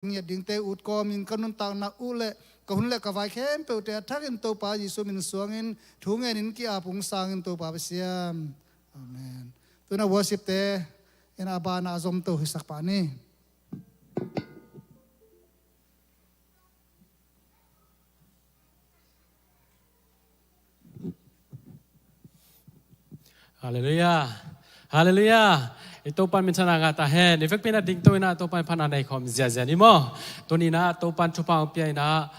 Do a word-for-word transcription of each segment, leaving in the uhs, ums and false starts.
ngiat dingte ut kawmin ka nuntakna uh le ka hun le ka vai khempeuhte a thakin Topa Jesu min suangin thu ngenin ki-ap ung sangin Topa Pasian. Amen. Tuna worship-te in a bana a zomto hisak pah ni. Halleluiah. Halleluiah. I Topa min thang ngah ta hen. I vekpi-in a dingto in a Topa min phatna nei khawm ziazia ni maw. Tuni-in a Topa in thupha hong pia in a,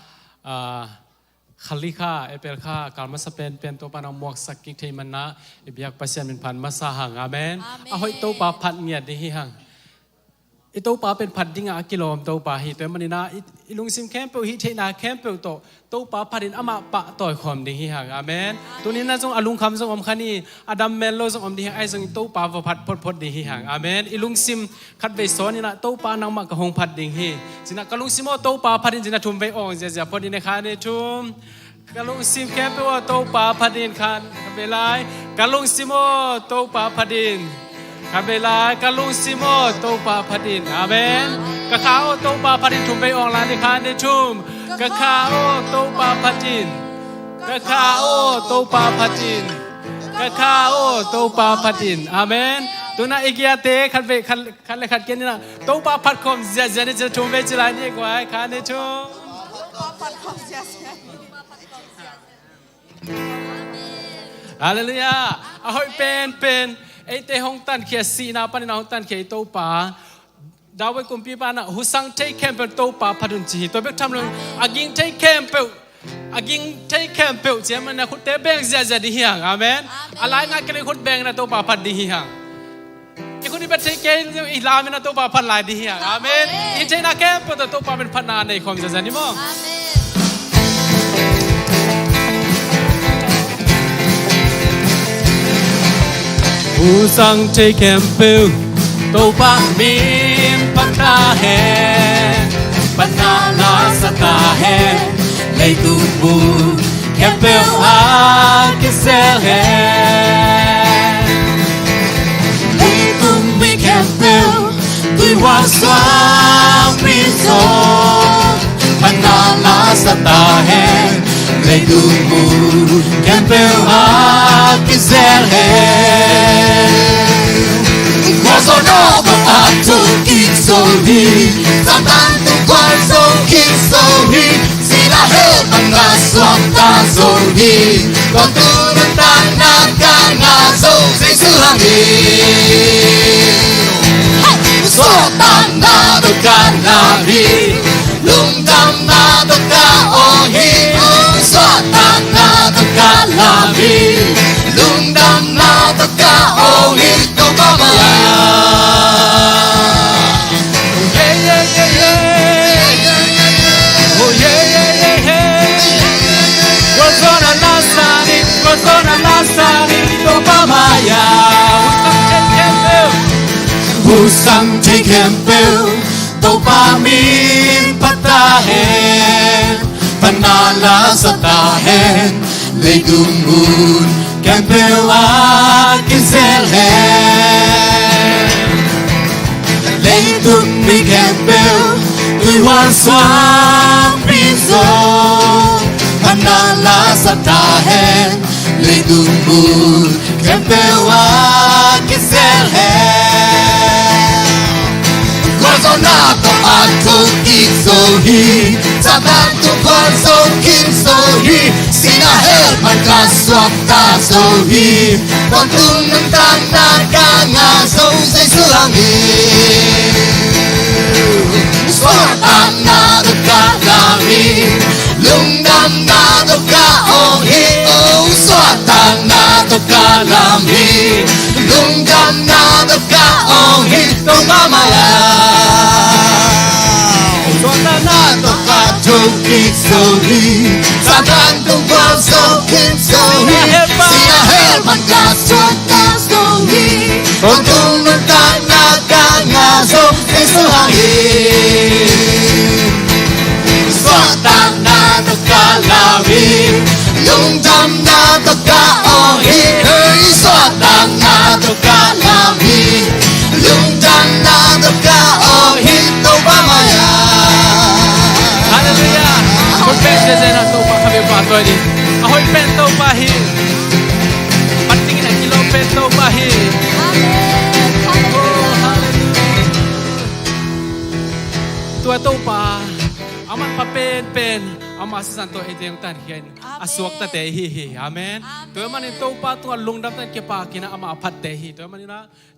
ah, kha li kha, April kha, kal masa penpen Topa in hong muaksak kik thei manin a, i biak Pasian min phat masa hang. Amen. Amen. A hoih Topa phat ngiat ding hi hang. I Topa pen phat dingah a kilawm Topa hi. Tua ahih manin a i, i lungsim khempeuh, hih theihna khempeuh tawh Topa phatin amah pahtawi khawm ding hi hang. Amen. Amen. Tuni-in a zong a lungkham zong om kha ni, a dam mel lo zong om ding hi hang. Ahi zongin Topa va phat photphot ding hi hang. Amen. I lungsim khatvei sawn in a, Topa nangmah ka hong phat ding hi. Ci-in a ka lungsim aw Topa phat in ci-in a thum vei awng ziazia phot in a kha ni thum. Ka lungsim khempeuh aw Topa phat in khan, khatvei lai. Ka lungsim aw Topa phat in. Khatvei lai. Ka lungsim aw Topa phat in. Amen. Ka kha aw Topa phat in thum vei awng lai ni khan ni thum. Ka kha aw Topa phat in. Ka kha aw Topa phat in. Ka kha aw Topa phat in. Amen. Tuna i giate khatvei khat, khat le khat kian in a Topa phat khawm ziazia ni ci-in thum vei ci lai ni guai khan ni thum. Halleluiah. A hoih penpen eite hong tankhia, sihna panin a hong tankhia i Topa, David kumpipa in a husang thei khempeuh Topa phat un ci hi. Tua bek tham lo, a ging thei khempeuh, a ging thei khempeuh ci-a manin a khutte beng ziazia ding hi hang. Amen. Amen. A lai ngah kei leh khut beng in a Topa phat ding hi hang. I khut i beng thei kei leh i lam in a Topa phat lai ding hi hang. Amen. Amen. I theihna khempeuh tawh Topa min phatna nei khawm ziazia ni maw. Amen. Husang thei khempeuh Topa min phat ta hen, phatna la sa ta hen, leitung mun khempeuh ah kisel hen. Leitung mi khempeuh tuihuan suak mi zong phatna la sa ta hen, leitung mun khempeuh ah kisel hen. Gualzawhna tawh a thuk kik zo hi, Satan tung gualzo kik zo hi, sihna hell pan gah suakta zo hi, tawntung nuntakna ka ngah zo Jesu hang hi. Suahtakna tawh ka lam hi, lungdamna tawh ka awng hi. Suahtakna tawh ka lam hi, lungdamna tawh ka awng hi, Topa mai-ah. Husang thei khempeuh Topa min phat ta hen, phatna la sa ta hen, leitung mun khempeuh ah kisel hen. Leitung mi khempeuh tuihuan suak mi zong phatna la sa ta hen, leitung mun khempeuh ah kisel hen. Gualzawhna tawh a thuk kik zo hi, Satan tung gualzo kik zo hi, sihna hell pan gah suakta zo hi, tawntung nuntakna ka ngah zo Jesu hang hi. Suahtakna tawh ka lam hi, lungdamna tawh ka awng hi. Oh, suahtakna tawh ka lam hi, lungdamna tawh ka awng hi, Topa mai-ah. Suahtakna tawh ka thuk kik zo hi, Satan tung gualzo kik zo hi, sihna hell pan gah suakta zo hi, tawntung nuntakna ka ngah zo Jesu hang hi. Suahtakna tawh ka lam hi, lungdamna tawh ka awng hi. Hey, suahtakna tawh ka lam hi, lungdamna tawh ka awng hi, Topa mai-ah. Tua hi ding. A hoih pen Topa hi. Mat dingin a kilawm pen Topa hi. Amen. Oh, hallelujah. Tua Topa, amah pha penpen, ama sisan tawh eite hong tankhia in a suaktate ihi hi. Amen. Tua ahih manin Topa tungah lungdam takin kipakin amah a phatte hi. Tua ahih manin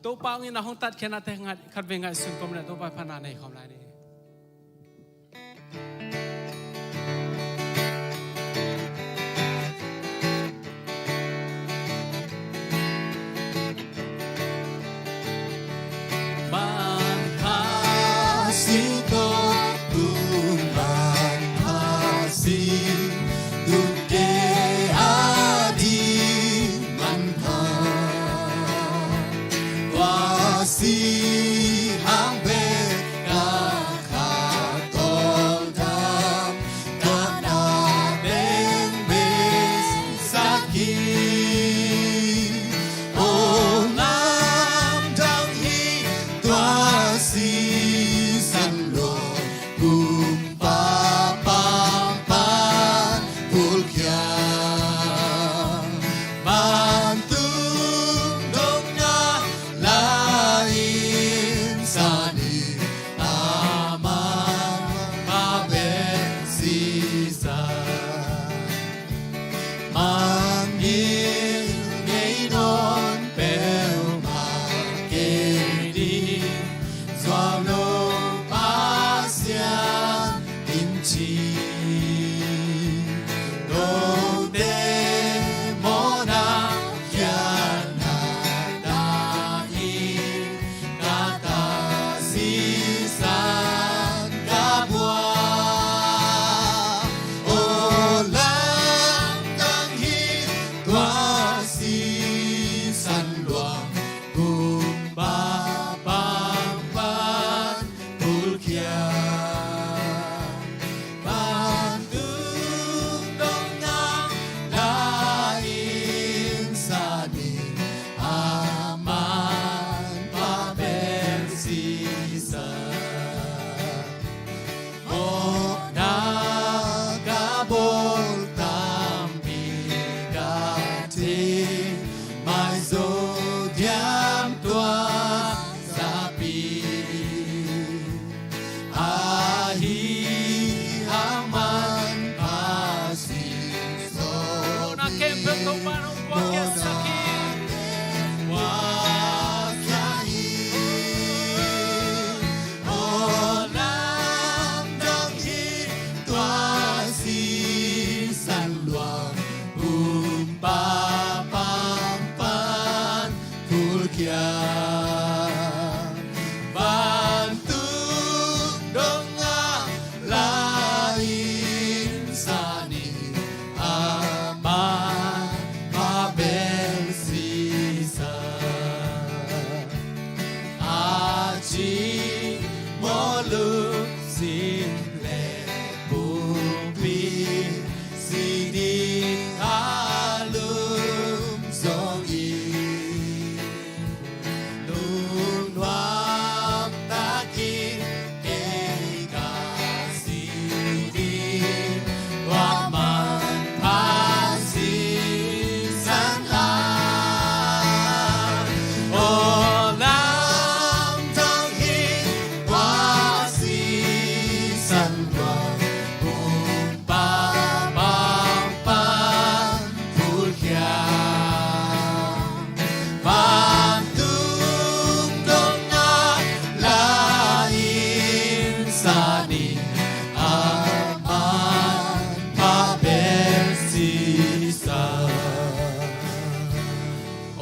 Topa hong itna hong tatkhiatnate khatvei ngaihsun kawm in Topa phatna nei khawm lai ni. Manpha si tawh tun, manpha si tun, kei ading manpha. Tua si hang bek ka khat tawldam, ka na bengbeng sak hi. Aw lamdang hi tua sisan luang, kumpa pampan phulkhia. Vantung dong na la-in san hi, a manpha bel sisan. Mangngilh ngei nawn peuhmah kei ding, zuau lo Pasian in ci. Note mawhna khialhna tangin, ka ta sisan ka buak. Aw lamdang hi tua sisan luang, kumpa pampan phulkhia. Vantung dong na la-in san hi, a manpha bel sisan. Mawhna ka bawl tampi ka thei, maizo diam tua zapi. Ahi hang manpha si zaw. Mawhna khempeuh Topa'n hong puakhiatsak hi. Puakhiat hi. Aw lamdang hi tua sisan luang, kumpa pampan phulkhia. Vantung dong na la-in san hi, a manpha bel sisan. A ci mawh lum sin leh pumpi si ding a lum zong hi. Lungnuam takin kei ka si ding, tua manpha sisan a. Aw lamdang hi tua sisan luang, kumpa pampan phulkhia. Vantung dong na la-in san hi, a manpha bel sisan.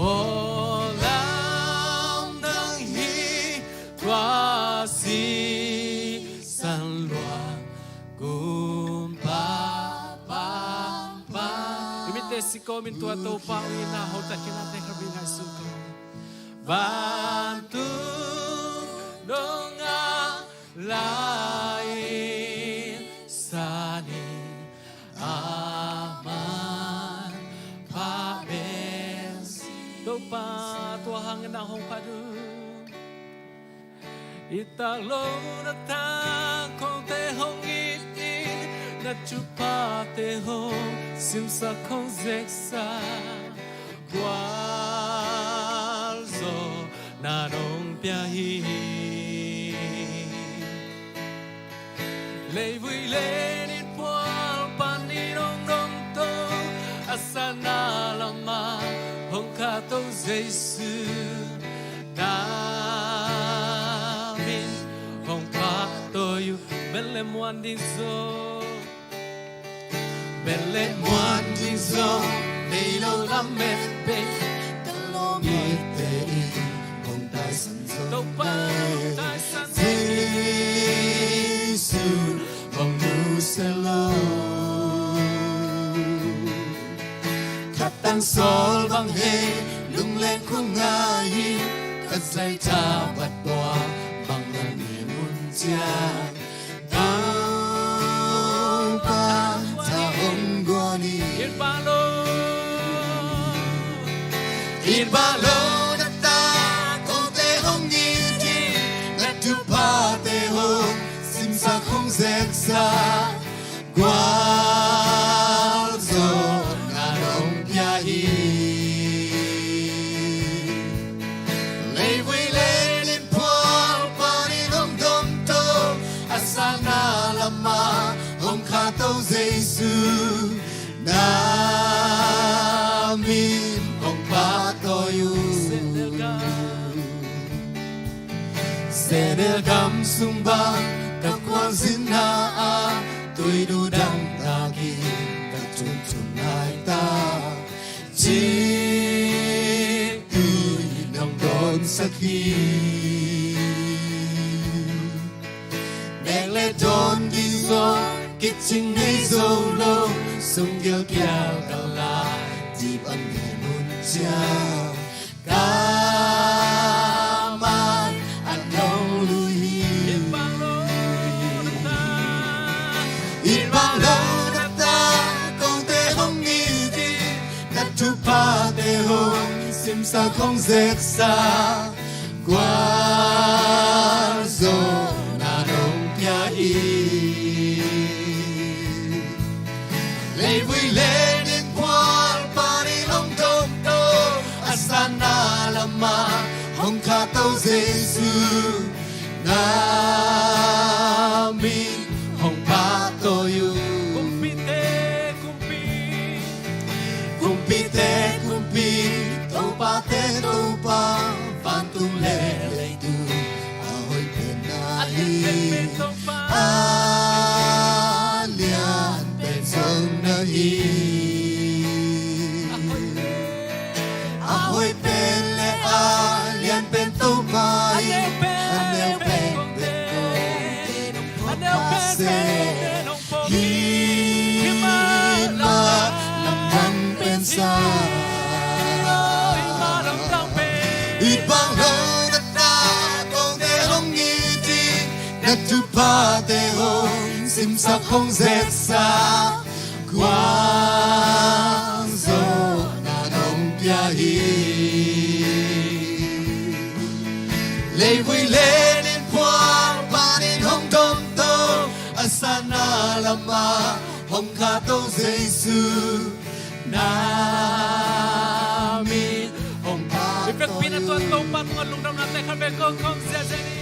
Aw lamdang hi tua sisan luang, kumpa pampan. I mitte si kawmin tua Topa hong itna hong tatkhiatnate khatvei ngaihsun kawm. Vantung dong na la-in san hi, a manpha bel sisan. Topa tua hangin na hong phat un. I tak loh na tangkote hong it in, Thuphate hong simsak hong zeksa gualzawhna nong pia hi. Leivui le nitphual panin hong domto, a sanna lama hong khahto Jesu, na min hong pahtawi uh. Bel le muan ding zong, bel le muan ding zong, nei lo lamet pek, ka lawmte in hong taisan zong, Topa hong taisan, Jesu hong nusia lo. Khatang sawl bang hei, lungleng khua ngai in, ka zaitha bat pua bang na ni mun ciang, Topa tha hong guan hi. In bang lo, in bang lo na ta, kote hong it in, na thuphate hong simsak hong zeksa gualzawhna nong pia hi. Leivui le nitphual panin hong domto, a sanna lama hong khahto Jesu, na min hong pahtawi uh. Sehnel gam sung bang ka khualzinna ah, tuidu dang takin ka tuntum nai ta, cih tui nong dawnsak hi. Nek le dawn ding zong kicing nei zo lo, sung gilkial ka lai, dip a nei mun ciang, ka man a nong lui hi. In bang lo na ta, in bang lo na ta, kote hong it in, na thuphate hong simsak hong zeksa gualzawhna nong pia hi. Leivui le nitphual panin hong domto, a sanna lama hong khahto Jesu, na min hong pahtawi uh. Kumpite kumpi, kumpite kumpi, topate Topa, vantung le leitung a hoih pen na hi. A lian pen pen Topa, a lian pen zong na hi. A hoih pen, a hoih pen le a lian pen Topa hi. A neu pen, a neu pen pen, a neu pen pen, a neu pen pen pen, hih mah lamdang pen sa. Hih mah lamdang pen. In bang lo na ta, kote hong it in, na thuphate hong simsak hong zeksa gualzawhna nong pia hi. Leivui le nitphual panin hong domto, a sanna lama hong khahto Jesu, na min hong pahtawi uh. I vekpi-in a tuan Topa tungah lungdamnate khat vei kong khawng ziahziah ni.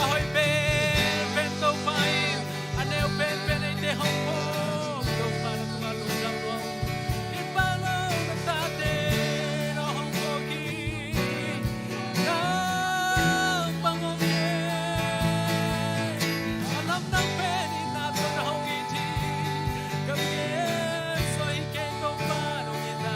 A hoih pen pen Topa in, a neu pen pen eite hong phawk Topa, na tungah lungdam lua. In bang lo na tate na hong phawk hi. Nang bang hong hi, a lamdang pen in na tawh na hong it hi. Ka biak so hi kei Topa, nong it a.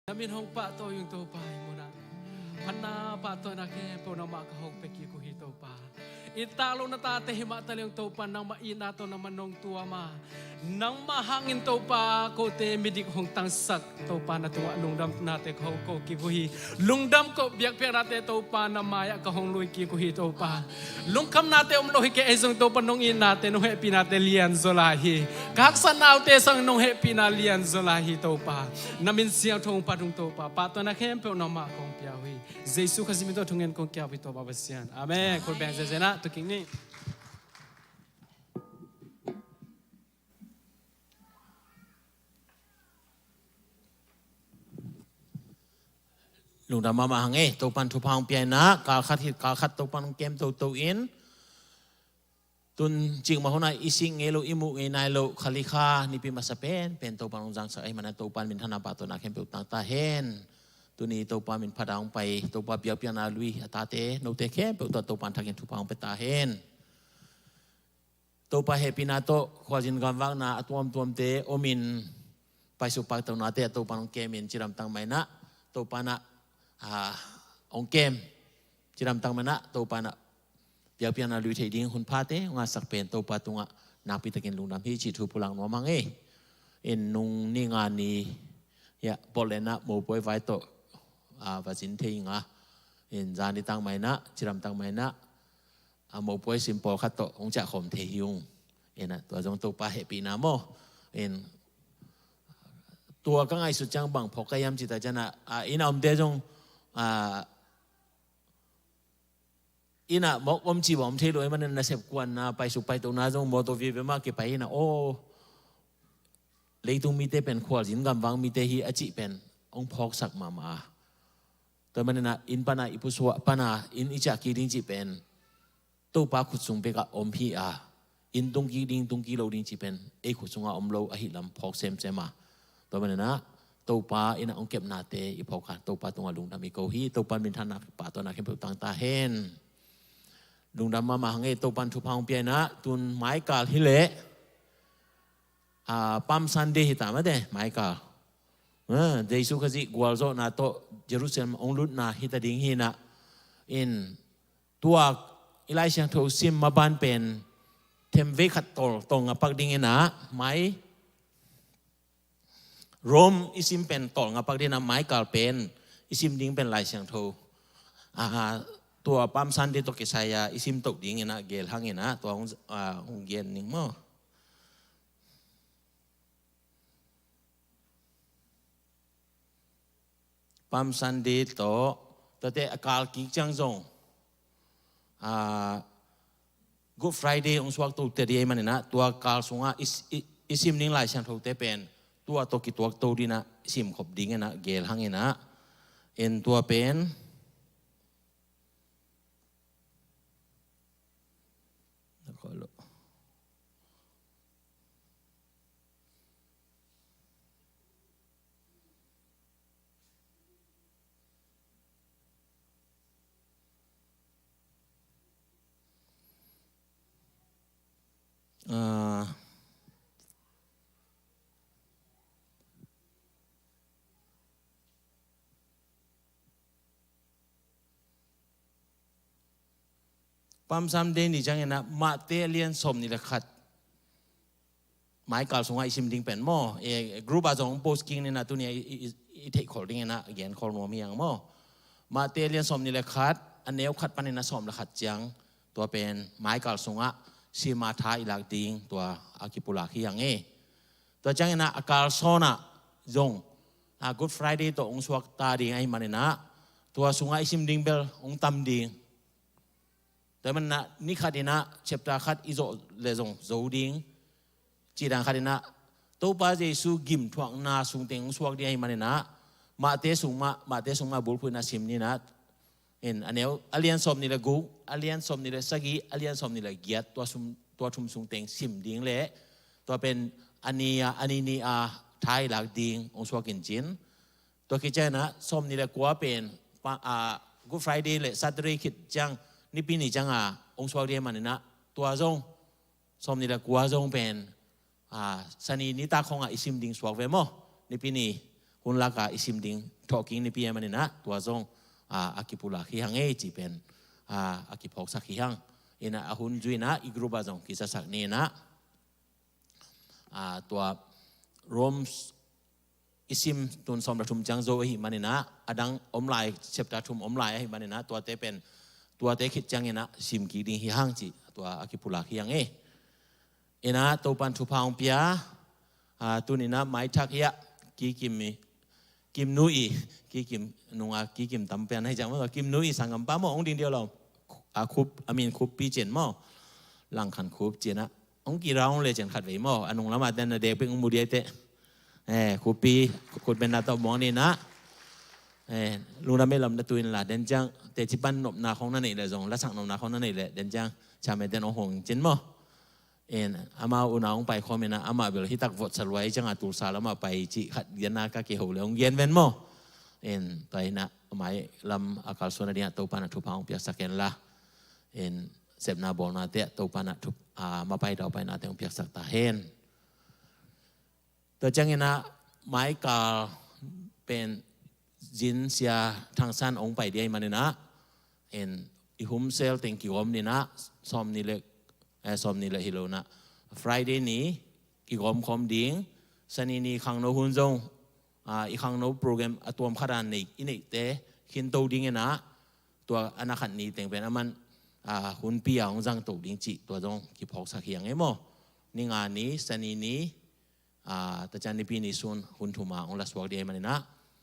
Na min hong pahtawi ung Topa, hih munah phatna pahtawinak khempeuh nangmah ka hong pia kik uh hi Topa. I tak loh na tate himah taleng Topa, nangmah itna tawh nangmah nong tuam a, nangmah hangin Topa kote midik hong tangsak Topa, na tungah lungdamnate ka hong ko kik uh hi. Lungdam ko biakpiaknate Topa, na mai-ah ka hong lui kik uh hi Topa. Lungkhamnate om lo hi kei, ahi zong Topa nong itnate, nong hehpihnate lianzaw lai hi. Ka haksatnate sang nong hehpihna lianzaw lai hi Topa. Na min siangtho hong phat ung Topa, pahtawinak khempeuh nangmah kong pia uh hi. Jesu Khazih min tawh thungen kong kiap uh hi Topa Pasian. Amen. Khut beng zenzen ah tu kik ni. Lungdam mahmah hang e, Topan thupha hong pia in ah, kal khat hi, kal khat Topan hong kem toto in. Tun cikmah hun ah i sik ngei loh, i muh ngei nai loh, khali kha nipi masa pen pen Topan hong zangsak ahih manin ah, Topan minthanna pahtawinak khempeuh tang ta hen. Tuni Topa min phat a hong pai, Topa biakpiakna lui a tate, note khempeuh tawh Topan thakin thupha hong pia ta hen. Topa hehpihna tawh khualzin gamvakna a tuamtuamte om in, paisuk paitohnate ah Topan hong kem in, cidamtang mah in ah Topan ah, ah, hong kem. Cidamtang mah in ah Topan ah biakpiakna lui thei ding hun phate hong ngahsak pen Topa tungah nakpi takin lungdam hi cih thu pulak nuam hang e. In nung ni nga ni, ya, Portland ah mopuai vai tawh, ah, va zin thei ing a. In zan nitang mah in ah, cidamtang mah in ah, a mopuai sim pawlkhat tawh hong ciahkhawm thei hi ung. In ah tua zong Topa hehpihna maw. In tua ka ngaihsut ciang bang phawk ka hiam cih tak ciang ah, a, inn a omte zong, a, inn ah mawk om cih bang om thei lo ahih manin ah, nasep kuanna, paisuk paitohna zong mawtaw vive mah kipai in ah, aw, leitung mite pen khualzin gamvak mite hi a cih pen hong phawksak mahmah a. Tua manin ah inn pan a i pusuah pan a inn i ciah kik ding cih pen Topa khut sung bekah om hi a, inn tung kik ding, tung kik lo ding cih pen ei khut sungah om lo ahih lam phawk semsem a. Tua manin ah Topa in ah hong kepnate i phawk a, Topa tungah lungdam i ko hi. Topa minthanna pahtawinak khempeuh tang ta hen. Lungdam mahmah hang e, Topan thupha hong pia in ah, tun maikal hi leh, ah, Palm Sunday hi ta mate, maikal. Ah, Jesu Khazih gualzawhna tawh Jerusalem hong lutna hi ta ding hi in ah. In tua i Lai Siangtho sim maban pen themvei khat tawl, tawl ngapak ding in ah, mai Rome i sim pen tawl ngapak ding in ah, maikal pen i sim ding pen Lai Siangtho, ah, tua Palm Sunday tawh kisai a i sim toh ding in ah, gel hang in ah, tua hong, ah, hong gen ning maw. Palm Sunday tawh, tuate a kal kik ciang zong, ah, Good Friday hong suak to teh ding ahih manin ah, tua kal sungah i, i, i sim ding Lai Siangthote pen tua tawh kituak to ding in ah, sim khop ding in ah, gel hang in ah. In tua pen Ah, Palm Sunday ni ciangin ah Matthai a lian sawm nih le khat, maikal sungah i sim ding pen maw, e, group ah zong post kik ni in ah, tuni a i, i, i, i theih khol ding in ah gen khol nuam hi hang maw. Matthai a lian sawm nih le khat, a neu khat panin a sawm le khat ciang, tua pen maikal sungah sima tha i lak ding, tua a kipulak hi hang e. Tua ciangin ah a kalsawn ah zong, a, Good Friday tawh hong suak ta ding ahih manin ah, tua sungah i sim ding bel hong tam ding. Tua ahih manin ah ni khat in ah chapter khat i zawh le zong zo ding. Cih dan khat in ah Topa Jesu gim thuakna sungteng hong suak ding ahih manin ah, Matthai sung mah, Matthai sung mah bulphuh in ah sim ni in ah, in a neu, a lian sawm nih le guk, a lian sawm nih le sagih, a lian sawm nih le giat, tua sum, tua thum sungteng sim ding leh, tua pen a ni a, a ni ni a tha i lak ding hong suak in cin. Tua khit ciangin ah sawm nih le kua pen pa, a, Good Friday le Saturday khit ciang, Nipi ni ciang a hong suak ding ahih manin ah, tua zong, sawm nih le kua zong pen, a, Sani nitak khawng ah i sim ding suak ve maw. Nipi ni hun laka i sim ding thawhkik nipi ahih manin ah tua zong a, a kipulak hi hang ei cih pen a, a kiphawksak hi hang. In ah a hun zui in ah i group ah zong kizasak ni in ah a, tua Rome i sim tun sawm le thum ciang zo ahih manin ah, a dang om lai, chapter thum om lai ahih manin ah, tuate pen, tuate khit ciangin ah sim kik ding hi hang cih tua a kipulak hi hang e. In ah Topan thupha hong pia a, tuni in ah maithak hi ah, Kikim i, Kimnu i, Kikim nunga Kikim tam pian ahi ciang maw, Kimnu i sanggampa maw, hong ding dih uh lo. A, Khup, a min Khuppi ci-in maw, Langkhan Khup ci-in ah hong kira hong le ciang khat vei maw, a nung lamah ten na dek bek hong mu dih ei teh. Eh, Khuppi, khut beng na tawh muang ni in ah. Eh, lungdam ei lam na tu in la, den ciang teci pan nopna khawng na neih leh zong, lasak nopna khawng na neih leh, den ciang chairman ten hong hong ci-in maw. In, amau unau hong pai khawm in ah, amah bel hi tak vot sa lua hi ciang a, Tulsa lamah pai cih khat gen a, ka kiho leh hong gen ven maw. In, tua in ah, a mai lam a kalsuan a ding ah Topan ah thupha hong piaksak hen la. In, sepna bawlnate ah Topan ah thup-, a, mapai daupainate hong piaksak ta hen. Tua ciangin ah, mai kal pen zin Sia Thang San hong pai ding ahih manin ah, in, i home cell teng kigawm ni in ah, sawm ni le, eh, sawm ni le hi lo in ah, Friday ni kigawm khawm ding, Sani ni khangno hun zong, a, i khangno program a tuam khat a nei, i neihte khinto ding in ah, tua a na khat ni teng pen aman, a, hunpi a hong zangto ding cih tua zong kiphawksak hi hang e maw. Ni nga ni, Sani ni, a, tua ciang Nipi ni sun hun thum a hong la suak ding ahih manin ah,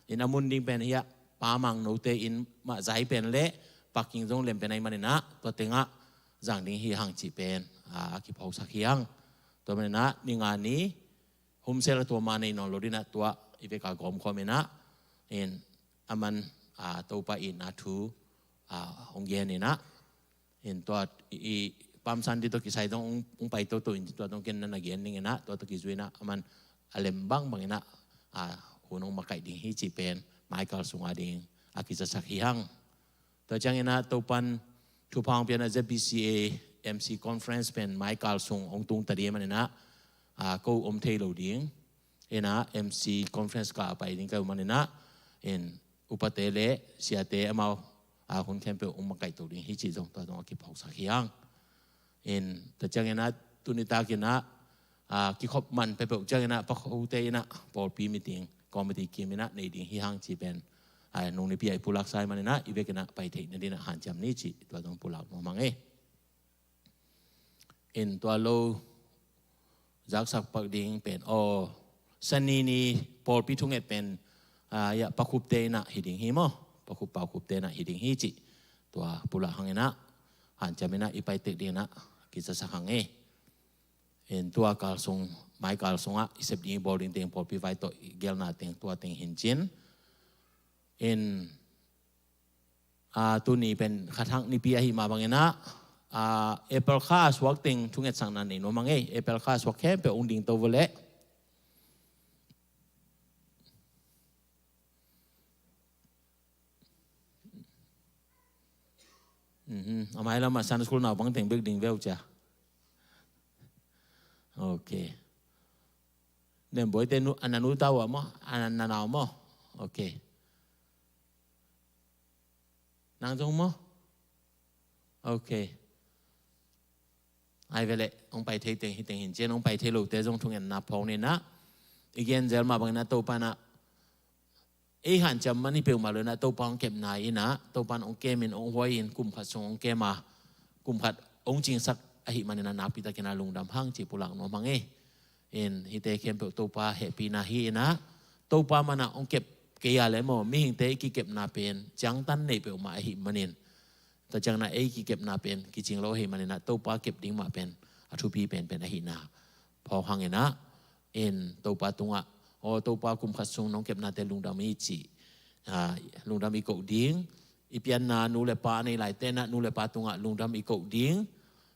in a mun ding pen hi ah, Pa Mang Note inn mah zai pen le parking zong lem pen ahih manin ah, tua teng ah zang ding hi hang cih pen a, a kiphawksak hi hang. Tua manin ah, ni nga ni home cell a tuam a nei nawn lo ding in ah, tua i vek a gawm khawm in ah, in aman, a, Topa itna thu, a, hong gen in ah, in tua i, i Palm Sunday tawh kisai zong hong, hong pai toto in, tua zong ken na na gen ning in ah, tua tawh kizui in ah aman a lem bangbang in ah, a, hun hong makaih ding hi cih pen mai kal sung a ding a kizasak hi hang. Tua ciangin ah Topan thupha hong pia in ah Z B C A M C conference pen mai kal sung hong tung ta ding ahih manin ah, a, ko om thei lo ding. In ah M C conference ka a pai ding ka hih manin ah, in upate le siate amau, a, hun khempeuh hong makaihto ding hi cih zong tua zong a kiphawksak hi hang. In tua ciangin ah tuni takin ah, a, kikhop man peuhpeuh ciangin ah Pa Khote in ah pawlpi meeting committee kim in ah nei ding hi hang cih pen, a, nung nipi a i pulaksa ahih manin ah i vekin ah pai theih nading in ah hanciam ni cih tua zong pulak nuam hang e. In tua lo zaksak pak ding pen, aw, Sani ni pawlpi thunget pen, a, ya, Pa Khupte in ah hi ding hi maw, Pa Khup, Pa Khupte in ah hi ding hi cih tua pulak hang in ah, hanciam in ah i pai tek ding in ah kizasak hang e. In tua kal sung, mai kal sung ah i sep ding i bawl ding teng pawlpi vai tawh i gelna teng tua teng hi in cin. In, a, tuni pen kha thak nipi ahih mah bangin ah, a, April kha a suak teng thungetsakna nei nuam hang e. April kha a suak khempeuh hong dingto vua leh. Mhm. A mai lamah Sunday school nau bang teng bek ding veu cia. Ok. Nembawi te nu, a na nu ta uh a maw, a na, na nau maw. Ok. Nang zong maw? Ok. Ai ve leh, hong pai thei teng hi teng hi in cin, hong pai thei lote zong thungetna phawk ni in ah. I gen zel mah bangin ah Topa in ah, ei hanciam man hi peuhmah lo in ah, Topa hong kepna in ah, Topa in hong kem in, hong huai in, kum khat sung hong kem a, kum khat hong cingsak ahih manin ah nakpi takin ah lungdam hang cih pulak nuam hang e. In hihte khempeuh Topa hehpihna hi in ah, Topa man ah hong kep kei a leh maw, mihingte i kikepna pen ciangtan neih peuhmah ahih manin, tua ciangin ah ei kikepna pen kicing lo ahih manin ah, Topa kep ding mah pen a thupi penpen ahihna phawk hang in ah, in Topa tungah, aw Topa, kum khat sung nong kepnate lungdam i cih, a, lungdam i koh ding. I pianna nu le pa a nei laite in ah nu le pa tungah lungdam i koh ding.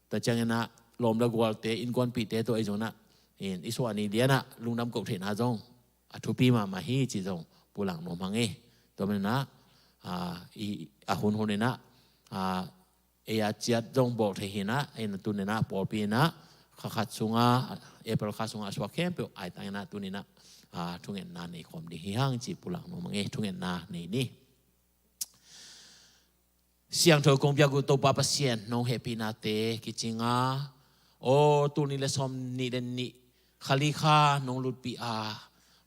Tua ciangin ah lawm le gualte, innkuanpihte tawh ahi zongin ah, in i suah ni lian ah lungdam koh theihna zong a thupi mahmah hi cih zong pulak nuam hang e. Tua manin ah, a, i, a hunhun in ah, a, ei a ciat zong bawk thei hi in ah, in tuni in ah pawlpi in ah kha khat sungah, April kha sungah a suak khempeuh aitang in ah tuni in ah a, thungetna nei khawm ding hi hang cih pulak nuam ing e. Thungetna nei ni. Siangtho kong piak uh Topa Pasian, nong hehpihnate kicing a, aw, tul nih le sawm nih le nih kha li kha nong lutpih a,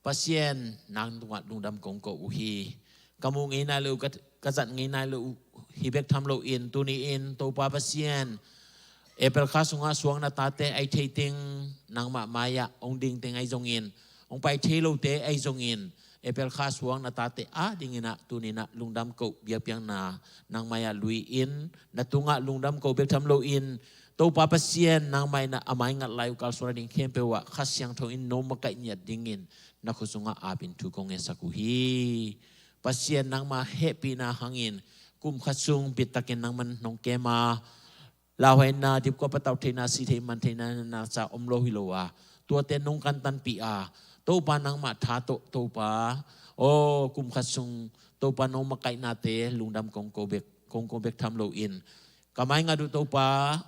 Pasian, nang tungah lungdam kong ko uh hi. Ka muh ngei nai lo uh, ka, ka zat ngei nai lo uh hi bek tham loin, tuni-in Topa Pasian, April kha sungah suang na tate a i thei teng, nangmah mai-ah hong ding teng ahi zongin, hong pai thei lote ahi zongin, April kha suang na tate adingin ah tuni-in ah lungdam ko biakpiakna nang mai-ah lui-in, na tungah lungdam ko bek tham loin, Topa Pasian, nangmah in ah a mai ngat lai uh kalsuan a ding khempeuh ah Kha Siangtho in no makaih ngiat dingin na khut sungah apin thu kong ngetsak uh hi. Pasian, nangmah hehpihna hangin kum khat sung bittakin nangman nong kem a, lauhuaina, dipkua patauh theihna, si theih man theihna, na ca om lo hi lo a, tuate nong kantanpih a, Topa, nangmah tha tawh, Topa, aw, kum khat sung, Topa, no makaihnate lungdam kong ko bek, kong ko bek tham loin, ka mai ngat uh Topa,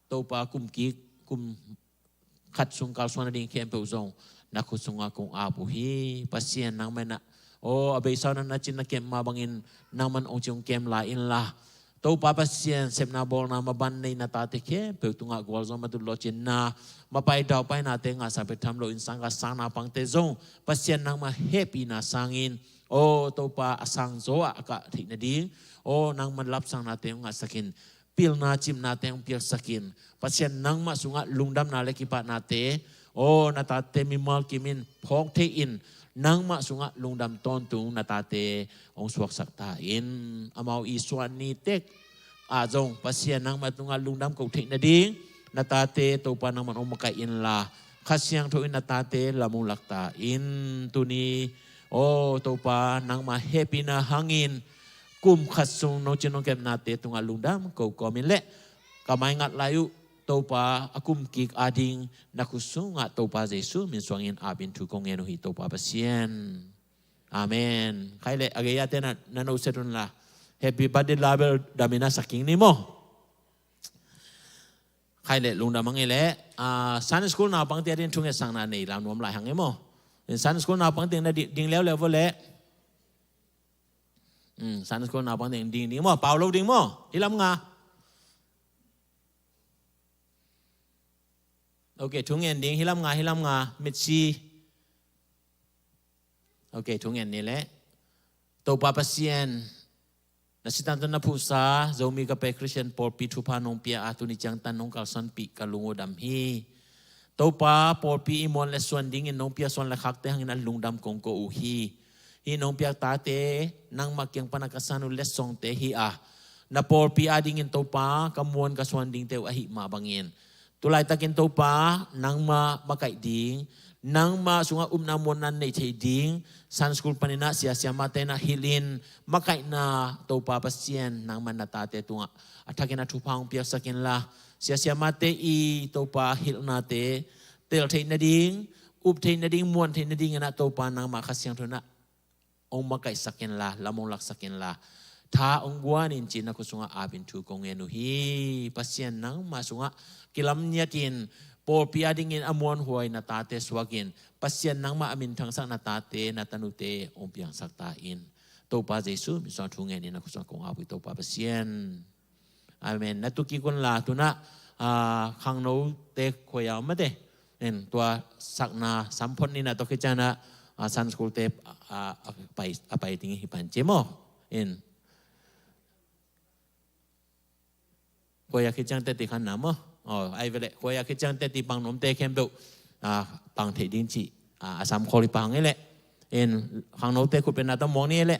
Topa, kum kik, kum khat sung kalsuan a ding khempeuh zong na khut sungah kong ap uh hi. Pasian, nangmah in ah, aw, a beisa uh na cin na kep mah bangin nangman hong ci hong kem lai inla, Topa Pasian, sepna bawlna maban nei na tate khempeuh tungah gualzo, matut, lawhcinna, mapai daupainate ngahsak bek tham loin, sangkah sang naupangte zong Pasian, nangmah hehpihna sangin, aw Topa, a sangzaw ah a kah theih nading, aw, nangman lapsangnate hong ngahsak in, pilna cimnate hong piaksak in, Pasian, nangmah sungah lungdamna le kipahnate, aw, na tate mimal kim in phawk thei-in, nangmah sungah lungdam tawntung na tate hong suaksak ta in. Amau i suah ni tek ah zong, Pasian, nangmah tungah lungdam ko theih nading na tate, Topa, nangman hong makaih inla, Kha Siangtho in na tate lam hong lak ta in. Tuni, aw Topa, nangmah hehpihna hangin kum khat sung nong cin nong kepnate tungah lungdam ko kawmin le ka mai ngat lai uh Topa, a kum kik ading na khut sungah Topa Jesu min suangin apin thu kong ngen uh hi, Topa Pasian. Amen. Khai le a gei-ate na, na noset unla, happy birthday label damin a saking ni maw. Khai le lungdam hang i le, ah, Sunday school naupangte ading thungetsakna nei lau nuam lai hang i maw. Sunday school naupangte na di-, ding leuleu vo le. Hmm, Sunday school naupangte ding, ding maw, pau lo ding maw. Hi lam nga. Ok, thungen ding, hi lam nga, hi lam nga, mitsi. Ok, thungen ni le. Topa Pasian, na sitan tawh na phuhsa Zomi Kape Christian Pawlpi thupha nong pia a, tuni ciangtan nong kalsuanpih ka lung uh dam hi. Topa, pawlpi i muan le suan dingin nong pia suan le khakte hangin a lungdam kong ko uh hi. Hih nong piak tate, nangmah kiang pana ka san uh letsongte hi a, na pawlpi adingin Topa, ka muan ka suan dingte uh ahih mah bangin, tu laitakin Topa, nangmah makaih ding, nangmah sungah upna muanna neih theih ding, Sunday school panin ah sia siamate in ah hilh in, makaihna Topa Pasian, nangmah na tate tungah a thakin a thupha hong piaksak inla, sia siamate i Topa hilhnate tel theih nading, up theih nading, muan theih nadingin ah Topa, nangmah Kha Siangtho in ah hong makaihsak inla, lam hong laksak inla, tha hong guan in, ci-in na khut sungah apin thu kong ngen uh hi. Pasian, nangmah sungah kilam ngiatin, pawlpi adingin a muanhuai na tate suakin, Pasian, nangmah a minthangsak na tate, na tanute hong piangsak ta in. Topa Jesu min suang thu ngen in, na khut sungah kong ap uh hi, Topa Pasian. Amen. Na tu kik unla, tu-in ah, ah, khangnote khuai-a om mate. En, tua sakna sam phot ni, na tua khit ciangin ah, ah, Sunday school te, ah, ah, a pai, a pai ding hi pan ci maw. En. Khuai-a khit ciang teci khan na maw. Oh, ai ve le, khuai-a khit ciang teci pang nuamte khempeuh, ah, pang thei ding ci, ah, a sam khol hi pang e le. En, khangnote khut beng na ta mawng ni e le.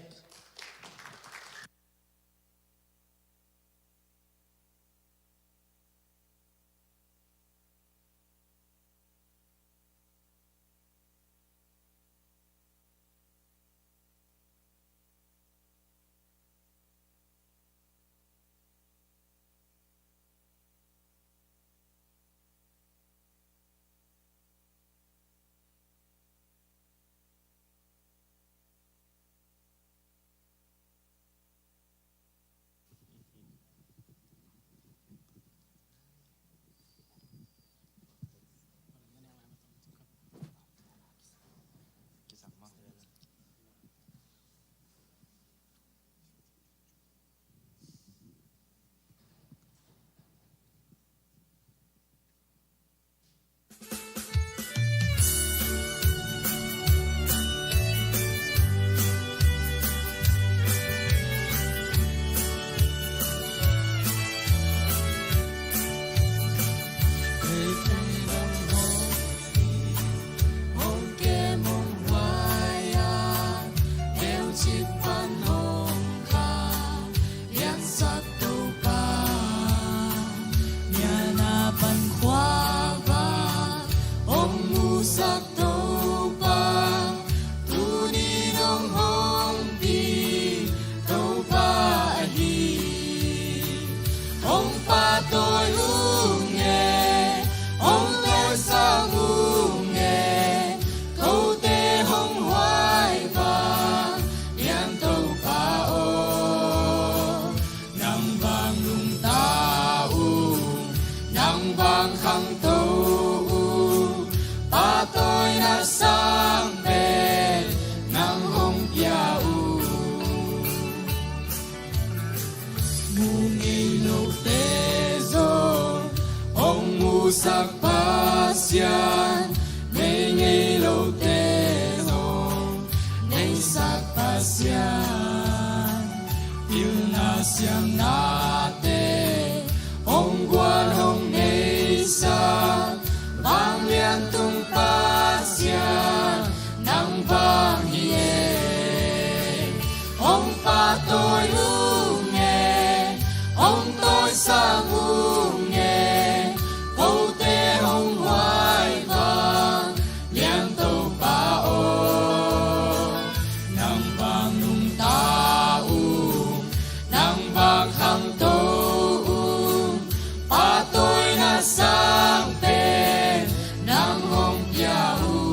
Ngei lote zong hong musak Pasian, mei ngei lote zong neihsak Pasian, pilna siamnate hong guan hong neihsak, vanglian tung Pasian nang vang hi e. Hong pahtawi ung e, hong tawisak ung e, kote hong huai vang lian Topa aw. Nang vang nungta ung, nang vang khangto ung, pahtawina sang pen nang hong pia ung.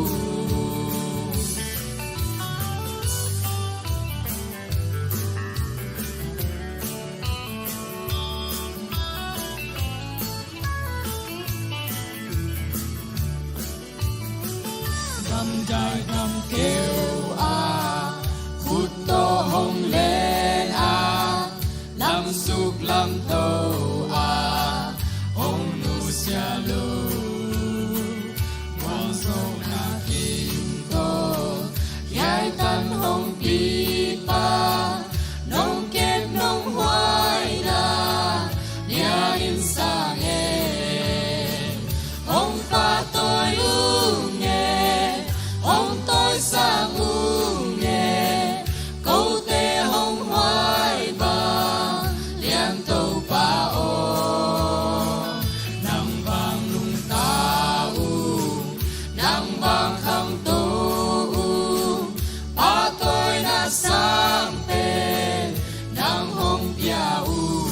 Gamdai gamkeu ah khut tawh hong len ah, lamsuk lamto ah hong nusia lo, gualzawhna kim tawh hiai tan hong pipa, nong kep nong huaina nia in sang e. Hong pahtawi ung e, hong tawisak ung e, kote hong huai vang lian Topa aw. Nang vang nungta ung, nang vang khangto ung, pahtawina sang pen nang hong pia ung.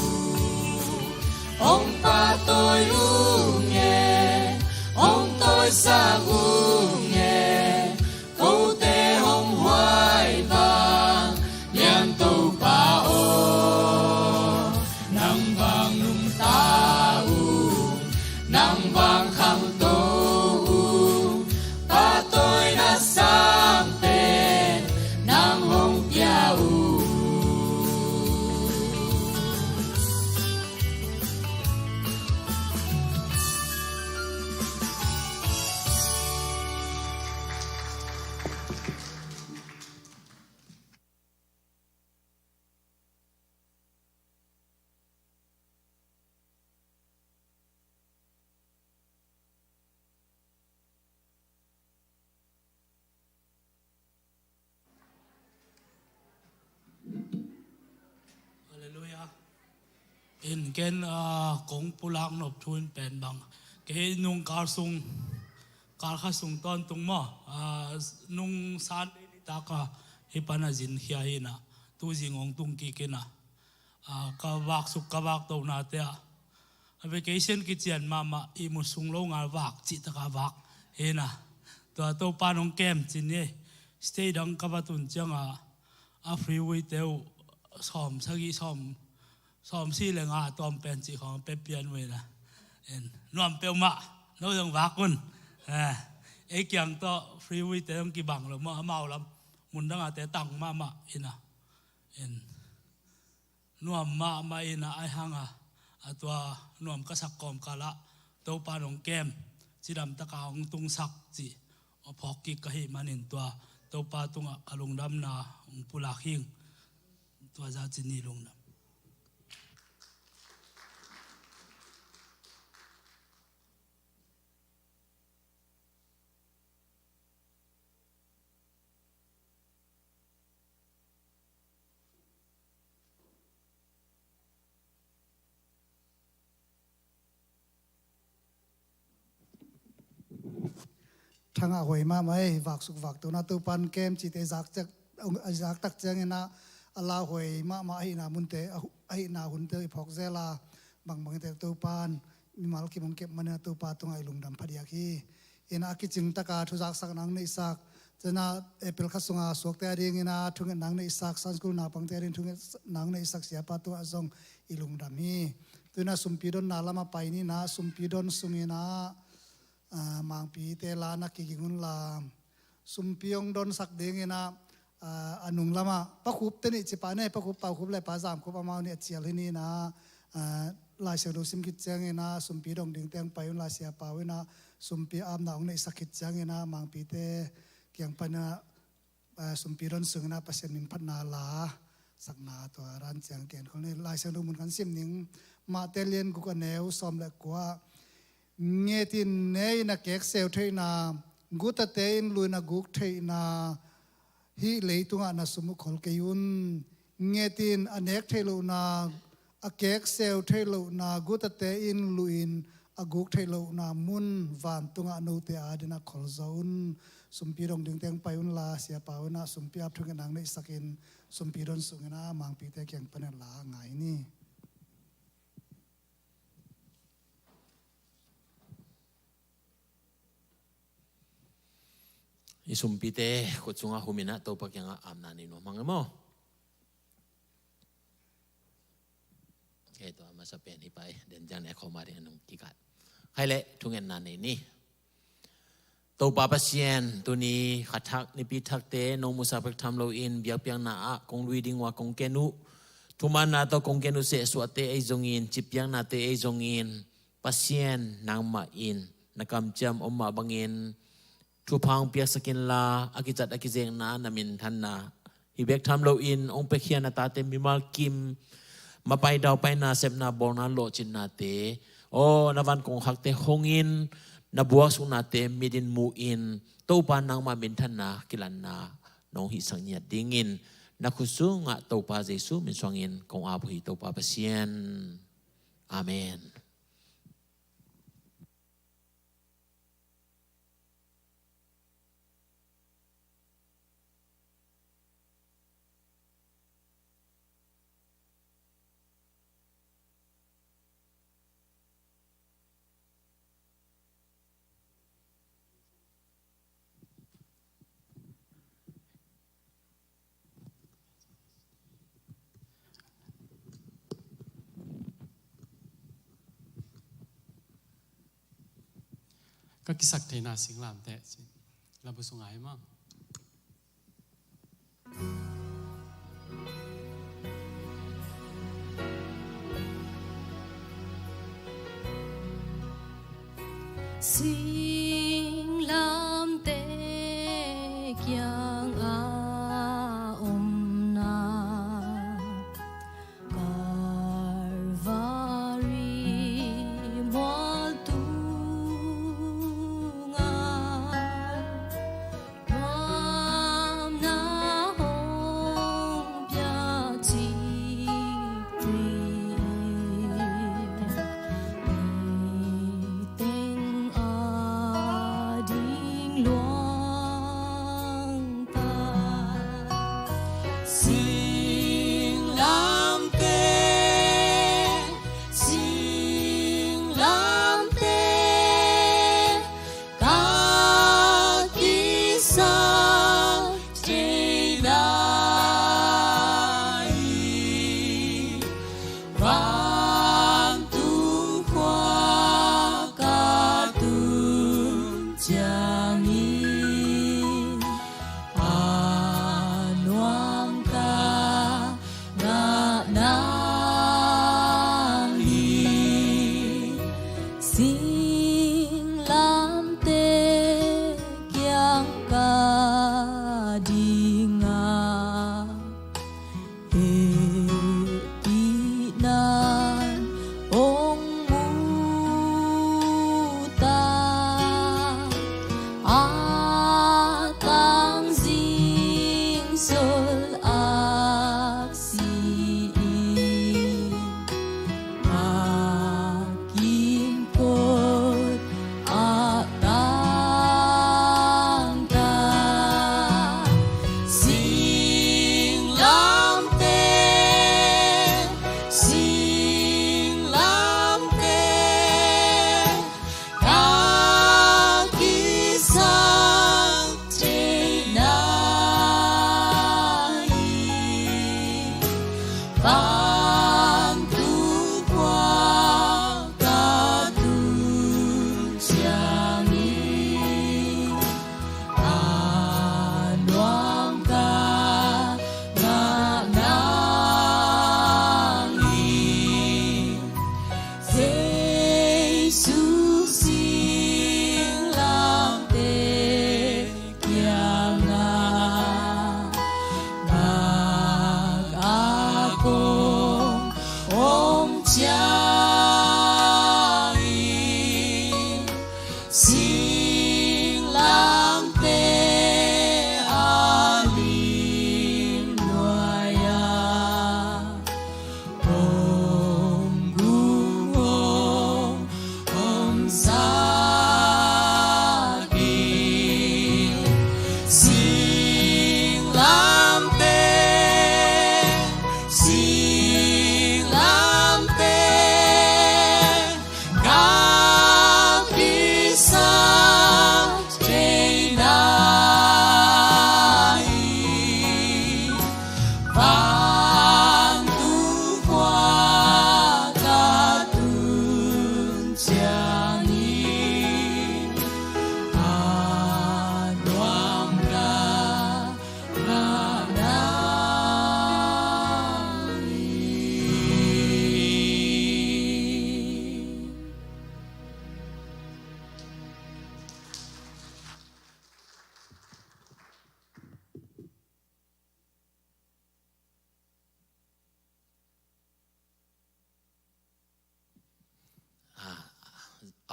Hong pahtawi ung e, hong tawisak ung e, kote hong huai vang lian Topa aw. Nang vang nungta ung, nang vang khangto ung, pahtawina sang pen nang hong pia ung. Halleluiah. In ken, ah, kong pulak nop thu in pen bang, kei nung kal sung, kal khat sung tawntung maw, ah, nung Sunday nitak a hih pan a zin khia hi in ah, tu zing hong tung kik in ah, ah, ka vak suk ka vak tohnate ah, a vacation kician mahmah, ihmu sung lo ngal vak cih taka vak hi in ah, tua Topa in hong kem cin hi. State dang ka va tun ciang a, a freeway te uh sawm sagih, sawm, sawm si le nga a tawm pen cih khawng a pe pian uh in ah, en, nuam peuhmah, no zong vak un. Eh, ei kiang tawh freeway te hong kibang lo maw, amau lam mun dang a te tang mahmah in ah, en, nuam mahmah in ah, ahi hang a, a tua nuam ka sak kawmkal ah Topa in hong kem, cidam taka hong tungsak cih a phawk kik ka hih manin tua Topa tungah ka lungdamna hong pulak hing. Tua za cin ni lungdam. Thangah huai mahmah ei, vaksuk vaktohna Topa in kem cihte zak ciak, zak tak ciangin ah, a lauhuai mahmah ahihna munte, ahihna hunte i phawk zel a, bangbangte Topa in mimal kim hong kep manin ah Topa tungah i lungdam phadiak hi. In ah a kicing taka thuzaksak nang neihsak, cina April kha sunga suakte adingin ah thunget nang neihsak, Sunday school naupangte ading thunget nang neihsak siapa tungah zong i lungdam hi. Tuin ah sumpi donna lamah pai ni in ah, sumpi don sungin ah, ah, mangpite la na kiging unla, sumpi hong donsak dingin ah, Ah, a nung lamah Pa Khup te nih ci pah ne, Pa Khup, Pa Khup le Pa Zam Khup amau nih a cial hi ni na, ah, Lai Siangtho sim khit ciangin ah sumpi dong ding teng pai un la, Sia Pau in ah sumpi apna hong neihsak khit ciangin ah Mangpite kiang panin ah, ah, sumpi don sungin ah Pasian min phatna la sakna tua ran ciang ken khol ni. Lai Siangtho mun kan sim ning, Mate lian guk a neu sawm le kua. Ngetin ne in a kekseu theihna, gutate in lu in a guk theihna hih leitungah na sum uh khol kei un. Ngetin a nek theih lohna, a kekseu theih lohna, gutate in lu in a guk theih lohna mun vantungah note adingin ah khol zaw un. Sumpi dong ding teng pai un la, Sia Pau in ah sumpi ap thungetna hong neihsakin sumpi don sungin ah Mangpite kiang panin la ngai ni. I sumpite khut sungah hum in ah Topa kiangah apna nei nuam hang e maw. Kei tua masa pen hi pai, den jang ne khoma ding anung kikat. Khai le, thungetna nei ni. Topa Pasian, tuni kha thak, nipi thakte nong musak bek tham loin biakpiakna ah kong lui ding uh a kong ken uh. Thumaanna tawh kong ken uh, sehsuahte ahi zongin, cippiaknate ahi zongin, Pasian nangmah in na kamciam om mah bangin thupha hong piaksak inla, a kizat a kizekna na minthanna hi bek tham loin hong piakhia na tate mimal kim, mapai daupaina, sepna bawlna, lawhcinate, aw, na van kongkhakte hongin na buaksuknate mitin muhin Topa nangmah minthanna kilanna nong hihsak ngiat dingin na khut sungah Topa Jesu min suangin kong ap uh hi, Topa Pasian. Amen. Ka kisak theihna singlamteh, ci. Labu sungah hi maw. Singlamteh kiangah omna Kalvari mual tungah nuamna hong piak cih pi in, meiteng ading luang Singlamteh, singlamteh, ka kisak theihna hi. Vantung khua ka tun ciangin a nuam ka ngah nang hi. Singlamteh kiang ka dingah hehpihna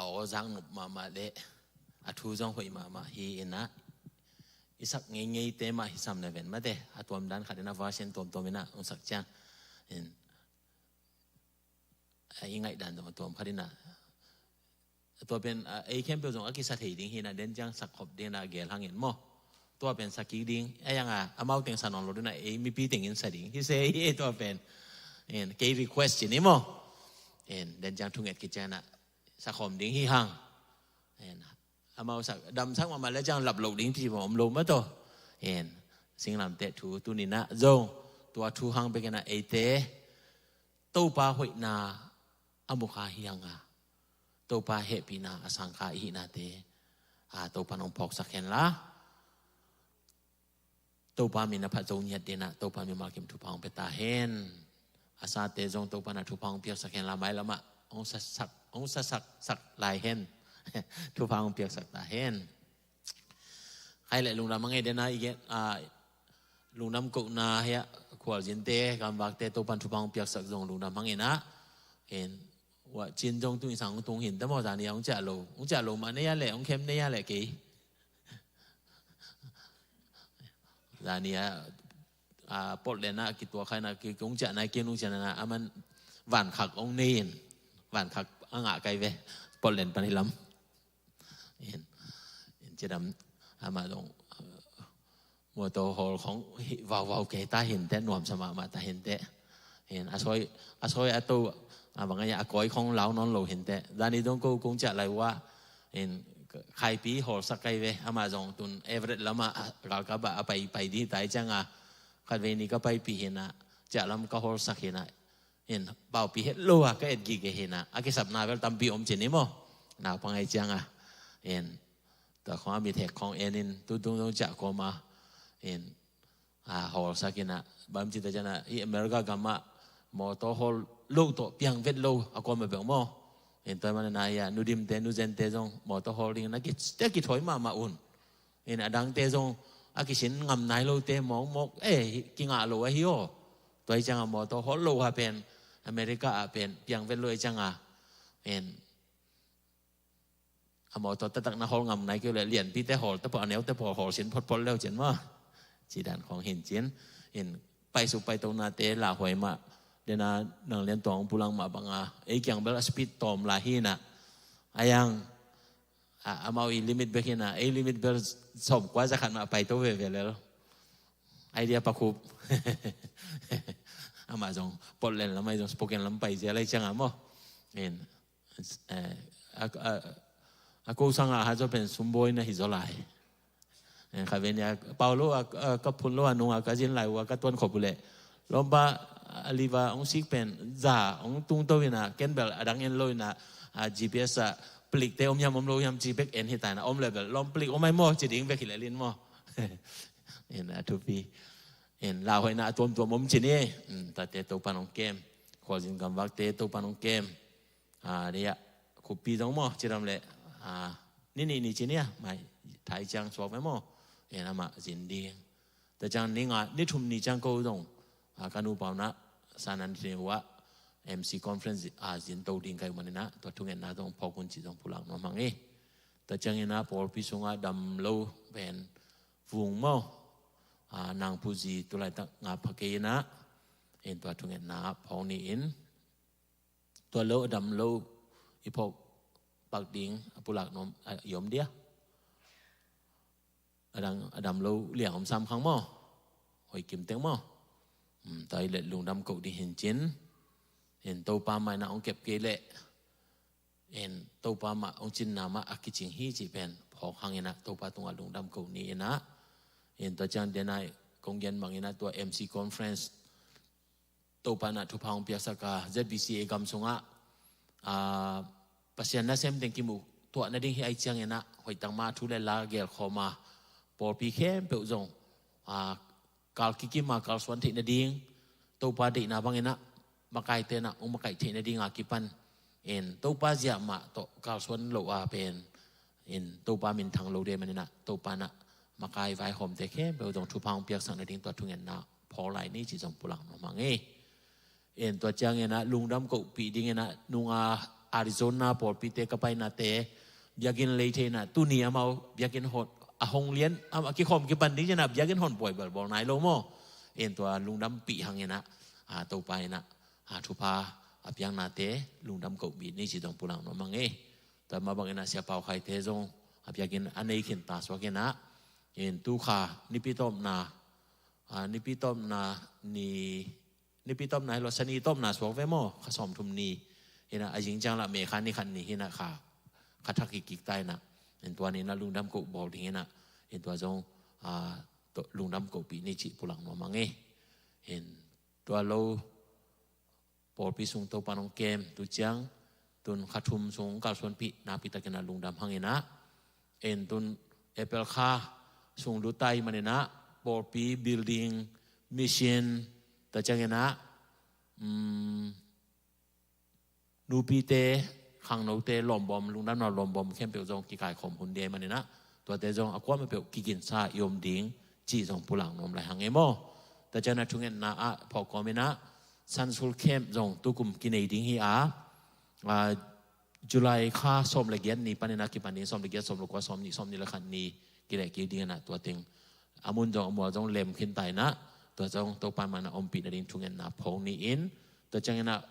aw zak nop mahmah le a thu zong hoih mahmah hi inah, i sak ngeingei te mah hi sam na ven mate, a tuam dan khat inah version tuamtuam inah hong sak ciang in, a i ngaihdan zong a tuam khat inah, tua pen a ei khempeuh zong a kisa thei ding hi inah, den ciang sak khop ding inah gel hangin maw. Tua pen sa kik ding a, iang a amau teng sa nawn lo ding inah, ei mipi tengin sa ding hi se hi. Tua pen in kei request ci ni maw. In den ciang thunget kiciang inah sa khawm ding hi hang. In amau sak damsak mahmah le ciang lap loh ding pi maw om lo mah tawh. In singlamteh thu tuni inah zong tua thu hang bek inah eite Topa hoihna a mukha hi hang a, Topa hehpihna a sangkha i hihnate a Topa nong phawksak hen la, Topa min a phat zo ngiat ding inah Topa mimal kim thupha hong pia ta hen. A sate zong Topa na thupha hong piaksak hen la, mailamah hong sasak hong sasak sak lai hen. Thupha hong piaksak ta hen. Khai le lungdam a ngei dena i gen a, lungdam kohna hia, khualzinte gamvakte Topan thupha hong piaksak zong lungdam hang inah. Hen, wah cin zong tung i sang tung hin ta maw, zani a hong ciah lo hong ciah lo mah nei a le hong khem nei a le kei. Zani a, a Portland a kituak khai na ki hong ciah na ki hong ciah na a man vankhak hong nei in, vankhak a ngah kai ve Portland pan hi lam. In, in cidam amah zong motor hawl khong hi vauvau kei ta hinte, nuamsa mahmah ta hinte. In a sawi a sawi a to a bang a kawi khong lau nawn lo hinte. Zani zong ko kong ciah lai uh a in khaipi hawlsak kai ve, amah zong tun Everett lamah galkap ah a pai pai ding ta hi ciang a, khatvei ni ka paipih hi inah, ciah lam ka hawlsak hi inah. In paupi het lo a ka et gige hi inah, a kisapna vel tampi om ci ni maw. Naupang ahi ciang a in tua khong a mit hek khong en in tutung zong ciah kawm a in a hawlsak inah, bang ci ta ciang a i America gam ah motor hawl lo tawh piang vet lo a kawm a beuh maw. In tua man a na hi a, nudimte nuzente zong motor hawl ding na ki te kithawi mahmah un. In a dangte zong a kisin ngam nai lote mawkmawk e kingah lo ahi aw. Tua hi ciang a motor hawl lo ha pen America ah pen piang vet lo ahi ciang a, in a motor taktak na hawl ngam nai kei le lianpite hawl te pawh a neute pawh hawl sin photphot leu cin maw. Ci dan khong hin cin. In paisuk paitonate lauhuai mah dena, nang lian tuang pulak mah bang a ei kiang bel a speed tawm lai hi inah. A iang a, amau i limit bek hi inah, ei limit bel sawmkua zakhat mah paito veve lel. Idea pakhup. Amah zong Portland lam ahi zong Spokane lam pai zia lai ciang a maw. In eh, a, a, a ko sang a ha zaw pen sumbawi na hi zaw lai. Eh, khatvei ni a pau lo a, a ka phun lo a nung a ka zin lai uh a ka tuan khop uh leh lawmpa a liva hong sik pen za hong tungto inah, ken bel a dang en lo inah, a G P S ah plikte om hiam om lo hiam ci bek en hi ta inah, om le bel lawm plik om ai maw ci ding bek hi le lin maw. In a thupi in lauhuaina a tuamtuam om ci ni. Tate Topan hong kem, khualzin gamvakte Topan hong kem. A, nia, khupi zong maw cidam le, a, ni nih ni ci nia, mai thai ciang suak ve maw. En amah zin ding. Tua ciang ni nga ni thum ni ciang ko zong, a, ka nupau na San Antonio ah M C conference a zin to ding kai uh man inah, tua thungetna zong phawk un ci zong pulak nuam hang hi. Tua ciang inah pawlpi sungah dam lo pen vung maw, a, nangpuzi tulaitak nga pha kei inah, in tua thungetna phawk ni in. Tua lo a dam lo i phawk pak ding a pulak nuam a i om dia. A dang a dam lo liang om sam khang maw. Hoi kim teng maw. Tua i let lungdam koh ding hin cin. In Topa mai na ong kep kei leh in Topa mah ong cinna mah a kicing hi cih pen phawk hang inah Topa tungah lungdam koh ni inah. In tua ciang denai kong gen mang inah tua M C conference Topa na thupha hong piaksak a Z B C A gam sungah, a, Pasian nasem teng kimuh tuah nading hi ai ciang inah hoih tangma thu le la gelkhawm a pawlpi khempeuh zong, a, kal kikim a kalsuan theih nading Topa deihna bang inah makaite inah hong makaih theih nading a kipan in Topa ziah mah tawh kalsuan lo a pen in Topa minthang lo deh man inah Topa na makai vaihawmte khempeuh zong thupha hong piaksak nading tua thungetna phawk lai ni ci zong pulak nuam hang hi. In tua ciang inah lungdam kohpih ding inah nunga Arizona pawlpite ka painate biakinn lei thei inah, tuni amau biakinn hon a hong lian a kikhawm kipan ding ci inah biakinn hon buai balbawl nai lo maw. En tua lungdampih hang inah, a, Topa inah, a, thupha a piaknate lungdam kohpih ni ci zong pulak nuam hang e. Tua mah bang inah Sia Pau Khaite zong a biakinn a nei khinta suak inah, en tu kha nipi tawpna, a, nipi tawpna ni, nipi tawpna hi lo, Sani tawpna suak ve maw, kha sawmthum ni. Inah a zing ciang lah May kha ni khat ni hi inah kha, kha thak kik kik ta inah. En tua ni inah lungdam koh bawl ding inah, en tua zong, a, lungdam kohpih ni ci pulak nuam hang e. En tua lo pawlpi sung Topa in hong kem, tu ciang tun kha thum sung kalsuanpih nakpi takin a lungdam hang inah. En tun April kha sung lut ta ahih man inah pawlpi, building, mission, tua ciang inah, um, nupite, khangnote lawmbawm, lungdamna lawmbawm khempeuh zong kikaikhawm hun ding ahih man inah, tuate zong a kuamah peuh kiginsa i om ding cih zong pulak nuam lai hang e maw. Tua ciang a thungetna ah phawk kawm inah Sunday School Camp zong tukum kinei ding hi a, a, July kha sawm le giat ni pan inah kipan ding, sawm le giat, sawm le kua, sawm nih, sawm nih le khat ni kileh kik ding inah tua teng a mun zong a mual zong lem khin ta inah, tua zong Topa in mah na ompih nading thungetna phawk ni in, tua ciang inah,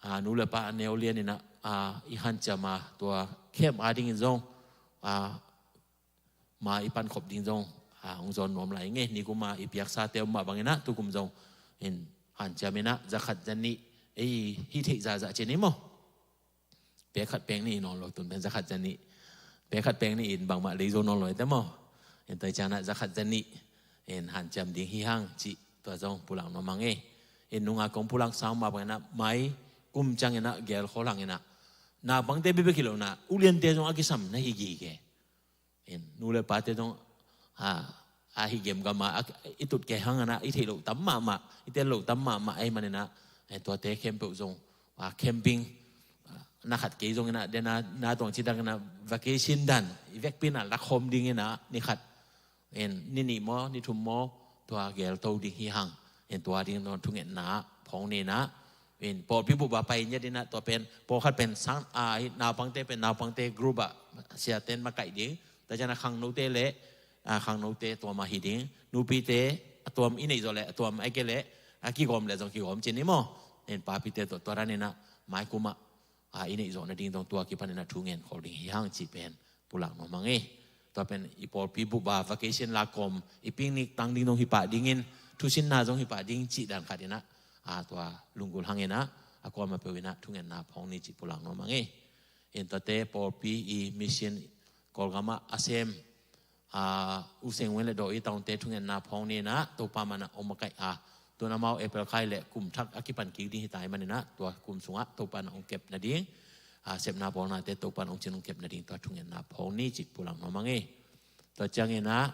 a, nu le pa a neu lian inah, a, i hanciam a tua camp a dingin zong, a, ma i pankhop ding zong, a, hong zawn nuam lai ing e. Nikum a i piaksate om mah bang inah tukum zong in hanciam inah za khat za nih ei hih theih zahzah ci ni maw. Pek khat pek nih in nawn lo, tun pen za khat za nih. Pek khat pek nih in bangmah lei zo nawn lo e te maw. En tua ciang inah za khat za nih en hanciam ding hi hang cih tua zong pulak nuam hang e. En nunga kong pulak sam mah bang inah mai kum ciang inah gel khol hang inah, naupangte bekbek hi lo inah uliante zong a kisam na hi gige. En nu le pate zong, a, a hi gemgam a, a, i tut kei hang inah i theih loh tam mahmah, i tel loh tam mahmah ahih man inah, e, tuate khempeuh zong, a, camping, a, na khat kei zong inah, den a, na tuang citak inah vacation dan i vekpi inah lakhawm ding inah ni khat, en ni nih maw, ni thum maw, tua gelto ding hi hang. En tua ding tua thungetna phawk ni inah, en pawlpi bup a pai ngiat inah, tua pen pawlkhat pen sang, a, naupangte pen naupangte group ah siaten makaih ding. Tua ciang a khangnote le, a, khangnote tuam a hi ding. Nupite a tuam i neih zawh le a tuam ahih kei le a kigawm le zong kigawm ci ni maw. En papite tawh tua dan inah mai kum ah, a, i neih zawh nading zong tua kipan inah thu ngen khol ding hi hang cih pen pulak nuam hang e. Tua pen i pawlpi bup a vacation la kawm, i picnic tang ding zong hi pah dingin, thusinna zong hi pah ding cih dan khat inah, a, tua lunggulh hang inah a kuamah peuh inah thungetna phawk ni cih pulak nuam hang e. En tuate pawlpi i mission Kawlgam ah a sem, a, U Seng Wen le Daw i tawnte thungetna phawk ni inah Topa in mah na hong makaih a, tun amau April kha le kum thak a kipan kik ding hi ta ahih man inah tua kum sungah Topa in hong kep nading, a, sepna bawlnate Topa in hong cin hong kep nading tua thungetna phawk ni cih pulak nuam hang e. Tua ciang inah,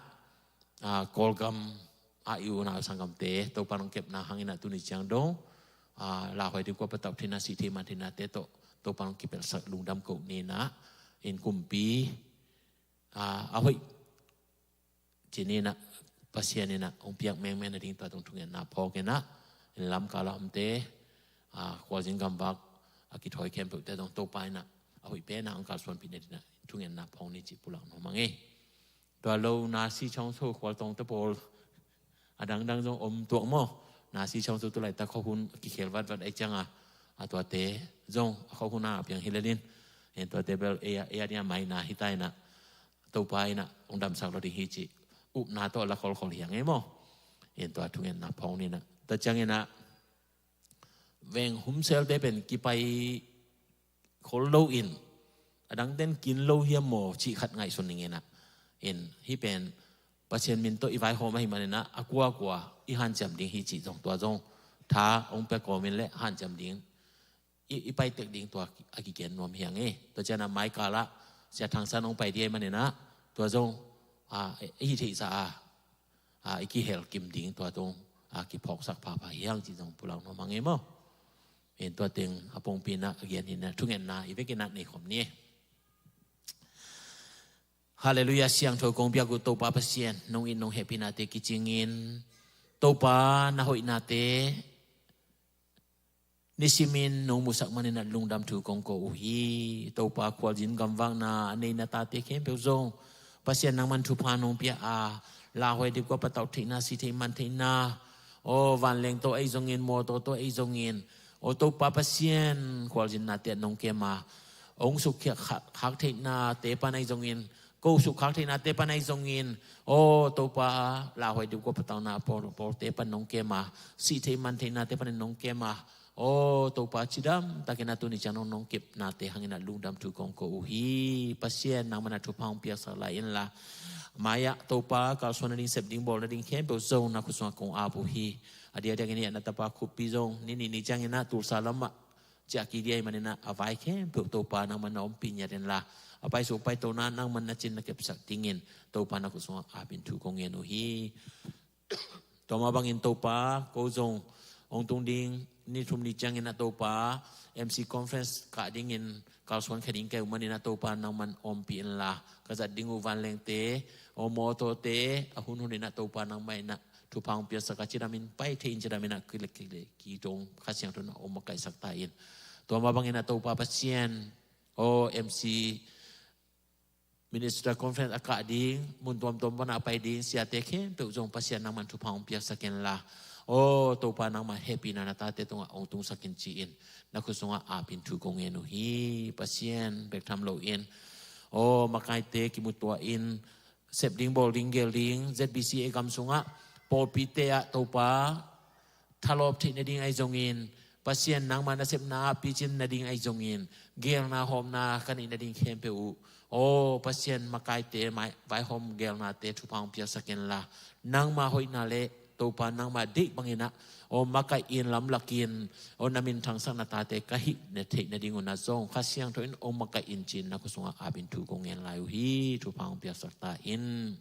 a, Kawlgam a i unau sanggamte Topa in hong kepna hang inah tuni ciang dong, a, lauhuai ding kua patauh theihna, sih thei man theihnate tawh Topa in hong kipelsak lungdam koh ni inah, en kumpi, a, a hoih ci ni inah Pasian inah hong piak mengmeng nading tua tung thungetna phawk inah, en Lamka lam te, a, khualzin gamvak a kithawi khempeuhte zong Topa inah a hoih pen a hong kalsuanpih nading inah thungetna phawk ni cih pulak nuam hang e. Tua lo Nasi Chongso khualtawngte pawl a dangdang zong om tuak maw. Nasi Chongso tu laitak khuahun a kikhel vatvat ahih ciang a, a tuate zong a khuahun a piang hi lel in, en tuate bel ei a, ei a ding a maina hi ta inah, Topa inah hong damsak lo ding hi cih upna tawh la kholkhol hi hang e maw. En tua thungetna phawk ni inah, tua ciang inah veng humselte pen kipai khol lo in, a dangten kin lo hiam maw cih khat ngaihsun ning inah. En hih pen Pasian min tawh i vaihawm ahih man inah a kuakua i hanciam ding hi cih zong tua zong tha hong pia kawm in le hanciam ding i, i pai tek ding tua a kigen nuam hi hang e. Tua ciang a mai kal ah Sia Thang San hong pai ding ahih man inah tua zong, a, i hih theihsa a, a, i kihel kim ding tua tung, a, kiphawksak phapha hi hang cih zong pulak nuam hang e maw. En tua teng a pongpi inah a gen hi inah thungetna i vek inah nei khawm ni e. Halleluiah, siangtho kong piak uh Topa Pasian, nong it nong hehpihnate kicingin, Topa na hoihnate Nisimin nong musak manin ah lungdam thu kong ko uh hi. Topa, khualzin gamvakna a nei na tate khempeuh zong Pasian nangman thupha nong pia a, lauhuai dikua patauh theihna, si thei man theihna, aw vanleng tawh ahi zongin, mawtaw tawh ahi zongin, aw Topa Pasian khualzinnate ah nong kem a, ong sukkhak khak theihnate pan ahi zongin, ko sukkhak theihnate pan ahi zongin, aw Topa, lauhuai dikua patauhna pawl, pawlte pan nong kem a, si thei man theihnate panin nong kem a, aw Topa, cidam takin ah tuni ciang nong nong kepnate hangin ah lungdam thu kong ko uh hi. Pasian nangman ah thupha hong piaksak lai inla, mai-ah Topa, kalsuan nading, sep ding, bawl nading khempeuh zong na khut sungah kong ap uh hi. A diakdiakin hiah na tapa Khuppi zong ni nih ni ciangin ah Tulsa lamah ciah kik ding ahih manin ah a vai khempeuh Topa nangman na ompih ngiat inla, a paisuk paitona nangman na cin na kepsak dingin Topa na khut sungah apin thu kong ngen uh hi. Tua mah bangin Topa, ko zong hong tung ding ni thum ni ciangin ah Topa, M C conference kah dingin kalsuan kha ding ka hih uh manin ah Topa nangman ompih inla, ka zat ding uh vanlengte, aw mawtawte, a hunhun in ah Topa nangmah in ah thupha hong piaksak a, cidamin pai thei in, cidamin ah kilek kilek kidong Kha Siangtho in ah hong makaihsak ta in. Tua mah bangin ah Topa Pasian, aw M C Minister Conference a kah ding, mun tuamtuam pan a pai ding siate khempeuh zong Pasian nangman thupha hong piaksak inla, aw Topa, nangmah hehpihna na tate tungah hong tungsak in ci-in na khut sungah apin thu kong ngen uh hi. Pasian, bek tham loin, aw makaite kimutuah in, sep ding, bawl ding, gel ding, Z B C A gam sungah pawlpite ah Topa, thalawp theih nading ahi zongin, Pasian nangmah nasepna ah picin nading ahi zongin, gelna hawmna ka neih nading khempeuh uh, aw Pasian, makaite mai vaihawm gelnate thupha hong piaksak inla, nangmah hoihna le Topa nangmah deih bangin ah, aw makaih in, lamlak in, aw na minthangsak na tate ka hih na theih nading un ah zong Kha Siangtho in hong makaih in ci-in na khut sungah apin thu kong ngen lai uh hi. Thupha hong piaksak ta in.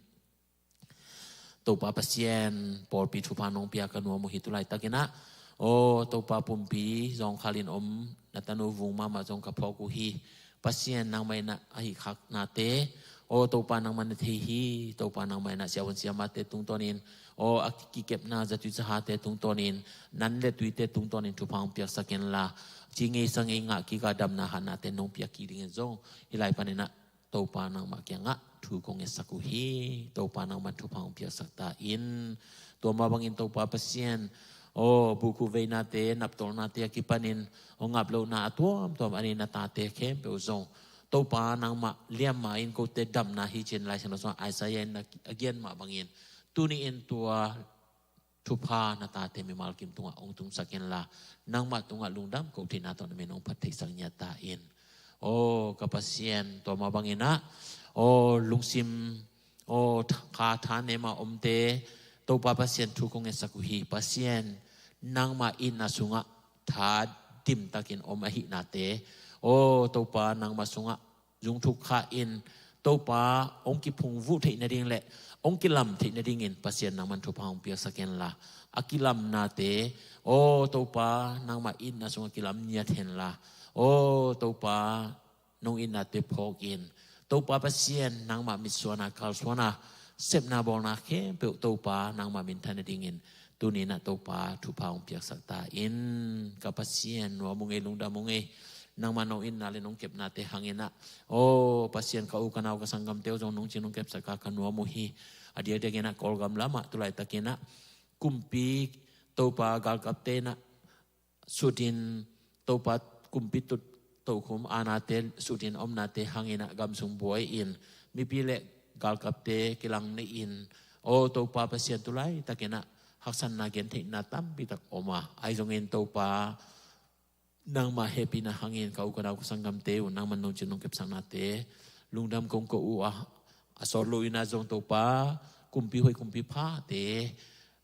Topa Pasian, pawlpi thupha nong pia ka nuam uh hi. Tulaitakin ah, aw Topa, pumpi zawngkhal in om na tanu Vung mahmah zong ka phawk uh hi. Pasian, nangmah in ah a hih khaknate, aw Topa, nangmah na thei hi. Topa, nangmah in ah siavuan siamate tungtawnin, aw a kikepna zatui zahate tungtawnin, nan le tuite tungtawnin thupha hong piaksak inla, ci ngei sa ngei ngah kik a, damna hatnate nong piak kik dingin zong hih lai panin ah Topa, nangmah kiangah thu kong ngetsak uh hi. Topa, nangmah thupha hong piaksak ta in. Tua mah bangin Topa Pasian, aw bukhuh veinate, naptolnate a kipanin, aw ngap lohna a tuamtuam a nei na tate khempeuh zong, Topa, nangmah liamma in kote damna hi ci-in Lai Siangtho sungah Isaiah in a gen mah bangin, tuni in tua thupha na tate mimal kim tungah hong tungsak inla, nangmah tungah lungdam koh theihna tawh na min hong phat theihsak ngiat ta in. Aw ka Pasian, tua mah bangin ah, aw lungsim, aw kha tha nem a omte, Topa Pasian, thu kong ngetsak uh hi. Pasian, nangmah itna sungah tha dimtakin om ahihnate, aw Topa, nangmah sungah zungthuk kha in, Topa, hong kiphungvuh theih nading le hong kilam theih nadingin Pasian, nangman thupha hong piaksak inla, a kilamnate, aw Topa, nangmah itna sungah kilam ngiat henla, aw Topa, nong itnate phawk in. Topa Pasian, nangmah mitsuana, kalsuana, sepna bawlna khempeuh Topa, nangmah minthan nadingin tuni in ah Topa, thupha hong piaksak ta in. Ka Pasian, nuam uh ngei, lungdam uh ngei. Nangmah nong itna le nong kepnate hangin ah, aw Pasian, ka u ka nau ka sanggamte uh zong nong cing nong kepsak a ka nuam uh hi. A diakdiakin ah Kawlgam lamah tulaitakin ah kumpi, Topa, galkapte in ah sutin, Topa, kumpi tut tokhum anate sutin omnate hangin ah gam sung buai in, mipi le galkapte kilang nei in, aw Topa Pasian, tulaitakin ah haksatna gentheihna tampi tak om a, ahi zongin Topa, nangmah hehpihna hangin ka u ka nau ka sanggamte uh nangman nong cing nong kepsaknate lungdam kong ko uh a, a sawt loin ah zong Topa, kumpi hoih kumpi phate,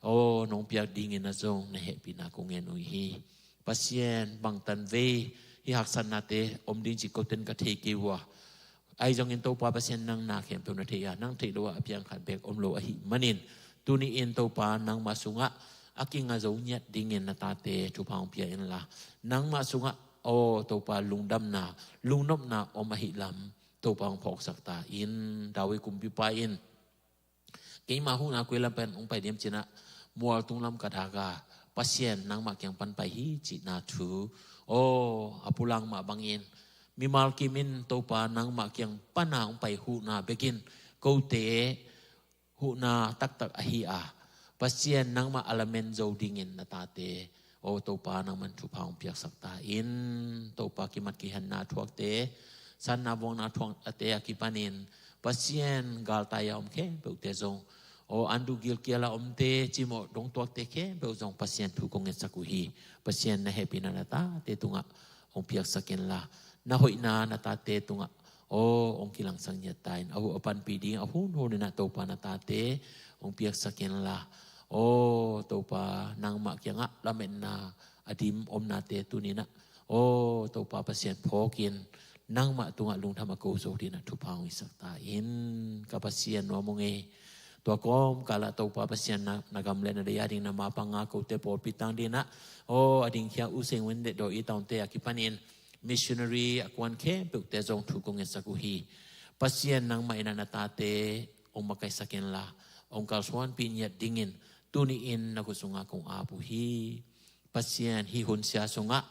aw nong piak dingin ah zong na hehpihna kong ngen uh hi. Pasian, bangtan vei hih haksatnate om ding cih koten ka thei kei uh a, ahi zongin Topa Pasian, nang na khempeuh na thei a, nang theih loh ah a piang khat beek om lo ahih manin, tuni in Topa, nangmah sungah a kinga zo ngiat dingin na tate thupha hong pia inla, nangmah sungah, aw Topa, lungdamna, lungnopna om ahih lam Topa, hong phawksak ta in. David kumpipa in, keima huhna koi lam pen hong pai diam ci-in ah mual tunglam ka dak a, Pasian nangmah kiang pan pai hi cihna thu. Aw, a pulang mah bangin mimal kimin Topa nangmah kiang pana hong pai huhna bekin kote huhna taktak ahi a, Pasian nangmah a lamen zo dingin na tate, aw Topa nangman thupha hong piaksak ta in. Topa kimat kihenna thuakte, sanna vuangna thuakte a kipanin Pasian galtai a om khempeuhte zong, aw andu gilkial a omte, cimawh dongtuakte khempeuh zong Pasian thu kong ngetsak uh hi. Pasian na hehpihna na tate tungah hong piaksak inla, na hoihna na tate tungah aw hong kilangsak ngiat ta in. A huh a panpih ding a hunhun inah Topa na tate hong piaksak inla, aw Topa nangmah kiangah lametna a dim omnate tuninah, aw Topa Pasian phawkin nangmah tungah lungdam a ko zo dinah thupha hong hisak ta in. Ka Pasian nuam ung ei. Tua kawmkalah Topa Pasian na, na gam le na lei a ding na mapanga kote pawlpi tang dinah, aw a dingkhia U Seng Win le Daw i tawnte a kipanin missionary a kuan khempeuhte zong thu kong ngetsak uh hi. Pasian nangmah inah na tate hong makaisak inla, hong kalsuanpih ngiat dingin tuni-in na khut sungah kong ap uh hi. Pasian, hih hun sia sungah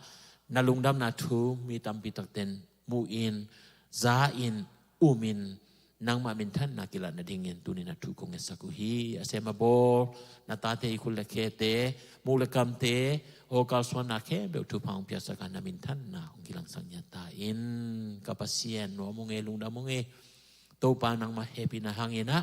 na lungdamna thu mi tampi takten mu-in, za-in, umin, nangmah minthanna kilat nadingin tuni na thu kong ngetsak uh hi. A sem a bawl na tate i khut le khete, muk le kamte, aw kalsuanna khempeuh thupha hong piaksak a, na minthanna hong kilangsak ngiat ta in. Ka Pasian nuam ung ei, lungdam ung ei. Topa nangmah hehpihna hanginah,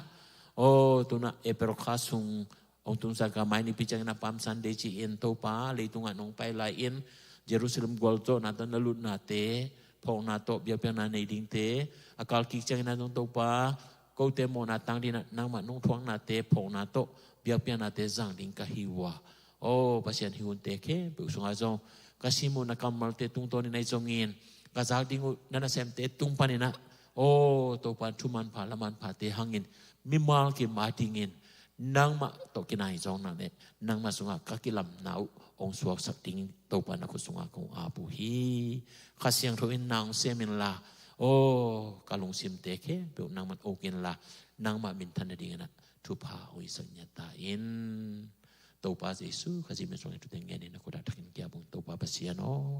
aw tunah April kha sung hong tungsak a, mai nipi ciangin a Palm Sunday ci-in Topa leitungah nong pai lai-in Jerusalem gualzawhna tawh na lutnate phawkna tawh biakpiakna nei dingte a kalkik ciangin a zong Topa, kote mawhna tang dinah nangmah nong thuaknate phawkna tawh biakpiaknate zang ding ka hi uh a, aw Pasian, hih hunte khempeuh sungah zong ka sim uh na kammalte tungtawnin ahi zongin ka zak ding uh na nasemte tung paninah, aw Topa, thu manpha la manphate hangin mimal kim a dingin nangmah tawh kinai zawkna le nangmah sungah ka kilamna uh hong suaksak ding Topa na khut sungah kong ap uh hi. Kha Siangtho in na hong sem inla, aw ka lungsimte khempeuh nangman uk inla, nangmah minthan nadinginah thupha hong hisak ngiat ta in. Topa Jesu Khazih min suangin thute ngenin na khut ah thakin kiap ung, Topa Pasian aw.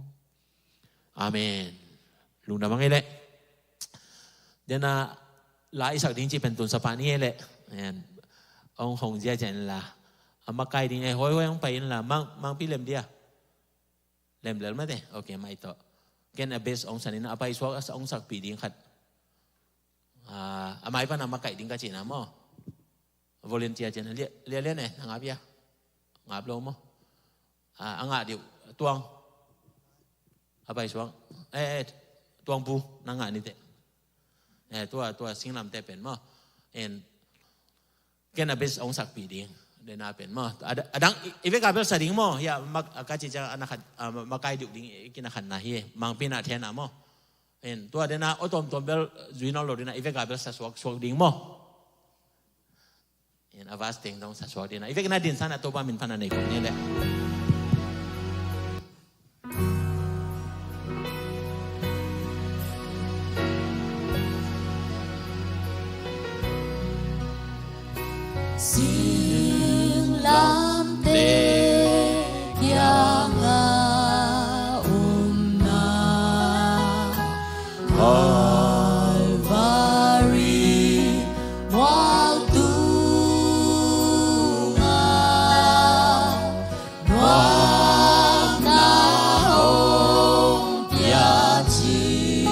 Amen. Lungdam hang ei leh. Dena la i sak ding cih pen tun sapa ni ei leh. Amen. Hong hong ziazia inla, a makai ding ei, hoi hoi hong pai inla, mang, mangpi lem dia. Lem lel mate. Ok, mai tawh. Ken a best hong sanin a pai suak a hong sakpih ding khat. Ah, a mai pan a makaih ding ka cihna maw? Volunteer cian lia, lia, lia ne, na ngap ia. Ngap lo maw? Ah, a ngah diu, Tuang. A pai suang. Eh, eh, Tuang Pu, na ngah ni teh. Eh, tua, tua singlamte pen maw? En, ken a best hong sakpih ding. Dena pen maw? Ada, adang, i, i vek a bel sa ding maw? Ia, mak, a ka ci ciang a na khat, a, makai diu ding, i kin a khat na hi. Mangpi na thena maw? En, tua dena, o tom tom bel, zui nawn lo dena, i vek a bel sa suak, suak ding maw? En, a vas teng dong sa suak dena. I vek na din sana Topa min phan a nei kong ni leh. Singlamteh kiangah omna Calvary mual tungah nuamna hong pia cih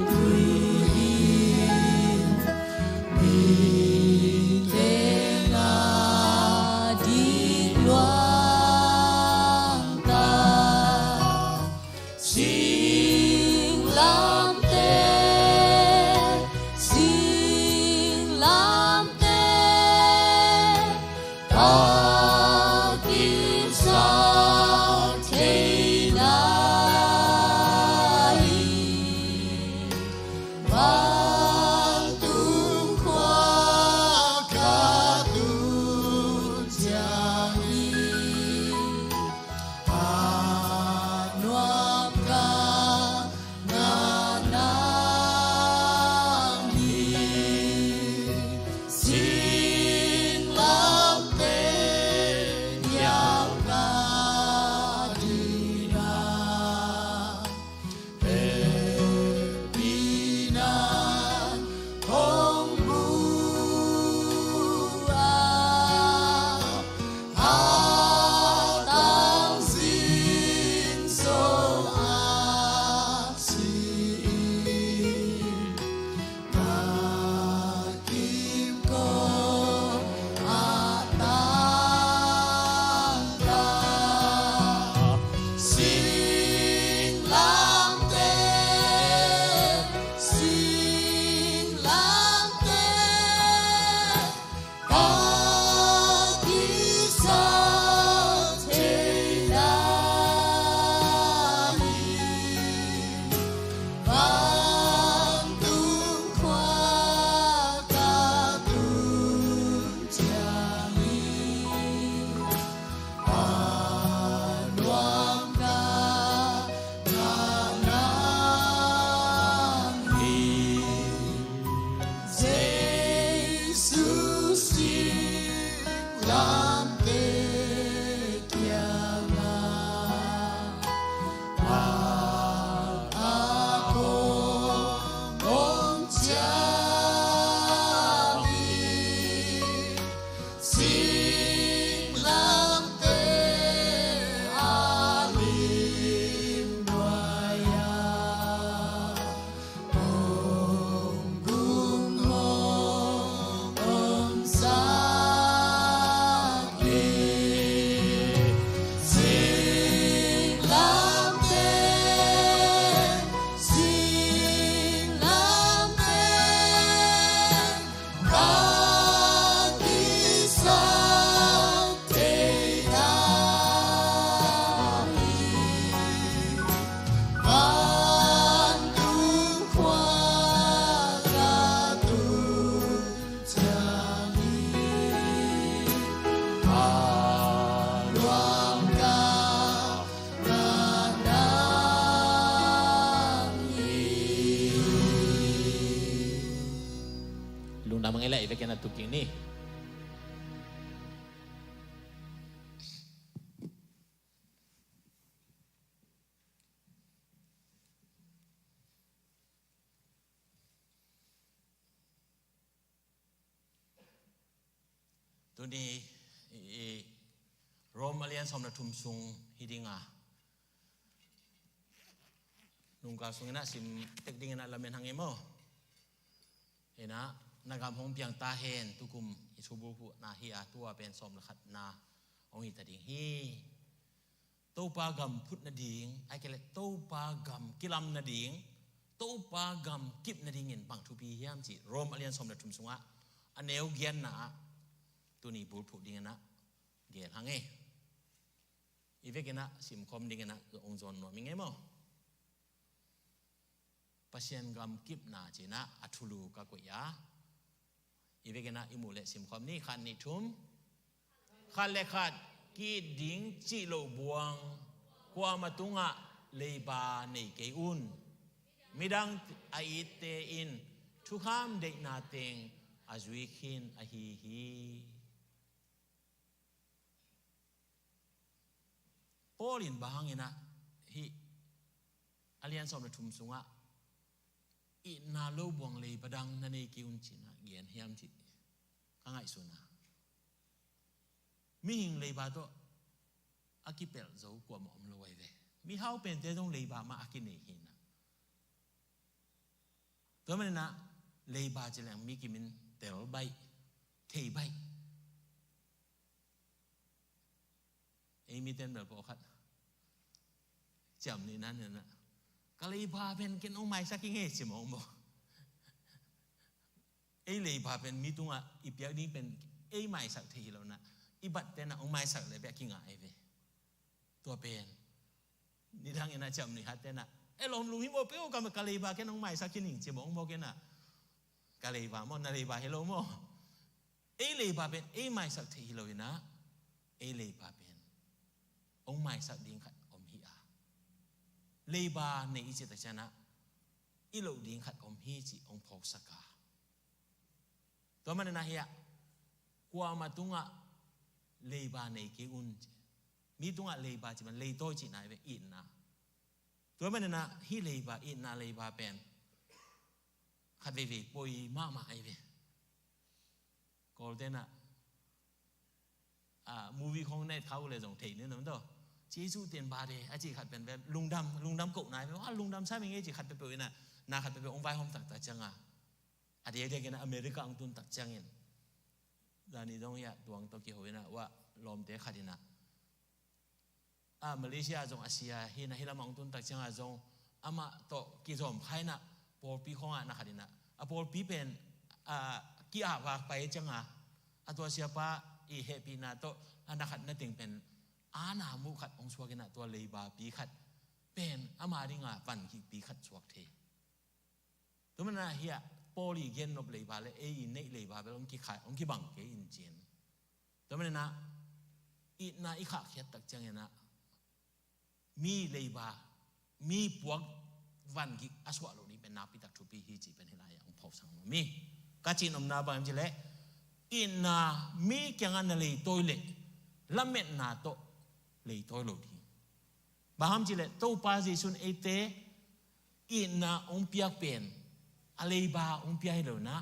tui in, mite na dik luang ta. Singlamteh, singlamteh, ka kipsak theihna hi. Vantung khua ka tun ciangin, a nuam ka na Leh i vekin a tuking ni. Tuni i, i Rom a lian sawm le thum sung hi dinga, nungkal sungin a sim tek dingin a lamen hang e maw? Ina, na gam hong piang ta hen, tukum i thubulphuhna hi a, tua pen sawm le khatna hong hi ta ding hi. Topa gam phut nading, ai kei le Topa gam kilam nading, Topa gam kip nadingin bang thupi hiam cih Rom a lian sawm le thum sungah a neu giatna ah tuni bulphuh dingin a gel hang e. I vekin a simkhawm dingin a hong zawn nuam i ngei maw? Pasian gam kipna cih a thulu ka koih a, i vekin a i muh le simkhawm ni, khat nih thum. Khat le khat ki-it ding cih loh buang kuama tungah leiba nei kei un. Midang a itte in thukham deihna teng a zui khin ahi hi. Paul in bang hangin a hih a lian sawm le thum sungah itna lo buang leiba dang na nei kei un cih a gen hiam cih ka ngaihsun a, mihing leiba tawh a kipelh zo kuamah om lo ahi ve. Mihau pente zong leiba mah a kinei hi a. Tua manin a leiba ci leng mi kimin tel baih, thei baih. Ei miten bel pawlkhat ciam ni nan na, ka leiba pen ken hong maisak ing e ci mawk maw? Ei leiba pen mi tungah i piak ding pen ei maisak thei hi lo na, i batte na hong maisak le bek a kingah ahi ve. Tua pen nidang in a ciam ni hat te na, e lawm lum hi maw, pe o, ka, ka leiba ken hong maisak hi ning ci mawk maw, ken a ka leiba maw, na leiba hi lo maw? Ei leiba pen ei maisak thei hi lo in a, ei leiba pen hong maisak ding khat om hi a, leiba nei i cih tak ciangin a i loh ding khat om hi cih hong phawksak a. Tua manin a hih a kuama tungah leiba nei kei un ci. Mi tungah leiba ci man leitawi cihna hi ve, itna. Tua manin a hih leiba, itna leiba pen khat veivei poi mahmah ahi ve. Kawlte na, a, movie khong na et kha uh le zong thei ni nam tawh. Jesu ten ba de a cih khat pen ve, lungdam, lungdam kohna hi ve. Wa, lungdam sa ming e cih khat peuhpeuh in a, na khat peuhpeuh hong vaihawm taktak ciang a, a diakdiak in a America hong tun tak ciangin, zani zong hi a tuang tawh kiho in a, wa, lawmte khat in a, a, Malaysia zong a sia hi na, hih lamah hong tun tak ciang a zong amah tawh kizawm kha in a, pawlpi khawng ah na khat in a, a pawlpi pen, a, ki-ah vak pai ciang a, a tua siapa i hehpihna tawh a na khat na teng pen a na muh khat hong suak in a, tua leibapi khat pen ama ding a van kikpi khat suak thei. Tua manin a hih a Paul i gen nop leiba le ei i neih leiba bel hong kikhai, hong kibang kei in cin. Tua manin a itna i khahkhiat tak ciangin a mi leiba, mi puak van kik a suah loh ding pen nakpi tak thupi hi cih pen hih lai-ah hong phawksak nuam hi. Ka cih nopna bang hiam cih leh, itna mi kiangah na leitawi leh lametna tawh leitawi lo ding. Bang hiam cih leh Topa Jesu in eite itna hong piak pen a leiba hong pia hi lo in a,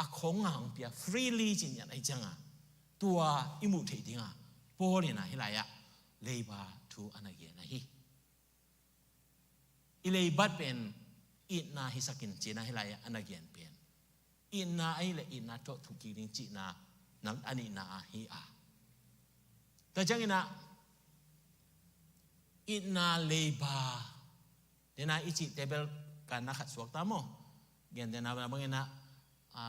a khong a hong pia, freely ci-in a hi ciang a, tua i muh theih ding a Paul in a hih lai-ah leiba thu a na gen ahi. I leibat pen itna hisak in ci-in a hih lai-ah a na gen pen itna ahih leh itna tawh thuk kik ding cihna a nihna ahi a. Tua ciangin a itna leiba, dena i cihte bel ka na khat suak ta maw? Gentehna bangin a, a,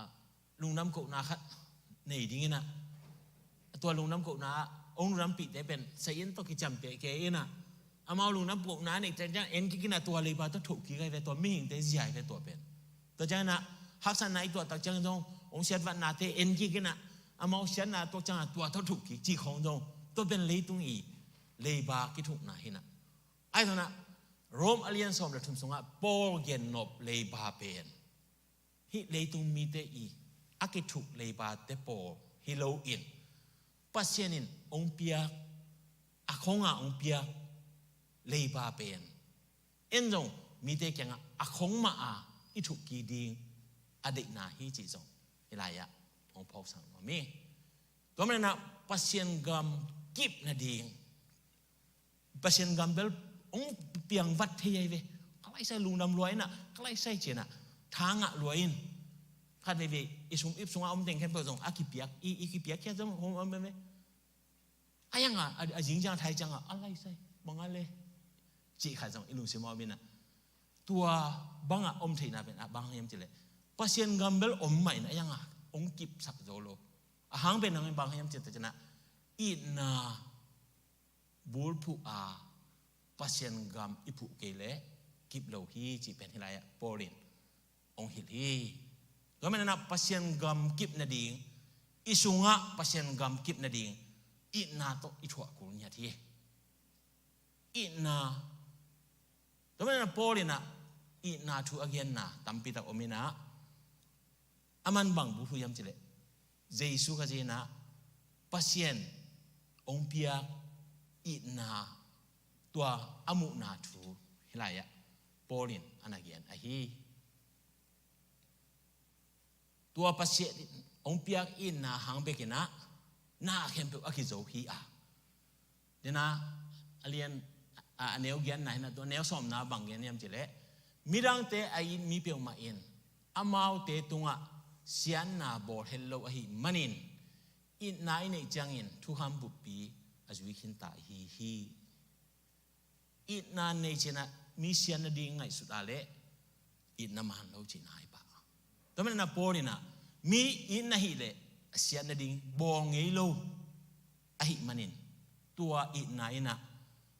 lungdam kohna khat nei dingin a, tua lungdam kohna ah hong lungdampihte pen sa-in tawh kiciamteh kei in a, amau lungdam kohna a neih ciang en kik in a, tua leiba tawh thoh kik ahi ve, tua mihingte zia ahi ve tua pen. Tua ciangin a haksatna i tuah tak ciang zong hong siatvatnate en kik in a, amau siatna tuak ciang a tua tawh thoh kik cih khawng zong, tua pen leitung i leiba kithukna hi in a. Ahi zongin a Rom a lian sawm le thum sungah Paul gen nop leiba pen hih leitung mite i a kithuk leipate pawl hi loin, Pasian in hong piak, a khonga hong piak leipa pen en zong mite kiangah a khong mah a i thuk kik ding a deihna hi cih zong hih lai-ah hong phawksak nuam hi. Tua manin ah Pasian gam kip nading, Pasian gam bel hong piang vat thei ahi ve. Ka laisai lungdam lua in ah, ka laisai ci-in ah, tha ngah lua in. Khat veivei i sum ip sungah om teng khempeuh zong a kipiak, i, i kipiak khia zong hong om ve. A yang a, a, a zing ciang a thai ciang a, a laisai bang a le, cih khat zong i lungsim a om in ah. Tua bangah om theihna pen a bang hiam cih leh, Pasian gam bel om mah in a yang a hong kipsak zo lo. A hang pen nang bang hiam cih leh, itna bulphuh a Pasian gam i phuh kei leh kip lo hi cih pen hih lai-ah Paul in hong hilh hi. Tua manin ah Pasian gam kip nading, i sungah Pasian gam kip nading itna tawh i thuah kul ngiat hi. Itna. Tua manin ah Paul in ah itna thu a genna tampi tak om in ah, a man bang bulphuh hiam cih leh, Jesu Khazih in ah Pasian hong piak itna, tua a muhna thu hih lai-ah Paul in a na gen ahi. Tua Pasian in hong piak itna hang bek in ah na khempeuh a kizo hi a. Tua manin ah a lian, a, a neu giatna hi in ah, tua neu sawmna bang gen hiam cih leh, midangte a it mi peuhmah in amaute tungah siatna bawl het lo ahih manin, itna i neih ciangin thukham buppi a zui khinta ahi hi. Itna nei ciangin ah mi siat nading ngaihsut a leh itna man lo cihna hi pah. Tua manin ah Paul in ah mi it na hih leh a siat nading bawl ngei lo ahih manin, tua itna in ah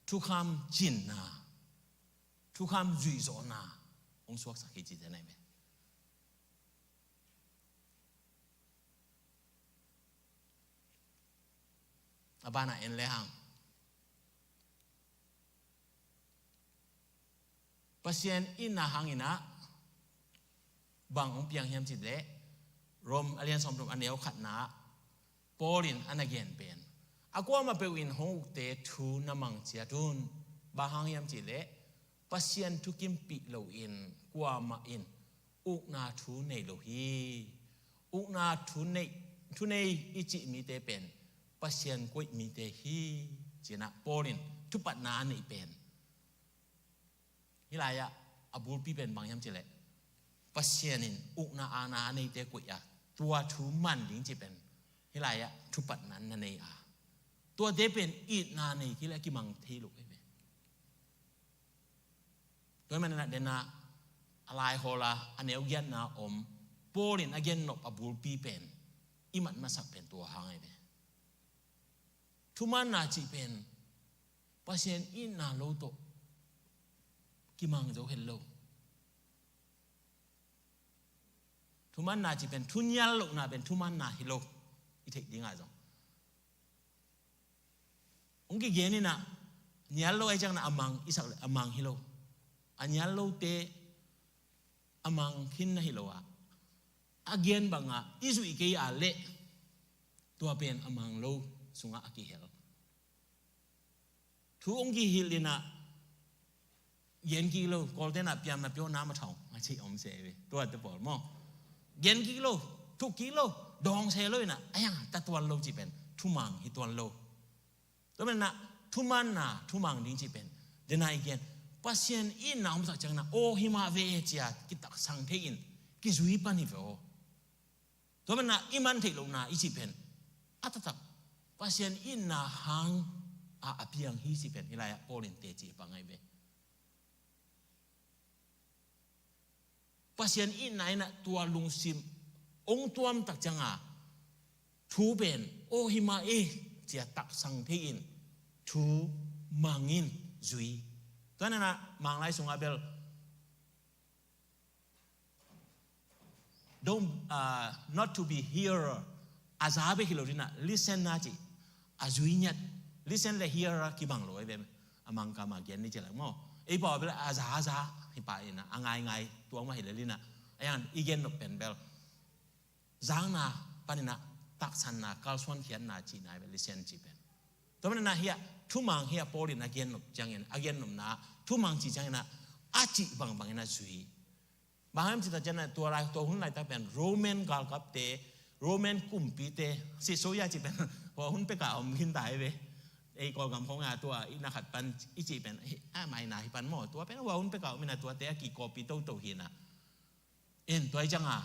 thukham cinna, thukham zuihzawhna hong suaksak hi ci-in ah hi ve. A banah en le hang, Pasian itna hang in ah bang hong piang hiam cih leh, Rom a lian sawmthum a neu khatna ah Paul in a na gen pen, a kuamah peuh in hong ukte thu na mang ciat un. Bang hang hiam cih leh, Pasian thukimpih loin kuamah in ukna thu nei lo hi. Ukna thu nei, thu nei i cih mite pen Pasian koih mite hi, ci-in ah Paul in thupatna a neih pen. Hih lai-ah a bulpi pen bang hiam cih leh, Pasian in ukna aana a neite koih a, tua thu man ding cih pen hih lai-ah thupatna na nei a, tuate pen itna nei kei leh a kimang thei lo hi ve. Tua manin ah den a, a lai hawl a, a neu giatna om, Paul in a gen nop a bulpi pen, i mat masak pen tua hang hi ve. Thumanna cih pen Pasian itna lo tawh kimang zo het lo. Thumanna cih pen thu nial lohna pen thumanna hi lo, i theih dingah zong. Hong kigen in ah, nial lo ahih ciangin ah a mang i sak leh a mang hi lo. A nial lote a mang khin na hi lo a, a gen bangah i zuih kei a leh tua pen a mang lo sungah a kihel. Thu hong kihilh in ah, gen kik lo, Kawlte in ah piam na pio na ma thong, a ci om se ve, tuate pawl maw. Gen kik lo, thuk kik lo, dawng se lo in ah, a yang ta tuan lo cih pen thumang hi tuan lo. Tua manin ah thumanna, thumang ding cih pen, den a i gen, Pasian itna om tak ciangin ah, aw hi mah ve ci-a kitaksang thei in kizui pan hi ve aw. Tua manin ah i man theih lohna i cih pen, a taktak Pasian itna hang a, a piang hi cih pen hih lai-ah Paul in teci pang ahi ve. Pasian itna in ah tua lungsim hong tuam tak ciangin ah thu pen, aw hi mah e, ci-a taksang thei in thu mang in zui. Tua manin ah Manglai sungah bel, don't, uh, not to be hearer. A za bek hi lo ding a, listen na ci. A zui ngiat. Listen le hearer kibang lo ahi ve. A Mangkam a gen ni ci lak maw. Ei pau bel a za a za hi pah in a, a ngaingai tuang mah hi lel in a. A yang i gen nop pen bel, zakna panin ah taksanna, kalsuan khiatna cihna hi ve, listen cih pen. Tua manin ah hiah thumang hiah Paul in a gen nop ciangin, a gen nopna ah thumang cih ciangin ah a cih bangbangin a zui. Bang hiam cih tak ciangin ah tua lai, tua hun laitak pen Roman galkapte, Roman kumpite, Caesarea cih pen tua hun pekah a om khin ta hi ve. Ei Kawlgam khawng a tua i na khat pan i cih pen, a maina hi pan maw, tua pen tua hun pekah a om in ah tuate a kikawpi toto hi in ah. In tua hi ciang a,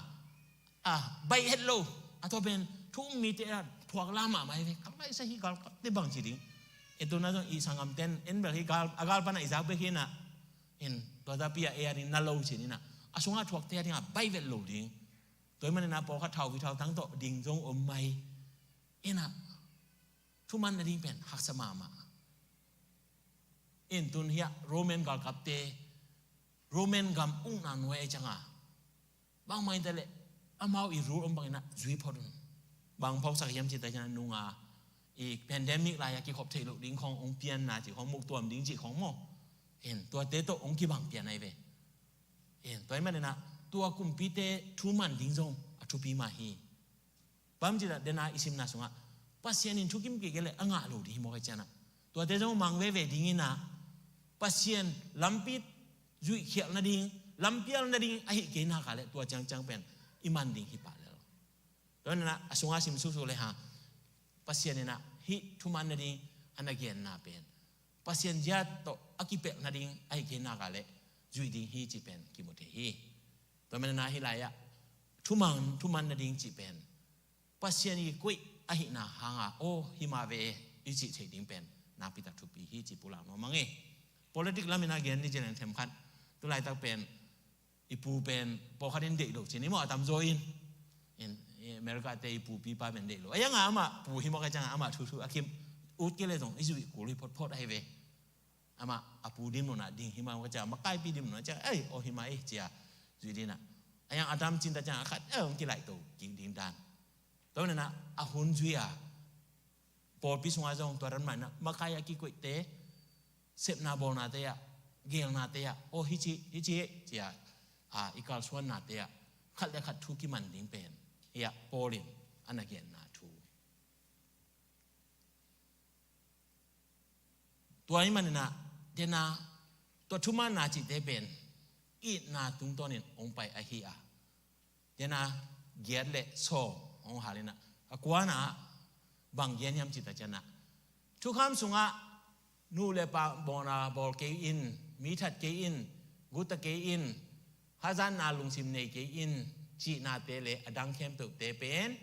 a baih het lo, a tua pen thu um mite a thuak la mahmah hi ve. Ka laisa hi galkapte bang ci ding. In tuna zong i sanggamten in bel hi gal, a gal pan a i zak bek hi in ah. In tua tapi a ei a ding na lo ci in ah, a sungah thuakte a ding a baih vet lo ding. Tua hi manin ah pawlkhat thau vi thau tang tawh ding zong om mai. In ah thuman nading pen haksa mahmah. In tun hiah Roman galkapte, Roman gam ukna nuai a hi ciang a, bangmah in ta leh amau i rule om bangin ah zui phot un. Bang phawksak hiam cih tak ciang a, nung a i pandemic lai a kikhop theih loh ding khawng hong pianna cih khawng, muktuam ding cih khawng maw. In tuate tawh hong kibang pian ahi ve. In tua hi manin ah tua kumpite thuman ding zong a thupi mah hi. Bang hiam cih tak, dena i simna sungah Pasian in thukim kei kei leh a ngah lo ding hi mawk a hi ciang a, tuate zong mang veve ding in ah, Pasian lampi zuihkhialh nading, lampial nading ahih kei nak leh tua ciangciang pen i man ding hi pah lel. Tua manin ah a sungah sim suksu le hang, Pasian in ah hih thuman nading a na genna pen Pasian zia tawh a kipelh nading ahih kei nak leh zuih ding hi cih pen kimu thei hi. Tua manin ah hih lai ah thumang, thuman nading cih pen Pasian i koih ahihna hang a, aw hi mah ve e, i cih theih ding pen nakpi tak thupi hi cih pulak nuam ing e. Politic lam in a gen ni, Jerusalem themkhat, tu laitak pen i pu pen pawlkhat in deih lo ci ni maw, a tamzaw in. In, America te i pupi pa pen deih lo. A hi hang a amah pu hi mawk a hi ciang a, amah thuthu a kim ut kei leh zong i zuih kul hi photphot ahi ve. Amah a pu dim lo na ding hi mawk a hi ciang a, makaipi dim lo na ciang a, ei, aw hi mah e ci a zuih ding a. A hi hang a dam cin ta ciang a khat, ei, hong kilaihto kik ding dan. Tua manin ah a hun zui a, pawlpi sungah zong tua dan mah in ah makai a kikoihte, sepna bawlnate ah, gelnate ah, aw hici, hici, ci a, a, i kalsuannate ah khat le khat thu kiman ding pen hiah Paul in a na genna thu. Tua ahih manin ah dena tua thumanna cihte pen itna tungtawnin hong pai ahi a, dena giat le sawm hong hal in ah, a kuana ah bang gen hiam cih tak ciang a, thukham sungah nu le pa mawhna bawl kei in, mi that kei in, guta kei in, hazatna lungsim nei kei in cihnate le a dang khempeuhte pen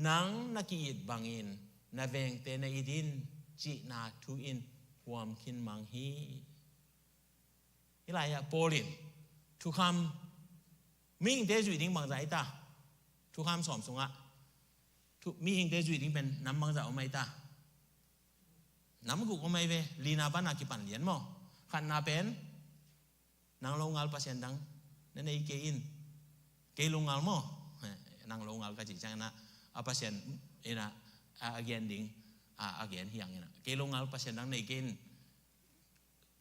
nang na ki-it bangin na vengte na it in cihna thu in huam khin mang hi. Hih lai-ah Paul in thukham, mihingte zuih ding bangzah hi ta? Thukham sawm sungah thu, mihingte zuih ding pen nam bangzah om ahi ta? Nam guk om ahi ve. Lina pana kipan lian maw? Khatna pen nang longal pasian dang na nei kei in. Kei longal maw? Nang longal ka cih ciangin ah a pasian in ah a, a gen ding, a, a gen hi hang in ah, kei longal pasian dang nei kei in.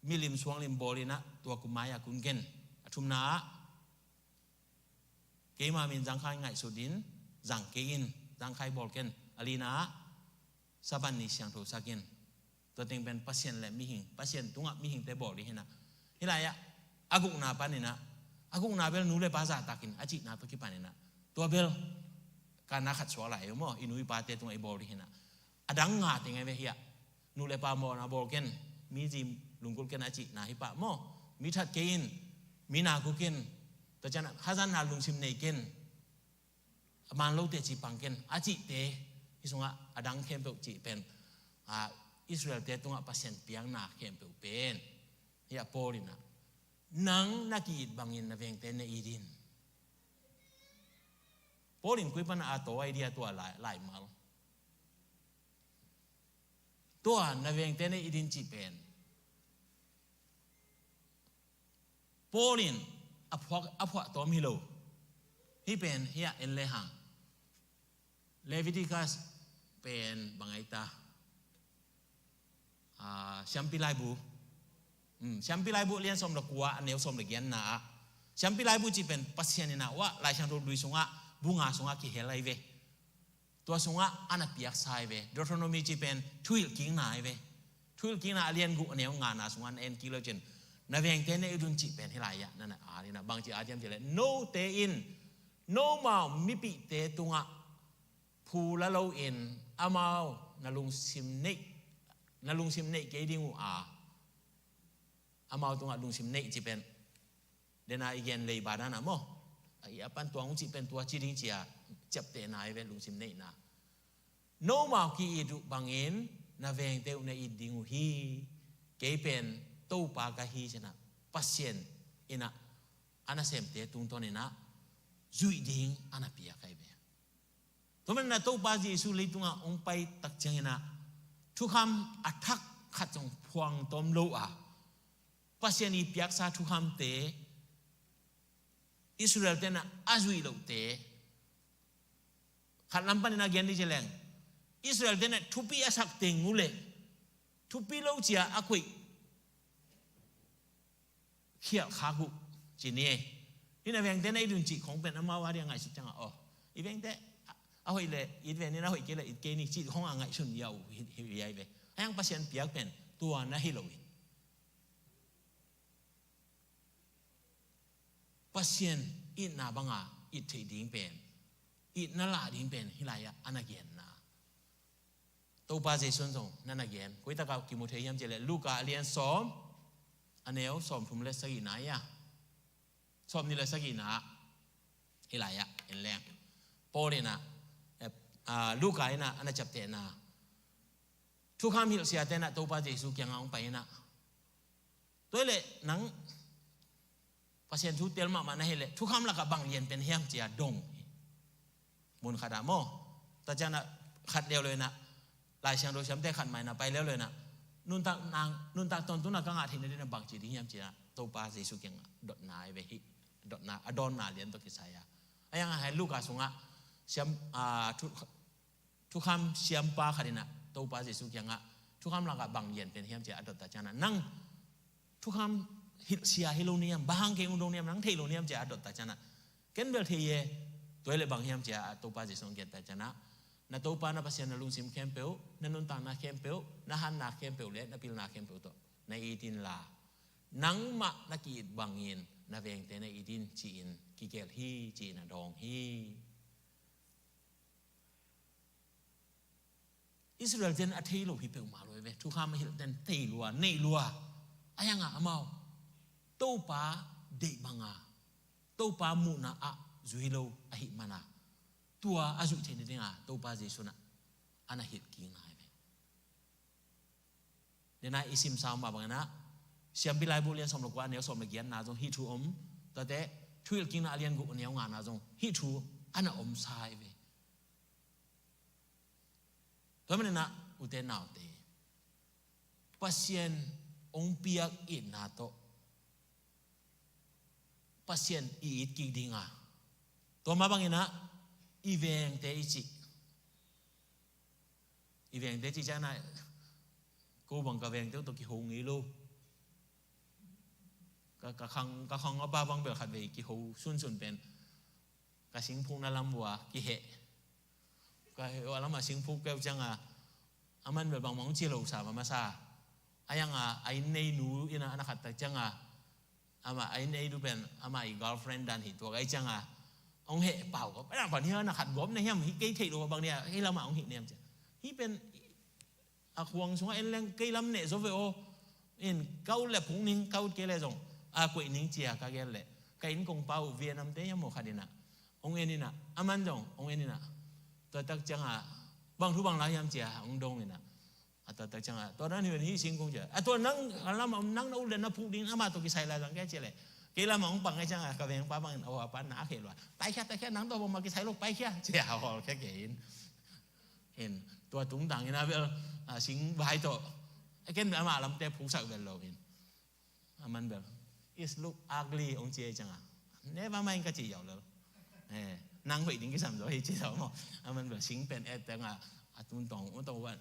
Milim suanglim bawl in ah tua kum mai-ah kun ken. A thumna ah keima min zangkhai ngaihsut in zang kei in, zangkhai bawl ken. A lina ah Sabbath ni siangtho sak in. Tua teng pen Pasian le mihing, Pasian tungah mihingte bawl ding hi in ah. Hih lai-ah a gukna pan in ah, a gukna bel nu le pa zahtak in a cihna tawh kipan in ah, tua bel kanna khat suak lai uh maw, i nu i pate tungah i bawl ding hi in ah. A dang nga teng ahi ve hiah. Nu le pa mawhna bawl ken, mi zi lunggulh ken a cihna hi pah maw? Mi that kei in, mi na gu ken, tua ciang hazatna lungsim nei ken, a man lo teci pang ken a cihte, hih sungah a dang khempeuh cih pen, a, Israel-te tungah Pasian piakna khempeuh pen hiah Paul in ah nang na ki-it bangin na vengte na it in. Paul in koi pan a taw idea tua lai, laimal. Tua na vengte na it in cih pen Paul in a phuak, a phuah tawm hi lo. Hih pen hiah en le hang, Leviticus pen bang ahi ta? Ah, Siampi Laibu. Hmm, Siampi Laibu lian sawm le kua, a neu sawm le giatna ah. Siampi Laibu cih pen Pasian in ah, uah, Lai Siangtho Lui sungah bu nga sungah kihel ahi ve. Tua sungah a na piaksa ahi ve. Deuteronomy ci pen thuhilhkikna ahi ve. Thuhilhkikna a lian guk a neu ngana sungah na en kik le uh cin, na vengte na it un cih pen hih lai-ah na na at in ah, bangci at hiam cih leh, note in nomau mipihte tungah phu la loin amau na lungsim neih, na lungsim neih kei ding uh a, amau tungah lungsim neih cih pen, dena i gen leiba dan ah maw, a i a pan tua hong cih pen tua ci ding ci-a ciaptehna ahi ve, lungsim neihna. Nomau ki-it uh bangin na vengte uh na it ding uh hi. Kei pen Topa ka hi ci-in ah, Pasian in ah a nasemte tungtawn in ah zuih ding a na piak ahi ve. Tua manin ah Topa Jesu leitungah hong pai tak ciangin ah thukham a thak khat zong phuang tawm lo a, Pasian i piaksa thukhamte, Israel-te in ah a zuih lohte, khat lam panin a gen ding ci leng, Israel-te in ah thupi a sak teng uh leh thupi lo ci-a a koih khialh khak uh ci ni. Hih na vengte na it un cih khong pen amau a ding a ngaihsut ciangah, aw, i vengte a hoih leh it ve ni, a hoih kei leh it kei ni cih khong a ngaihsun ia uh hi, hi, hi ahi ve. Ahi hang Pasian piak pen tua na hi lo hi. Pasian itna banga it theih ding pen, itna lah ding pen hih lai-ah a na genna. Topa Jesu in zong na na gen. Koi takah kimu thei hiam cih leh Luka a lian sawm, a neu sawm thum le sagihna hi a, sawm nih le sagihna ah, hih lai-ah en leng, Paul in ah, eh, ah, Luka in ah a na ciaptehna, thukham hilhsiate in ah Topa Jesu kiangah hong pai in ah, tua hi leh nang Pasian thu tel mahmah na hih leh thukham lakah bang lian pen hiam ci-a dong hi. Mun khatah maw, tua ciangin ah khat leuleu in ah, Lai Siangtho siamte khat mah in ah pai leuleu in ah, nuntak nang, nuntak tawntung ah ka ngah theihna dingin ah bangci ding hiam ci-a Topa Jesu kiangah dotna ahi ve hih. Dotna, a dawnna lian tawh kisai a, ahi hang a, Luka sungah siam, ah, thu, thukham siampa khat in ah Topa Jesu kiangah thukham lakah bang lian pen hiam ci-a a dot tak ciangin ah, nang thukham hilhsia hi lo na hiam, bang hang kei hong dong na hiam, nang thei lo na hiam ci-a a dot tak ciangin ah, ken bel thei e. Tua hi leh bang hiam ci-a a Topa Jesu hong gen tak ciangin ah, na Topa na Pasian na lungsim khempeuh, na nuntakna khempeuh, na hatna khempeuh le na pilna khempeuh tawh na it inla, nangmah na ki-it bangin na vengte na it in ci-in kigelh hi, ci-in a dawng hi. Israel-te in a thei lo hi peuhmah lo hi ve. Thukham a hilhte in thei lua, neih lua. Ahi hang a amau Topa deih banga, Topa muhna ah zui lo ahih mana, tua a zuih theihna dinga Topa Jesu in ah a na hilh kikna hi ve. Dena i simsa mah bangin ah, Siampi Laibu lian sawm le kua, a neu sawm le giatna zong hih thu om. Tuate, Thuhilhkikna a lian guk, a neu ngana zong hih thu a na omsa hi ve. Tua manin ah, ute naute, Pasian hong piak itna tawh Pasian i it kik dinga, tua mah bangin ah i vengte i cih, i vengte cih ciangin ah, ko bang ka vengte uh tawh kiho ngei lo. Ka, ka khang, ka khang a pa bang bel khatvei kiho sunsun pen, ka singphukna lam uh a kiheh. Ka heh uh a lam a singphuk keu cianga, aman bel bangmah hong ci lo sa mah masa. Ahi hang a, a inn nei nu in ah a na khat tak cianga, amah a inn ei du pen amah i girlfriend dan hi tuak ahih cianga, hong heh pau kop. Bang hi a na khat gawp na hiam, hih kei theih lo bang ni a, hih lamah hong hih na hiam cia. Hih pen a khuang sungah en leng kei lam neh zaw ve aw. In ka ut leh phuk ning, ka ut kei leh zong a koih ning cia ka gen leh, ka inn kongpa uh Vietnam te hiam maw khat in ah, hong en in ah, aman zong hong en in ah, tua tak cianga bang thu bang la hiam cia hong dong in ah. A tua tak cianga, tua nan hi ven hih singkung cia. A tua nang, a lam, nang na ut leh na phuk ding, amah tawh kisai lai zang kei cia leh. Kei lamah hong pang kei cianga, ka vengpa bangin, aw, a pan na a kheh lua. Pai khia, pai khia, nang tawh bangmah kisai lo, pai khia. Cia, a hawl khia kei in. In, tua tungtang in a bel, a, sing vai tawh. A ken bel amah lamte phuksak bel lo in. Aman bel, "It look ugly," hong ci ei cianga. "Never mind," ka ci yau lel. Eh, nang hoih ding kisam zaw hi ci zaw maw. Aman bel, sing pen et teng a, a tun tawng, u tawng wan.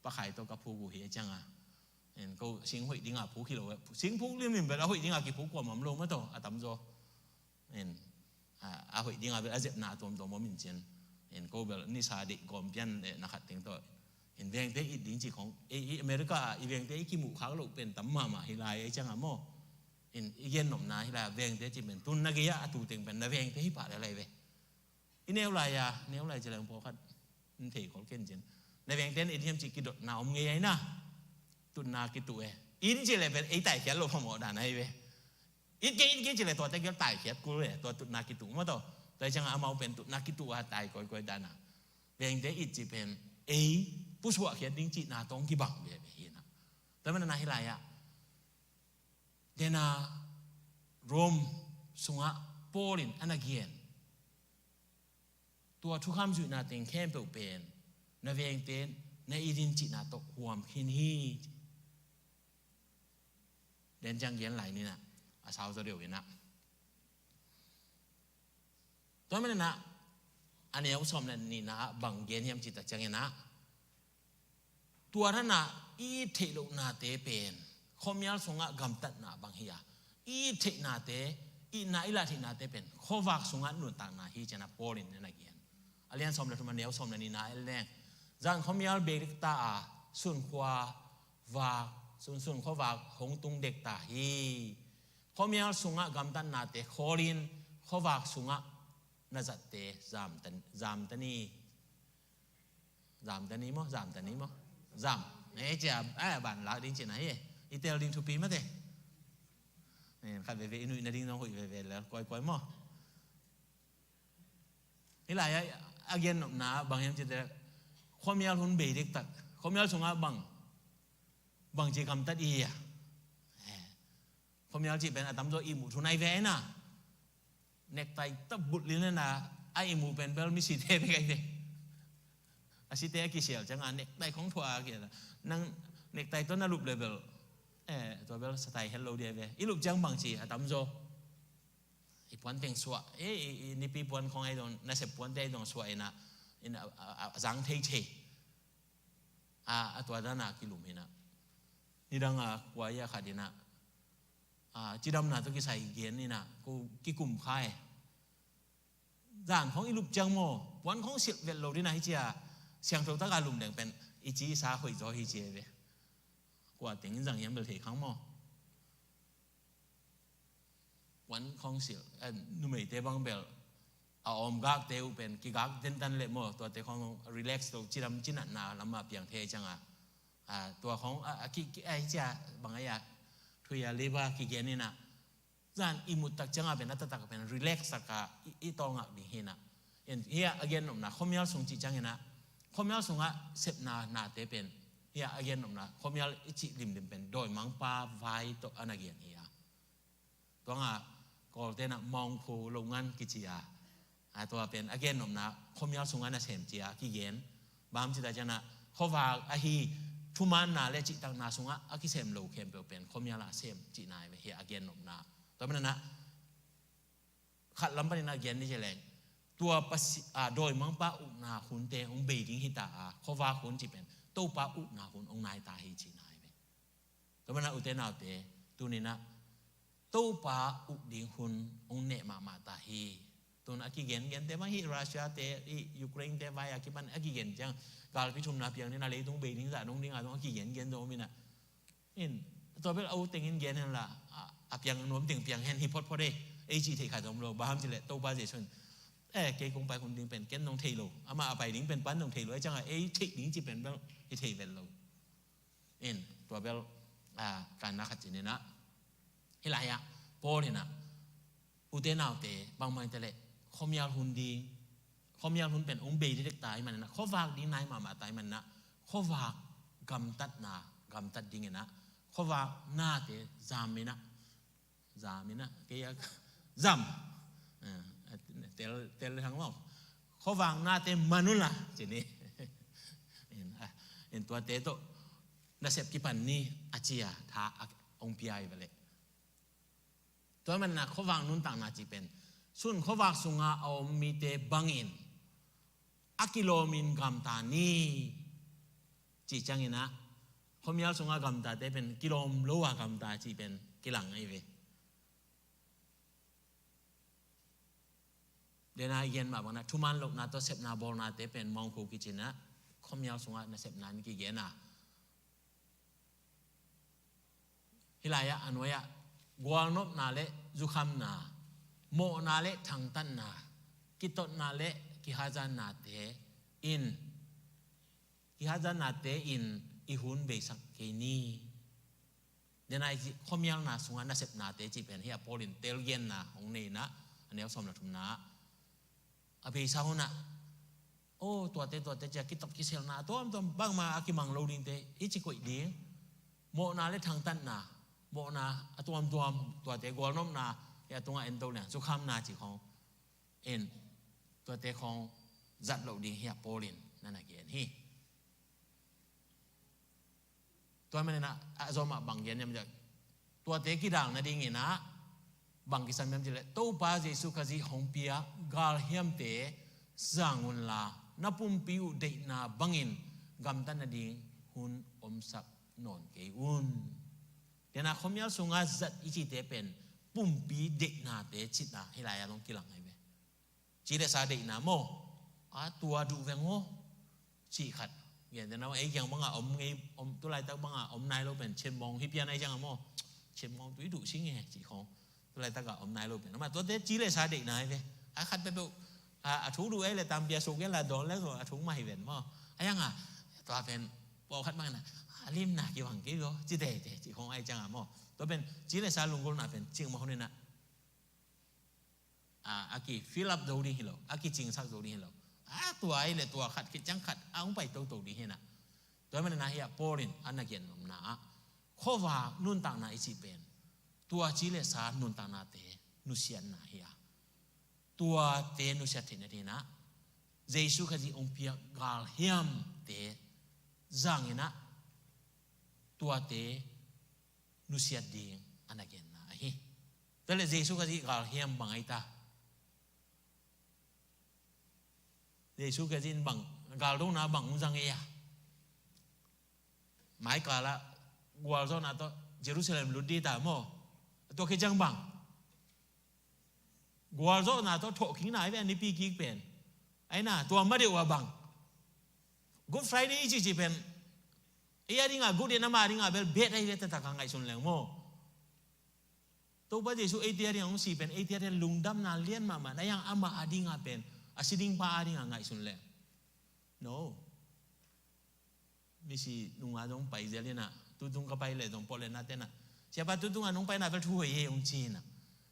Pakhai tawh ka phuk uh hi ei cianga. En, ko sing hoih dinga phuk hi lo. Sing phuk lim lim bel, a hoih dinga kiphuk kuamah om lo mah tawh, a tamzaw. En, a hoih ding a bel a zepna tuamtuam om in cin. In ko bel nisa deih gawm pian na khat teng tawh in vengte it ding ci khong ei America a i vengte i kimuh khak loh pen tam mahmah hi lai ei ciang a maw. In i gen nopna hi lai a vengte ci pen tun na gei a a tu teng pen na vengte hi pah le lai ve. I neu lai a neu lai ci lai pawlkhat in thei khol ken cin. Na vengte in it hiam ci kidotna om ngei ai na. Tutna kituh e. In ci le pen ei taikhiat lo phamawh dan ai ve. It kei it kei ci le tua tegel taikhiat kul e tua tutna kituh maw tawh. Tua i ciang a amau pen tutna kituh a tai koikoi dan a vengte it ci pen ei pusuah khiat ding cihna tawh hong kibang veve hi na. Tua mana na hi lai ah dena Rome sungah Paul in a na gen tua thukham zuihna teng khempeuh pen na vengte na it in cihna tawh huam khin hi. Den ciang gen lai nina a sau zaw deuh ina. Tua mana a neu sawm le nina ah bang gen hiam cih tak ciang ina. Tua dana i theih lohnate pen khuamial sungah gamtatna bang hi a i theihnate i na i lah theihnate pen khuavak sungah nuntakna hi cina Paul in na gen. A lian sawm le thum a neu sawm le nina el leng zan khuamial beikta a sunkhua vak sunsun khuavak hong tung dekta hi. Khuamial sungah gamtatnate khawlin khuavak sungah na zatte zamtani zamtani maw zamtani maw zam ne cia a ban lak ding cina hi. I tel ding thupi mate. Khat veve i nuih na ding zong hoih veve le koikoi maw. Hi lai a gen nopna bang hiam cite khuamial hun bei diktak khuamial sungah bang bang ci gamtat i hi a. Khuamial cih pen a tamzaw ihmuh thu nai ve aina. Nektai ta but lin aina a ihmuh pen bel misite bek ai ve. A site a kisial cianga nektai khong thua a kia nang nektai tawh na lup le bel tua bel satai het lo dia ve i lup ciang bang ci a tamzaw. I puan teng suah i nipi puan khong ai dong nasep puante ai dong suah ina ina a zang thei thei. A tua dana kilum hina nidanga kua i a khat ina cidamna tawh kisai gen ina ko kikum kha e. Zan khong i lup ciang maw puan khong silh vet lo dina hi cia siangtho taka lum deng pen i ci i sa hoih zaw hi cia ve. Kua teng in zang hiam bel thei khang maw. Puan khong silh numeite bang bel a awm gakte uh pen kigak dentan leh maw tuate khong relax lo cidam cinatna lamah piang thei cianga tua khong a ki ai cia bang ai a thui a liba kigen ina. Zan i muttak cianga pen a taktak pen relax taka i tawngak ding hina. Hia a gen nopna khuamial sung cih ciangina khuamial sungah sepna nate pen hia a gen nopna khuamial i cih limlim pen dawimangpa vai tawh a na gen hi a. Tuanga kawltena mawngkhu longan kici a a tua pen a gen nopna khuamial sungah nasem cia kigen. Bam cita ciana khuavak ahi thumanna le cihtakna sungah a kisem lo khempeuh pen khuamial a sem cihna hi a gen nopna. Tua manana khat lam panin a gen ni celeng tua pasi a dawimangpa ukna hunte hong bei ding hita a khuavak hun ci pen Topa ukna hun hong naita hi cihna hi ve. Tua mana ute naute tunina Topa uk ding hun hong neh mahmah ta hi. Tun a kigen gente mah hi Russia te i Ukraine te vai a kipan a kigen ciang galpi thumna piang nina leitung bei ding zah dong ding a dong a kigen gen dong mina. In tua bel a u tengin gen hen la a piang nuam teng piang hen hi photphot e. Ei cih theih khat om lo baham cileh Topa Jesu in e kei kong pai hun ding pen ken nong thei lo ama a pai ding pen pan nong thei lo a cianga ei theih ding ci pen bel hi thei vel lo. In tua bel kanna khat ci nina. Hi lai-ah Paul hinah ute naute bangmah hite leh khuamial hun ding khuamial hun pen hong bei didek ta hi manina khuavak ding nai mahmah ta hi manina khuavak gamtatna gamtat dinginah khuavak nate zaminah zaminah kei a zam tel tel hang maw khuavak nate manula cini in tuate tawh nasep kipan ni a cia tha a hong pia hi veleh. Tua manna khuavak nuntakna ci pen sun khuavak sunga a om mite bangin a kilawmin gamta ni ci cianginah khuamial sunga gamtate pen kilawm lo a gamta ci pen kilang ahi ve. Dena i gen mah bangin ah thuman lohna tawh sepna bawlnate pen mawngkhu kici-in ah khuamial sungah nasepna in kigen a. Hih lai-ah a nuai-ah gualnopna le zukhamna, mawhna le thangtatna, kitotna le kihazatnate in, kihazatnate in i hun beisak kei ni. Dena i khuamialna sungah nasepnate cih pen hih a Paul in telgenna hong nei-in ah, a neu sawm le thumna ah a beisa hun ah, aw, tuate, tuate ci-a kitot kiselna a tuamtuam, bangmah a kimang lo dingte i ci koih ding. Mawhna le thangtatna, mawhna a tuamtuam, tuate gualnopna, hih a tungah en to leng zukhamna cih khawng, en, tuate khawng zat loh ding hih a Paul in na na gen hi. Tua manin ah a zawm ah bang gen hiam cih leh, tuate kidal nadingin ah bang kisam hiam cih leh, Topa Jesu Khazih hong piak galhiamte zang unla, na pumpi uh deihna bangin gamtat nading hun omsak nawn kei un. Dena khuamial sungah zat i cite pen pumpi deihnate cihna hih lai-ah zong kilang ahi ve. Ci le sa deihna maw, a tua duh veng aw, cih khat. Gen te na, ei kiang bangah om ngei, om, tu laitak bangah om nai lo pen, chenmawng hi pian ei kiang a maw, chenmawng tui duh sing e, cih khawng. Tu laitak ah om nai lo pen, amah tuate ci le sa deihna hi ve. A khat peuhpeuh a, a thuk duh ei le, tampia suk ei la dawn le, a thuk mah hi ven maw. A yang a, tua pen pawlkhat bangin ah, a limna kibang kei lo, ci teitei, cih khawng ei kiang a maw. Tua pen ci le sa lunggulhna pen cing mah hun in ah, a, a ki fill up zo ding hi lo, a kicingsak zo ding hi lo. A, tua ei le tua khat khit ciang khat a hong pai toto ding hi in ah. Tua manin ah hih a Paul in a na gen nopna ah, khuavak nuntakna i cih pen tua ci le sa nuntaknate nusiatna hi a, tuate nusiat theih nadingin ah Jesu Khazih hong piak galhiamte zangin ah tuate nusiat ding a na genna ahi. Tua leh Jesu Khazih galhiam bang ahi ta? Jesu Khazih in bang, galdona bang hong zang ei a? Mai kal ah gualzawhna tawh Jerusalem lut ding ta maw. Tua khit ciang bang, gualzawhna tawh thawhkikna ahi ve, a nipi kik pen. Ahi na, tua ma deuh a bang, Good Friday i cihcih pen ei a dingah good in, ama a dingah bel bad ahi ve, taktak a ngaihsun leng maw. Topa Jesu eite a dingah hong si pen eite a dingah lungdamna lian mahmah, na yang ama a dingah pen, a si ding pa a dingah ngaihsun leng, no. Misi nungak zong pai zel in ah, tutung ka pai leh zong pawh leh na ten ah, siapa, tutung a nong paina bel thu hoih hi hong ci in ah.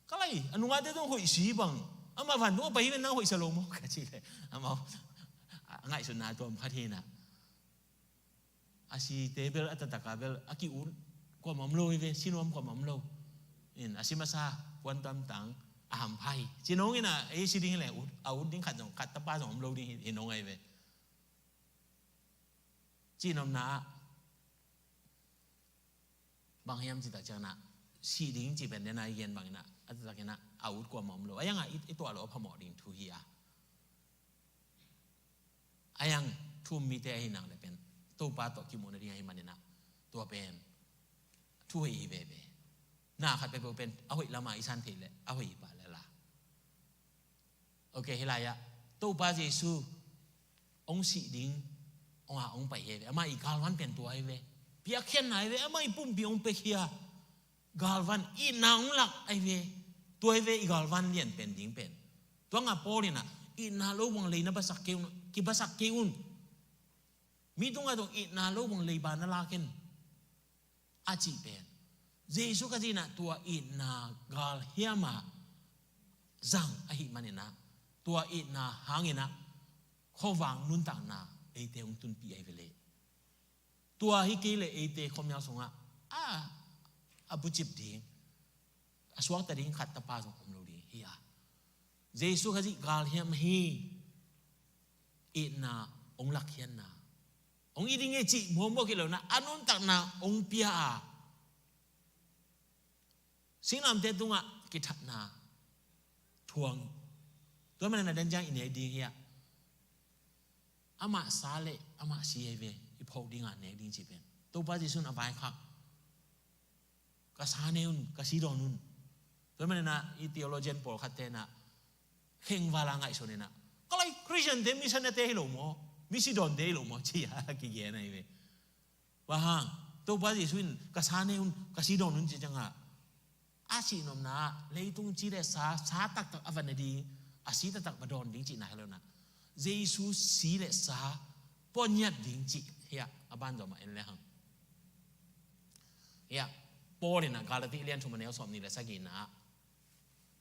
Ka lai, a nungakte zong hoih si bang, amah vantung a pai hi ven, nang hoih sa lo maw, ka ci leh amau a ngaihsutna a tuam khat hi in ah. A site bel a taktak a bel a ki-ut kuamah om lo hi ve, si nuam kuamah om lo. In a si masa puantuam tang, a hampha hi, ci nong in ah, ei si ding hi leh ut, a ut ding khat zong, khat tapa zong om lo ding hi, hi nong ahi ve. Cih nopna ah bang hiam cih tak ciangin ah, sih ding cih pen dena i gen bangin ah, a taktak in ah a ut kuamah om lo. A yang ah i, i tuah loh a phamawh ding thu hi a. A yang thu um mite ahih nak leh pen Topa tawh kimuh nading ahih manin ah, tua pen thu hoih hi veve. Na khat peuhpeuh pen a hoih lamah i san theih leh a hoih hi pah lel a. Ok, hih lai-ah Topa Jesu hong sih ding, hong a hong pai hi ve. Amah i galvan pen tua hi ve. Piakkhiatna hi ve. Amah i pumpi hong piakhia. Galvan, itna hong lak ahi ve. Tua hi ve i galvan lian pen ding pen. Tua ngah Paul in ah, itna lo buang lei na basak kei un, kibasak kei un. Mi tungah zong itna lo buang leiba na lak in, a cih pen Jesu Khazih in ah tua itna galhiam a zang ahih manin ah, tua itna hangin ah khuavak nuntakna eite hong tunpih ahi ve leh. Tua hi kei leh eite khuamial sungah a, a bucip ding, a suakta ding khat tapa zong om lo ding hi a. Jesu Khazih galhiam hi. Itna hong lakkhiatna, hong it ding hi cih muangmuang hi lo in ah, a nuntakna hong pia a, singlamteh tungah kithatna thuang. Tua manin ah den ciang i nek ding hi a, amah sa leh amah si ahi ve, i phawk ding a nek ding cih pen. Topa Jesu in a vaikhak, ka sa ne un, ka si dawn un. Tua manin ah i theologian pawlkhatte in ah, khengval a ngaihsun inah, ka lai Christian te misianate hi lo maw, misidawnte hi lo maw, ci-a kigen ahi ve. Bang hang? Topa Jesu in ka sa nei un, ka si dawn un ci ciangah, a sihnopna ah leitung ci le sa, sa taktak a va ne ding, a si taktak va dawn ding cihna hi lo inah, Jesu si le sa puanngiat ding cih hiah a banzom ah en le hang. Hiah Paul inah Galati lian thum a neu sawmnih le sagihna ah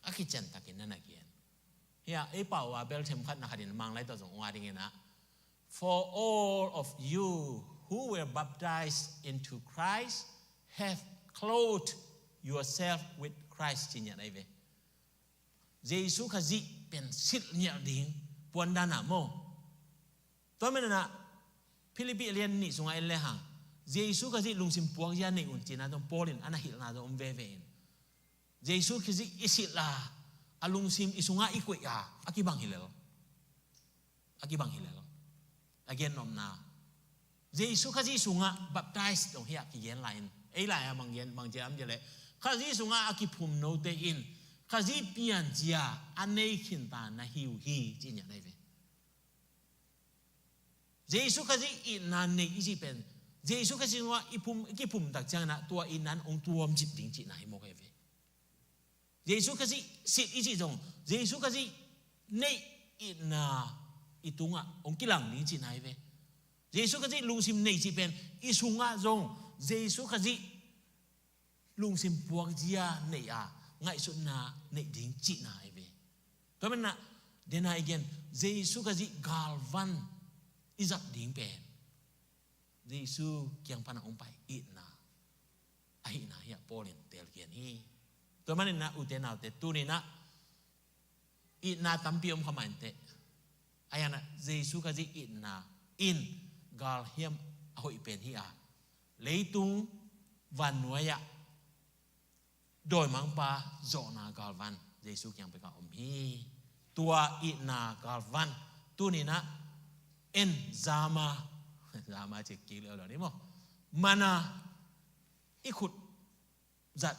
a kiciantakin na na gen. Hiah ei pau a bel themkhat na khatin Manglai tawh zong ua ding inah, "For all of you who were baptized into Christ have clothed yourself with Christ," ci ngiat ahi ve. Jesu Khazih pen silh ngiat ding puandan ah maw. Tua manin ah Philippi lian nih sungah en le hang, Jesu Khazih lungsim puakzia nei un cihna zong Paul in a na hilhna zong om veve in, Jesu Khazih i silh a, a lungsim i sungah i koih a, a kibang hi lel. A kibang hi lel. A gennopna, Jesu Khazih sungah baptize dong hiah kigen lai in, ei lai-a bang gen, bang ciam cih leh, Khazih sungah a kiphum note in Khazih pianzia a nei khinta na hi uh hi, ci ngiat ahi ve. Jesu Khazih itna nei i cih pen, Jesu Khazih sungah i phum, i kiphum tak ciangin ah tua itna in hong tuamcip ding cihna hi mawk ahi ve. Jesu Khazih silh i cih zong, Jesu Khazih neih itna i tungah hong kilang ding cihna hi ve. Jesu Khazih lungsim nei cih pen i sungah zong Jesu Khazih lungsim puakzia nei a, ngaihsutna neih ding cihna hi ve. Tua manin ah, dena i gen, Jesu Khazih galvan i zat ding pen Jesu kiang pan a hong pai itna ahihna hiah Paul in teel gen hi. Tua manin ah ute naute, tuni-in ah itna tampi om kha mah inteh. Ahi hang ah Jesu Khazih itna in galhiam a hoih pen hi a, leitung vannuai ah dawimangpa zawhna galvan Jesu kiang pek a om hi. Tua itna galvan tuni-in ah en zama, zama ci kik lel lo ni maw, mana i khut zat.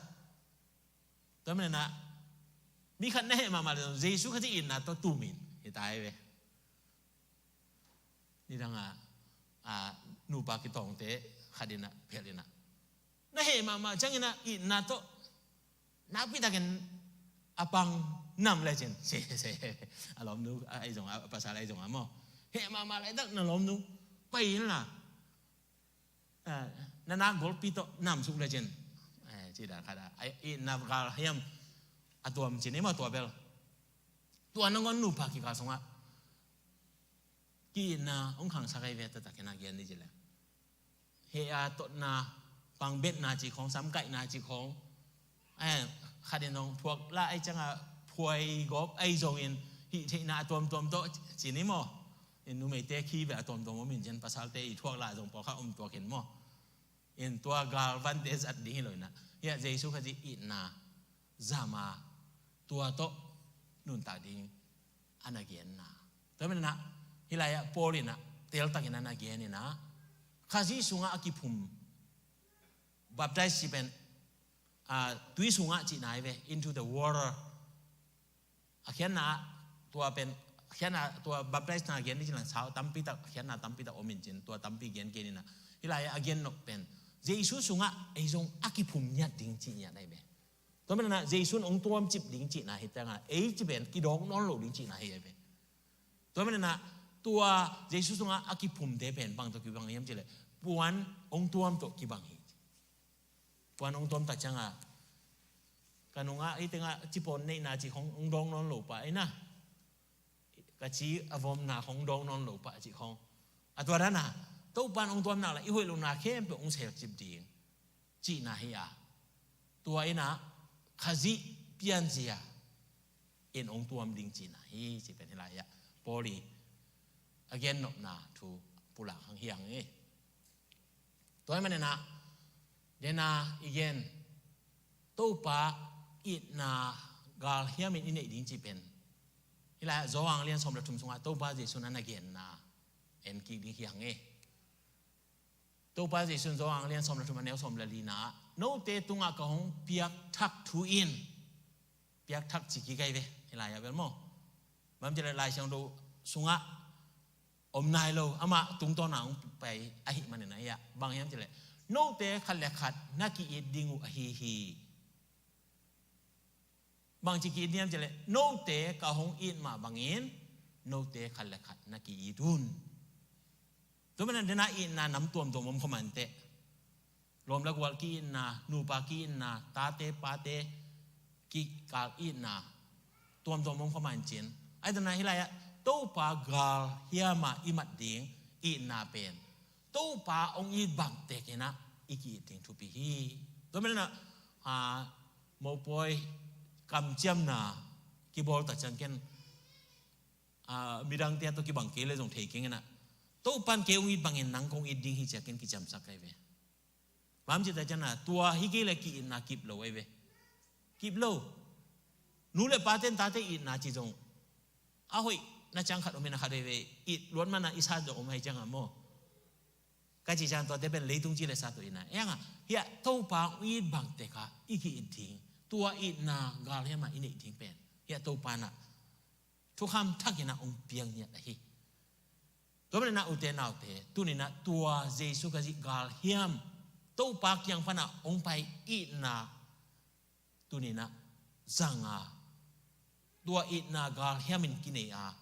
Tua manin ah mi khat na heh mahmah leh zong Jesu Khazih itna tawh tum in, hi ta hi ve. Nidang a, a, nupa kitawngte khat in ah, phelh in ah, na heh mahmah ciangin ah itna tawh nakpi takin a pang nam lecin, se, se, a lawmnu, a, ahi zong a, a pasal ahi zong a maw, heh mahmah laitak na lawmnu pai inla, eh, na nak golpi tawh namsuk lecin, eh, ci dan khat a, ai, itna galhiam a tuam cin hi maw, tua bel. Tua nangawn nupa kikal sungah ki-itna hong khangsak ahi ve, taktakin a gen ni ci leh. Heh a totna, pangbetna cih khawng, samkaihna cih khawng, eh, khat in zong phuak lah ahi ciangin phuai gawp ahi zongin hih theihna a tuamtuam tawh ci ni maw. In numeite khi beh a tuamtuam om in, cian pasalte i thuak lah zong pawlkhat om tuak in maw. In tua galvante zat ding hi lo in ah, hiah Jesu Khazih itna zama tua tawh nuntak ding a na genna. Tua manin ah hih lai-ah Paul in ah teltakin a na gen in ah, Khazih sungah a kiphum, baptize cih pen, ah, tui sungah cihna hi ve, into the water. A khiatna ah tua pen, a khiatna, tua baptize na gen ni cin lang sau tampi tak, a khiatna tampi tak om in cin, tua tampi gen kei ni in ah, hih lai-ah a gen nop pen Jesu sungah ei zong a kiphum ngiat ding cih ngiat ahi ve. Tua manin ah Jesu in hong tuamcip ding cihna hi tangah, ei ci pen kidawk nawn lo ding cihna hi ahi ve. Tua manin ah tua Jesu sungah a kiphumte pen bang tawh kibang hiam cih leh, puan hong tuam tawh kibang hi. Puan hong tuam tak ciangin ka nungah, ei tengah cipawn neihna cih khawng hong dawng nawn lo pah in ah, ka ci a vomna khawng dawng nawn lo pah cih khawng. A tua dan a Topa in hong tuam nak leh i hoih lohna khempeuh hong selcip ding cihna hi a, tua in ah Khazih pianzia in hong tuam ding cihna hi, cih pen hih lai-ah Paul i a gennopna thu pulak hang hi hang hi. Tua ahih manin ah, dena i gen, Topa itna galhiam in i neih ding cih pen hih lai-ah Johan lian sawm le thum sungah Topa Jesu in a na genna en kik ding hi hang hi. Topa Jesu in Johan lian sawm le thum a neu sawm le lina ah, note tungah ka hong piakthak thu in, piakthak ci kik ahi ve hih lai-ah bel maw, Bang ci leh Lai Siangtho sungah om nai lo, amah tungtawn a hong pai ahih manin a hiah. Bang hiam ci leh, note khat le khat na ki-it ding uh ahi hi. Bang ci ki-it ding hiam ci leh, note ka hong it mah bangin note khat le khat na ki-it un. Tua manin dena itna nam tuamtuam om kha mah inteh. Lawm le gual ki-itna, nupa ki-itna, tate pate kikal itna tuamtuam om kha mah in cin. Ahi zongin hih lai-ah Topa galhiam ah i mat ding itna pen Topa hong it bang tek in ah i ki-it ding thupi hi. Tua manin ah, a, mopawi kamciamna kibawl tak ciang ken, a, midangte tawh kibang kei leh zong thei keng in ah, Topa'n kei hong it bangin nang kong it ding hi ci-a ken kiciamsak ka hi ve. Bang hang hiam cih leh tua hi kei leh ki-itna kip lo ahi ve. Kip lo. Nu le pate'n tate itna ci zong a hoihna ciang khat om in a, khat veve it luat man a i sa zong om hi ciang a maw. Ka cih ciang tuate pen leitung ci le sa tawh itna. Ahi hang a, hiah Topa hong it bang tek a i ki-it ding, tua itna galhiam a i neih ding pen hiah Topa in ah thukham thak in ah hong piang ngiat ahi. Tua manin ah ute naute, tuni-in ah tua Jesu Khazih galhiam, Topa kiang pan a hong pai itna tuni-in ah zang a, tua itna galhiam in kinei a,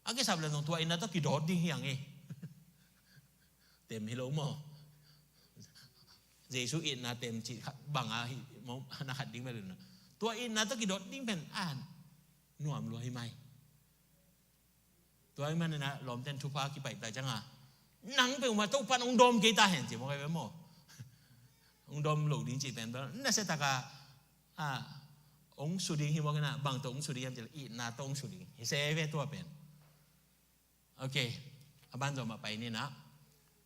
a kisap leh zong tua itna tawh kidawt ding hi hang e. Tem hi lo maw? Jesu itna tem cih khat bang a hi maw, na khat ding bel in ah, tua itna tawh kidawt ding pen a nuam lua hi mai. Tua ahih manin ah lawmte'n thupha kipaih tak ciang a, nang peuhmah Topa'n hong dawm kei ta hen ci mawk ahi ve maw. Hong dawm lo ding cih pen bel nasia tak a, a, hong su ding hi mawk in ah, bang tawh hong su ding hiam cih leh itna tawh hong su ding hi se ve tua pen. Ok. A ban zawh mah pai ni in ah,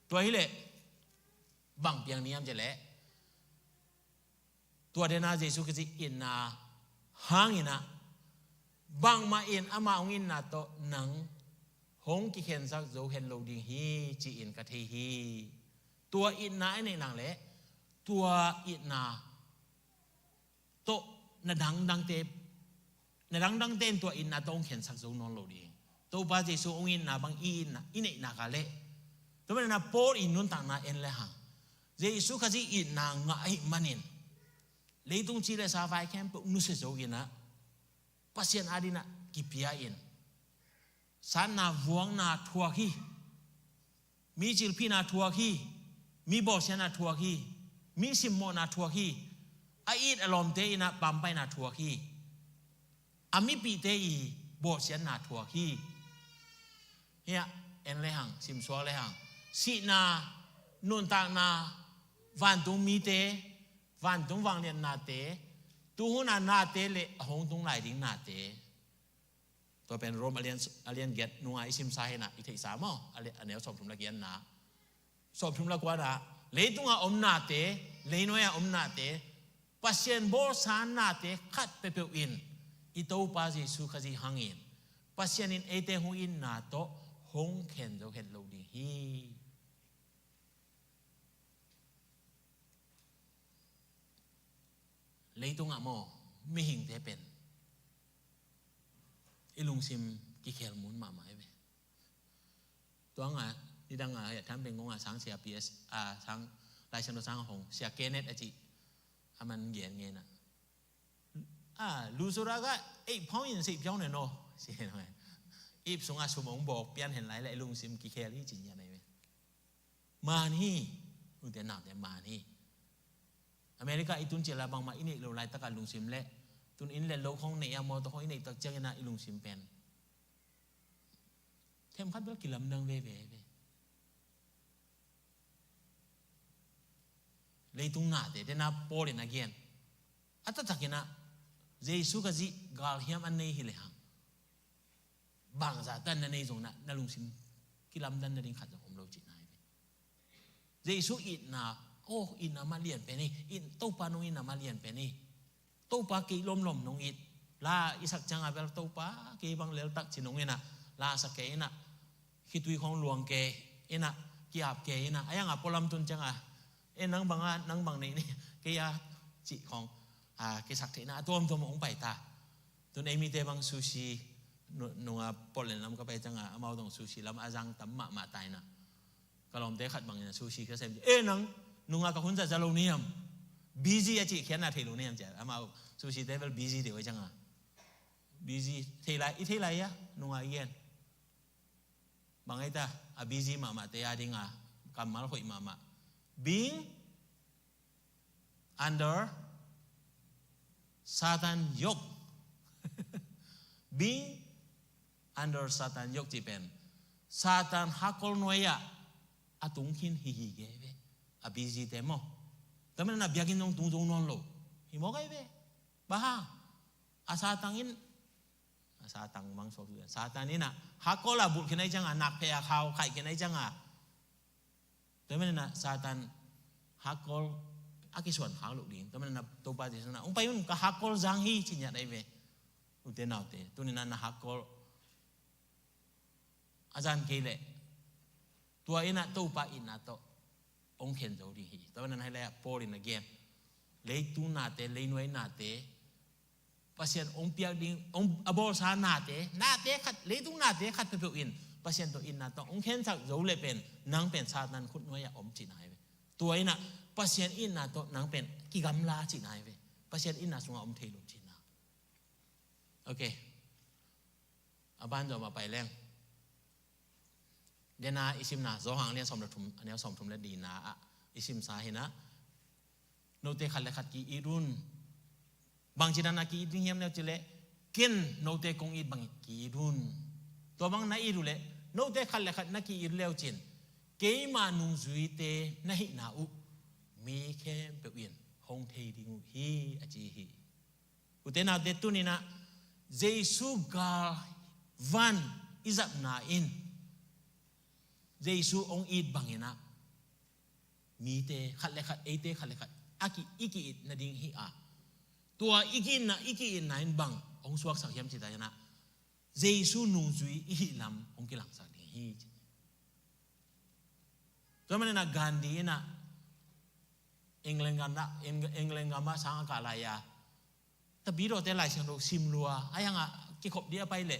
tua hi leh bang piang ni hiam cih leh, tua dena Jesu Khazih itna hangin ah, bangmah in amah hong itna tawh nang hong kikhensak zo hen lo ding hi ci-in ka thei hi. Tua itna a neih nak leh tua itna tawh na dangdangte, na dangdangte in tua itna tawh hong khensak zo nawn lo ding. Topa Jesu hong itna bang i itna, i neih nak leh. Tua manin ah Paul in nuntakna en le hang, Jesu Khazih itna ngah ahih manin leitung ci le sa vai khempeuh nusia zo in ah, Pasian adingin ah kipia in, sanna vuakna thuak hi. Mi cilphihna thuak hi. Mi bawlsiatna thuak hi. Mi simmawhna thuak hi. A it a lawmte in ah pampaihna thuak hi. A mipihte i bawlsiatna thuak hi. Hiah en le hang, simsuak le hang, sihna, nuntakna, vantung mite, vantung vangliatnate, tuhun a nate le a hong tung lai ding nate. Tua pen Rom a lian, a lian giat nung a i simsa hi in ah i theihsa maw, a lian, a neu sawmthum le giatna, sawmthum le kuana, leitung a om nate, leinuai a om nate, Pasian bawlsa nate khat peuhpeuh in i Topa Jesu Khazih hangin Pasian in eite hong itna tawh hong khen zo het lo ding hi. Leitung ah maw, mihingte pen i lungsim kikhel mun mahmah hi ve. Tua nga, nidang a, hiah Thang Peng Gong a sang sia P S, a, sang, Lai Siangtho sang a hong, sia Kenneth a cih, a man gen ngen a. A, လူဆိုတာက အိပ်ဖောင်းရင် စိတ်ပြောင်းတယ်နော်. Ip sungah sum hong bawk pian hen lai leh i lungsim kikhel hi ci ngiat ahi ve. Man hi, ute naute, man hi. America i tun ciang la bangmah i neih loh laitak a lungsim leh, tun inn le lo khong neih a, mawtaw khong i neih tak ciangin ah i lungsim pen themkhat bel kilamdang veve ve. Leitung nate, dena Paul in a gen, a taktakin ah Jesu Khazih galhiam a nei hi lehang, bangzah tan na nei zong na, na lungsim kilamdan nading khat zong om lo cihna hi ve. Jesu itna, oh, itna mah lian pen hi, it, Topa nong itna mah lian pen hi. Topa kei lomlom nong it. La i sak ciang a bel Topa kei bang leltak ci nong in ah, la sak kei in ah, khitui khong luang kei in ah, ki-ap kei in ah, a yang a pualam tun ciang a, e, nang bang a, nang bang nei ni, kei a, cih khong, a, kisak theihna a tuamtuam hong pai ta. Tun ei mite bang sushi, Nu-, nunga Portland lam ka pai cianga amau zong sushi lam a zang tam mahmah ta ina. Ka lawmte khat bangin a sushi ka sem ci. Eh, nang nunga ka hun zat za lo ni hiam? Busy a cih khiatna thei lo ni hiam ci a. Amau sushi te bel busy deuh a cianga. Busy thei lai, i thei lai a, nunga i gen. Bang ei ta, a busy mahmahte a dinga kammal hoih mahmah. Being under Satan yoke. Being under Satan yoke cih pen Satan hakkol nuai-ah a tung khin hi hi kei ve. A busy te maw. Tua manin a biakinn zong tung zo nawn lo. Hi mawk ahi ve. Bang hang? A Satan in, a Satan bang suak, Satan in a hakkol a bulh khin ahi cianga, nakphe a khau khaih khin ahi cianga. Tua manin a Satan hakkol a kisuan khak loh ding. Tua manin a Topa Jesu in a, hong pai un, ka hakkol zang hi, ci ngiat ahi ve. Ute naute, tuni-in a na hakkol a zan kei leh, tua in a Topa itna tawh hong khen zo ding hi. Tua manin a hih lai-ah Paul in a gen, leitung nate, leinuai nate, Pasian hong piak ding, hong, a bawlsa nate, nate khat, leitung nate khat peuhpeuh in Pasian tawh itna tawh hong khensak zo leh pen, nang pen Satan khut nuai-ah om cihna hi ve. Tua in a Pasian itna tawh nang pen kigamla cihna hi ve. Pasian itna sungah om thei lo cihna. Ok. A ban zawh mah pai leng. Dena i simna, Johan a lian sawm le thum, a neu sawm thum le lina ah i simsa hi na. Note khat le khat ki-it un. Bangci dan a ki-it ding hiam le uh cih leh, ken note kong it bangin ki-it un. Tua bang na it uh leh, note khat le khat na ki-it le uh cin, keima nungzuite na hihna uh mi khempeuh in hong thei ding uh hi, a ci hi. Ute naute, tuni-in a Jesu galvan i zapna in Jesu hong it bangin a mite khat le khat, eite khat le khat a ki, i ki-it nading hi a, tua i ki-itna, i ki-itna in bang hong suaksak hiam cih ta in a, Jesu nungzui i hih lam hong kilangsak ding hi. Tua manin a Gandhi in a England gam ah, Eng-, England gam ah sang a kah lai-a, Tapidawte Lai Siangtho sim lua, a hiang a kikhop ding a pai leh,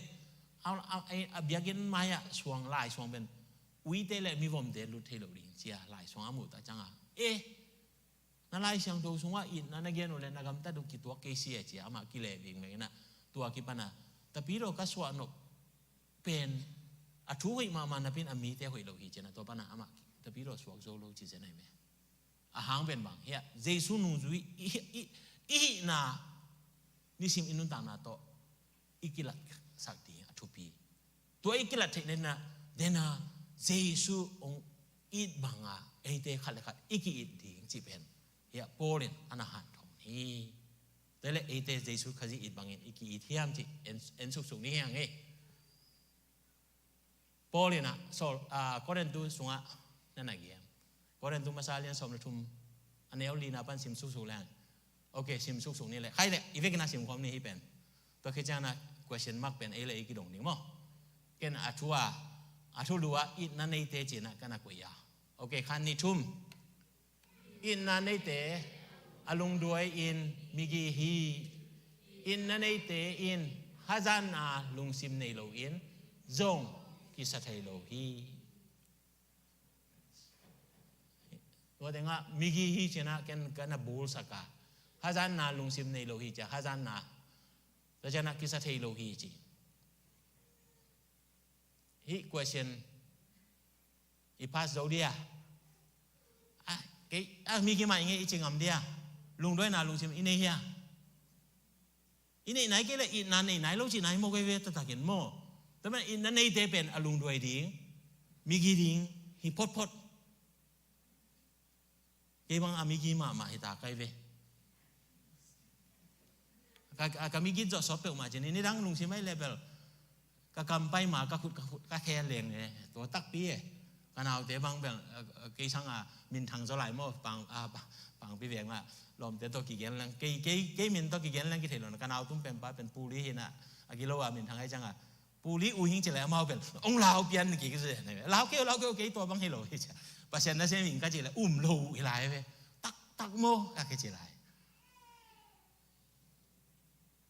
a, a, a, a biakinn mai-ah suang, lai suang pen uite le mivomte lut thei lo ding ci-a lai suang a muh tak ciangin, eh, na Lai Siangtho sungah itna na gen uh leh na gamtat uh kituak kei si e ci-a amah kileh vingveng in a, tua kipan a Tapidaw ka suah nop pen a thu hoih mahmah napi-in a mite hoih lo hi ci-in a, tua pan a amah Tapidaw suak zo lo ci zen ahi ve. A hang pen bang hiam, Jesu nungzui i, i, i hihna nisim i nuntakna tawh i kilatsak ding a thupi. Tua i kilat theih nading in a, dena Jesu hong it bang a eite khat le khat i ki-it ding cih pen hiah Paul in a na hanthawn hi. Tua leh eite Jesu Khazih it bangin i ki-it hiam cih en, en suksuk ni hi hang e. Paul in a, Saul, ah, Korintu sungah na na gen. Korintu masa lian sawm le thum, a neu lina pan sim suksuk leng. Ok, sim suksuk ni leh. Khai leh, i vekin a sim khawm ni hi pen. Tua khit ciangin a question mark pen ei le ei kidong ding maw. Ken a thu a, a thulu ah itna neite ci-in a ka na koih a. Ok, khat, nih, thum. Itna neite a lungduai in migi hi. Itna neite in hazatna lungsim nei loin zong kisa thei lo hi. Tua teng ah migi hi ci-in a ken ka na bulsak a. Hazatna lungsim nei lo hi ci-a, hazatna. Tua ciangin a kisa thei lo hi ci. Hih question i pass zo dia? Ah, kei, ah, migi mah i ngei i ci ngam dia? Lungduaina lungsim i nei hia? I neih nai kei leh itna nei nai lo cihna hi maw, kei ve taktakin maw. Tua manin itna neite pen a lungduai ding, migi ding hi photphot. Kei bang a migi mahmah hi ta kei ve. Ka, ka, ka migi zawh sawt peuhmah ci-in, nidang lungsim ahih leh bel ka kam pai ma, ka khut, ka khut, ka khe leng e, tua takpi e. Ka naute bang bel, eh, eh, kei sang a minthang zaw lai maw, pang, ah, pa-, pangpi veng ah, lawmte tawh kigen leng, kei, kei, kei min tawh kigen leng kithei lo na, ka nau tum pen pa pen puli hi na, a gilo a minthang ahi ciangin, puli uh hing ci leh amau pen hong lau pian kik ci. Lau kei, lau kei, kei tua bang hi lo hi ci. Pasian nasem hing ka ci leh um lo uh hi lai ve. Taktak maw ka kici lai.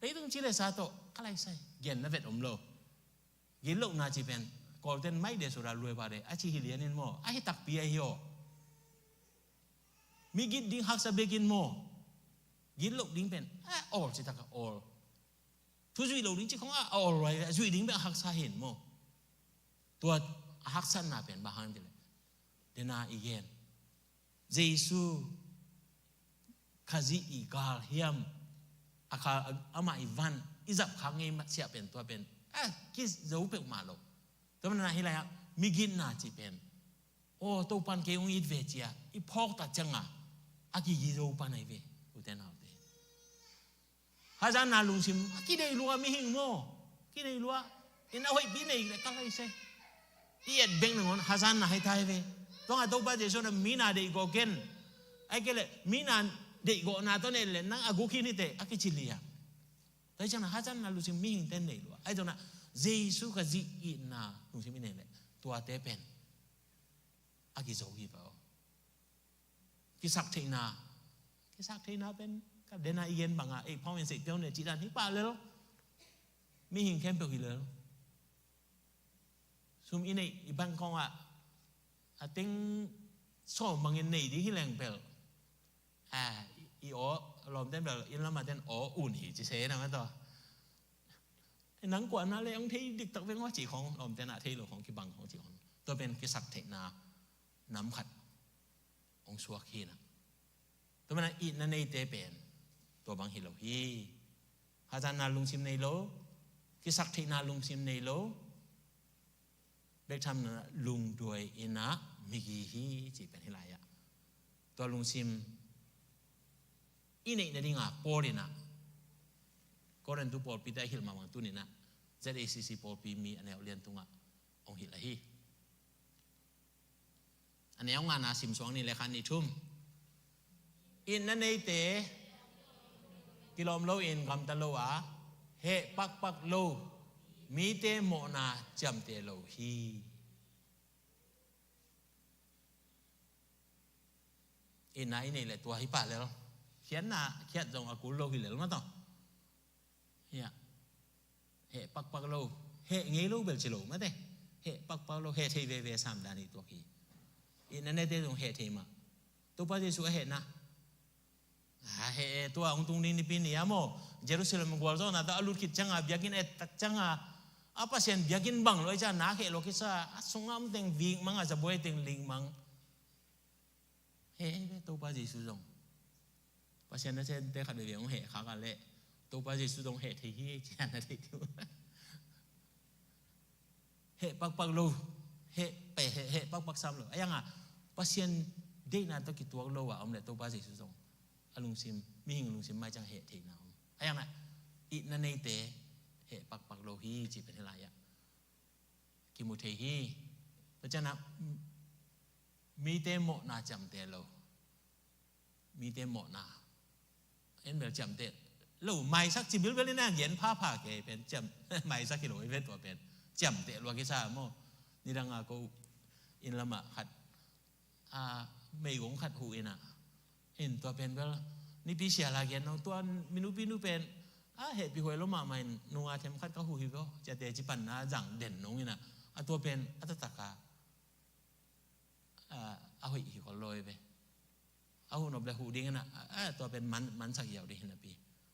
Leitung ci le sa tawh ka lai sai, genna vet om lo. Gitlohna ci pen Kawlten mai de sura luai ba de a ci hi lianin maw, a hi takpi ahi aw. Mi git ding haksa bekin maw, gitloh ding pen a awl ci taka awl. Thu zuih lo ding ci khong a awl luai, a zuih ding pen a haksa hin maw. Tua a haksatna pen bang hang ti le, dena i gen Jesu Khazih i gal hiam, a kha, amah i van i zap khak ngei masiah pen tua pen a kizo peuhmah lo. Tua mana hi lai-ah migitna ci pen, aw, Topan kei hong it ve cia i phawktat cianga a kigizo pan ahi ve. Ute naute, hazatna lungsim a kideih lua mihing maw, kideih lua. In a hoihpi nei le ka lai se, i et bek nangawn hazatna hai thai ve. Tuanga Topa Jesu na mina deihgawh ken, ai ke le mina deihgawhna tawh nei le nang a guk hi nite a kici liang. Tua hi ciangna hazatna lungsim mihingte nei lua. Ai tuana Jesu Khazih itna lungsim i nei le tuate pen a kizo hi pah aw. Kisaktheihna, kisaktheihna pen ka dena i gen banga ei phawng in seih piau ne cih dan hi pah lel. Mihing khempeuh hi lel. Sum i neih i bank kongah a teng sawm bangin nei ding hi leng pel, a, i aw lawmten pel inn lamah ten aw un hi ci se na ma taw. Nang kuana le hong thei diktak veng aw cih khong lawmten ah thei lo khong kibang khong cih khong. Tua pen kisaktheihna nam khat hong suak hi na. Tua mana itna neite pen tua bang hi lo hi. Hazatna lungsim nei lo, kisaktheihna lungsim nei lo, bek tham na lungduai ina migi hi cih pen hi lai-ah. Tua lungsim i neih nadinga Paul ina Korintu pawlpite a hilh mahmah tuninah Z A C C pawlpi mi a neu lian tungah hong hilh ahi. A neu ngana simsuang ni le khan ni thum. Itna neite kilawm loin gamta lo a, heh pakpak lo, mite mawhna ciamteh lo hi. Itna i neih le tua hi pah lel. Khiatna khiat zong a kul lo hi lel ma taw. Hiah heh pakpak lo, heh ngei lo bel ci lo mate. Heh pakpak lo, heh thei veve sam dan i tuak hi. Itna neite zong heh thei mah. Topa Jesu a hehna a heh e, tua hong tung ding nipi ni a maw, Jerusalem gualzawhna tawh a lut khit cianga biakinn et tak cianga a Pasian biakinn bang lo i cianga nak heh lo kisa, a sungah om teng vik mang, a zabuai teng ling mang. Heh ve Topa Jesu zong. Pasian na sente khat veve hong heh khak a leh Topa Jesu zong heh thei hi ei ci a na thei ding. Heh pakpak lo, heh pe heh, heh pakpak sam lo. A yanga Pasian deihna tawh kituak lo a om le Topa Jesu zong a lungsim, mihing lungsim mai ciang heh theihna om. A yanga itna neite heh pakpak lo hi ci pen hi lai-ah kimu thei hi. Tua ciangah mite mawhna ciamteh lo. Mite mawhna en bel ciamteh lo, maisak ci bilbel ina gen phapha kei pen ciam maisak hi lo i ve tua pen ciamteh lua kisa maw. Nidanga ko inn lamah khat a meigong khat huh ina, in tua pen bel nipi siala gen no, tua minupinu pen a hehpih huai lo mahmah in nunga them khat ka huh hi veo ciate ci panna zang den nong ina, a tua pen a tataka a hoih hi khol lo i ve. A huh nop le huh ding ina, a tua pen man, mansak hiau ding hinapi.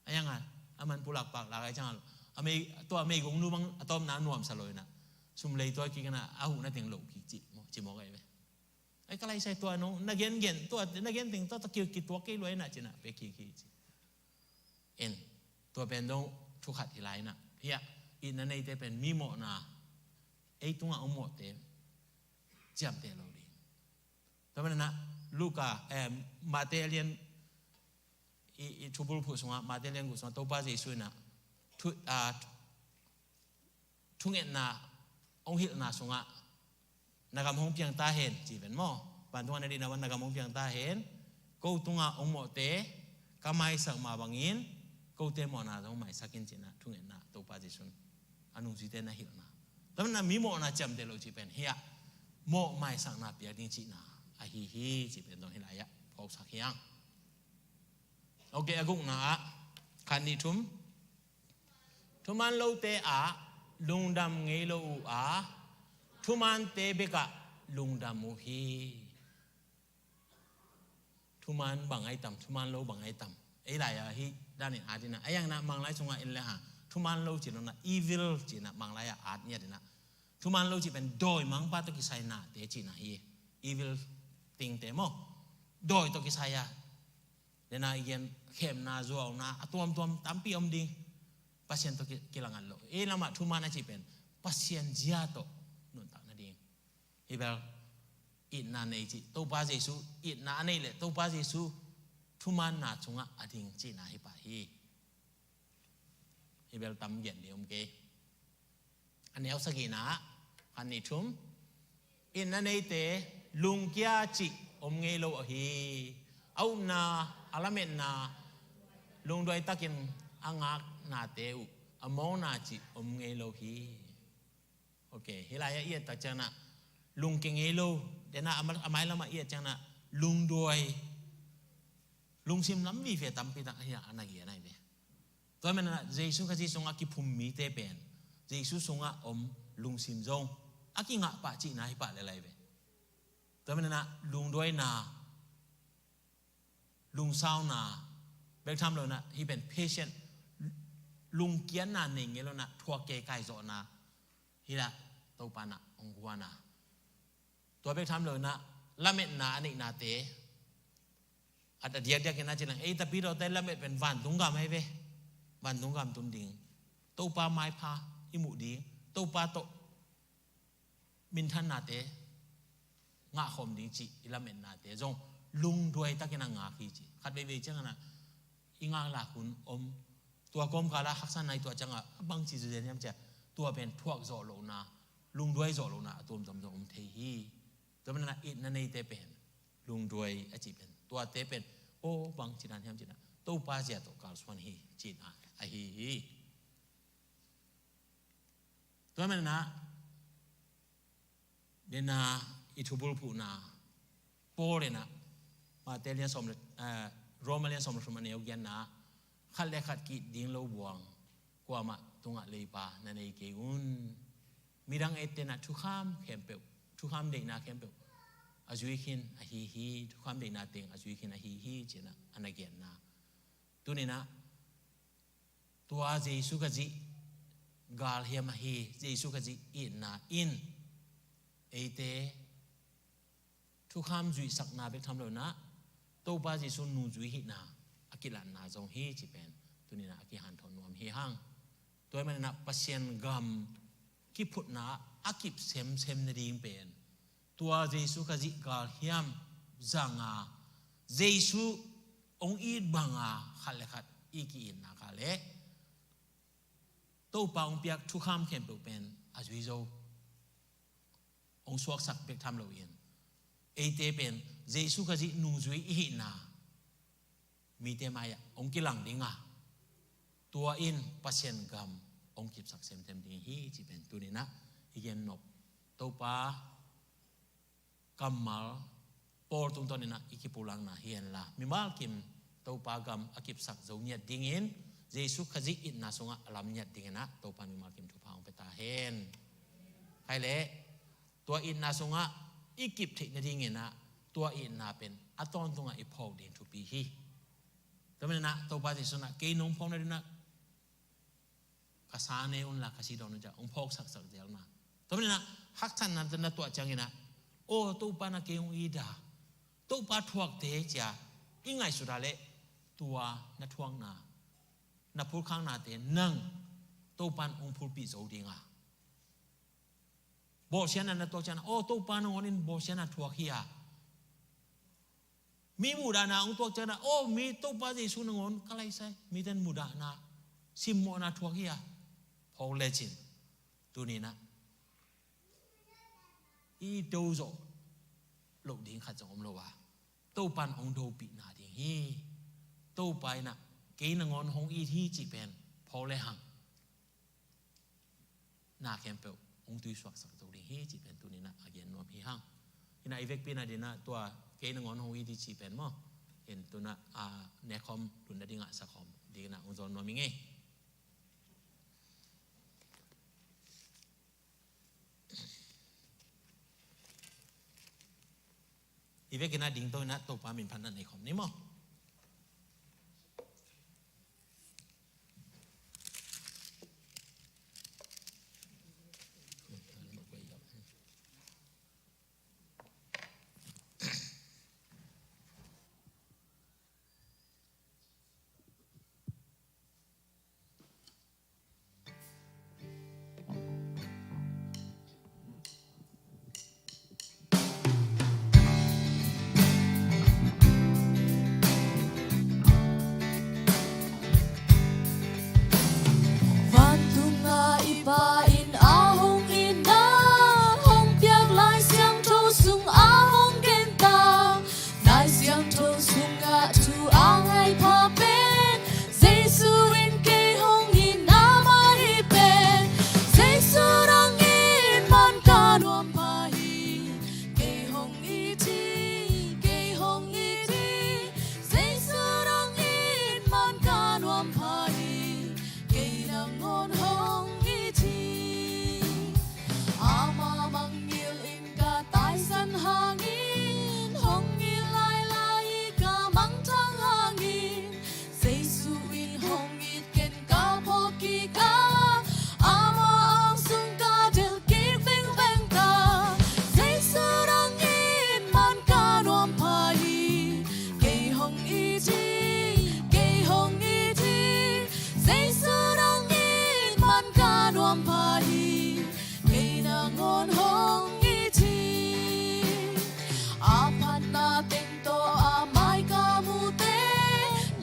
A yanga a man pulak paklak ai cianga a mei, tua meigong nu bang a tawpna nuamsa lo ina, sum lei tua kik ina a huhna teng loh kik ci maw, ci mawk ai ve. Ai ka laisai tua nong na gengen tua na gen teng tua ta kituak kei luai na cina pe kik hi ci. En tua pen dong thu khat hi lai na. Hiah itna neite pen mi mawhna, ei tungah hong mawhte ciamteh lo ding. Tua mana Luka, eh, Mate lian i, i thubul phuh sungah, Mate lian guk sungah Topa Jesu ina thu, ah, thungetna hong hilhna sungah na gam hong piang ta hen ci ven maw. Vantung a na dihna van na gam hong piang ta hen. Ko tungah hong mawhte ka maisak mah bangin kote mawhna zong maisak in cihna thungetna Topa Jesu in a nungzuite na hilhna. Tua mana mi mawhna ciamteh lo cih pen hiah mawh maisakna piak ding cihna ahi hi cih pen zong hi lai-ah phawksak hiang. Ok, a gukna ah khat nih thum. Thuman lote ah Lungdam ngei lo uh a, thumante bekah lungdam uh hi. Thuman bang ai tam, thuman lo bang ai tam. Ei lai-ah hih danin at inah, a iang inah Manglai sungah en le hang, thuman lo cih lo inah, evil cih inah Manglai-ah at ngiat inah. Thuman lo cih pen dawimangpa tawh kisai nate cihna hi. Evil thingte maw. Dawi tawh kisai a, dena i gen khemna, zuauna, a tuamtuam tampi om ding. Pasian tawh ki- kilangan lo. Ei lamah thuman a cih pen Pasian zia tawh nuntak nading. Hih bel itna nei cih, Topa Jesu itna a neih leh Topa Jesu thumanna sungah a ding cihna hi pah hi. Hih bel tam gen ding om kei. A neu sagihna ah, khat, nih, thum. Itna neite lungkia cih om ngei lo ahi. A upna, a lametna, lungduai takin a ngaknate uh a mawkna cih om ngei lo hi. Ok, hih lai-ah i et tak ciangin ah lungkia ngei lo, dena a ma- a mailamah i et ciangin ah lungduai, lungsim lam vive tampi tak hi a, a na gen ahi ve. Tua manin ah Jesu Khazih sungah kiphum mite pen Jesu sungah om lungsim zong a kingah pah cihna hi pah lel ahi ve. Tua manin ah lungduaina, lungsauna, bek tham lo inah hih pen patient, lungkiatna nei ngei lo inah thuak kei kaizawhna, hih lah Topa inah hong guana. Tua bek tham lo inah lametna a neihnate, a diakdiak inah ci leng, ei tapidawte lamet pen vantung gam ahi ve. Vantung gam tun ding, Topa maipha i muh ding, Topa tawh minthannate ngahkhawm ding cih i lametnate zong lungduai takin a ngak hi ci. Khat veivei ciangin ah i ngaklak hun om, tua kawmkalah haksatna i tuah ciangah a bangci zuzen hiam ci a, tua pen thuak zawh lohna, lungduai zawh lohna a tuamtuam zong om thei hi. Tua manin ah itna neite pen lungduai a cih pen, tuate pen aw bangci dan hiam ci a, Topa zia tawh kalsuan hi cihna ahi hi. Tua manin ah dena i thubulphuhna, Paul inah Mate lian sawm le, eh, Roma lian sawm le thum a neu giatna, khat le khat ki-it ding lo buang kuamah tungah leipa na nei kei un. Midang ette inah thukham khempeuh, thukham deihna khempeuh a zui khin ahi hi, thukham deihna teng a zui khin ahi hi ci inah a na genna. Tuni inah tua Jesu Khazih galhiam ahi, Jesu Khazih itna in eite thukham zuihsakna bek tham lo inah Topa Jesu nungzui hihna a kilatna zong hi cih pen tuni inah a kihanthawn nuam hi hang. Tua ahih manin ah Pasian gam kiphutna a kip semsem nading pen tua Jesu Khazih galhiam zanga, Jesu hong it banga khat le khat i ki-itna kah le Topa hong piak thukham khempeuh pen a zui zo, hong suaksak bek tham loin eite pen Jesu Khazih nungzui i hihna mite mai-ah hong kilang ding a, tua in Pasian gam hong kipsak semsem ding hi cih pen tuni inah i gen nop Topa kammal Paul tungtawn inah i kipulakna hi henla, mimal kim Topa gam a kipsak zo ngiat dingin Jesu Khazih itna sungah a lam ngiat ding inah Topa in mimal kim thupha hong pia ta hen. Hai leh tua itna sungah i kip theih nading inah tua itna pen a tawntungah i phawk ding thupi hi. Tua manin ah Topa Jesu inah kei nong phawk nading inah ka sa ne unla ka si dawn un ci a hong phawk saksak zel na. Tua manin ah haksatna na tuah ciangin ah, aw Topa na kei hong it a, Topa thuakte ci a i ngaihsut a leh tua na thuakna, na phulkhaknate nang Topa in hong phulpih zo ding a, bawlsiatna na tuak ciangin ah, aw Topa nangawnin bawlsiatna thuak hi a, mi muhdahna hong tuak ciangin ah, aw mi Topa Jesu nangawn ka laisai, mite in muhdahna, simmawhna thuak hi a, phawk lecin tuni inah i do zawh loh ding khat zong om lo a, Topa in hong dopihna ding hi. Topa inah kei nangawn hong it hi cih pen phawk le hang na khempeuh hong tuisuaksak zo ding hi cih pen tuni inah a gen nuam hi hang. Inah i vekpi na ding inah tua kei nangawn hong it hi cih pen maw, in tu inah a nekhawm dun nading ah sakhawm ding inah hong zawn nuam hi ing ei. Hi vekin a ding to in a Topa min phatna nei khawm ni maw. Vantungah i Pa in a hong itna hong piak, Lai Siangtho sungah hong genta. Lai Siangtho sungah thu a ngai pha pen Jesu in kei hong itna mah hi pen. Jesu nang it man ka nuam pha hi. Kei hong it hi, kei hong it hi. Jesu nang it man ka nuam pha hi. Kei nangawn hong it hi. Amah mangngilh in ka taisan hangin, hong ngilh lailai i ka mangthang hangin, Jesu in hong it ken ka phawk kik a, amah angsung ka delh kik vingveng ta. Jesu nang it man ka nuam pha hi. Kei hong it hi, kei hong it hi. Jesu nang it man ka nuam pha hi. Kei nangawn hong it hi. A phatna teng tawh a mai ka mute,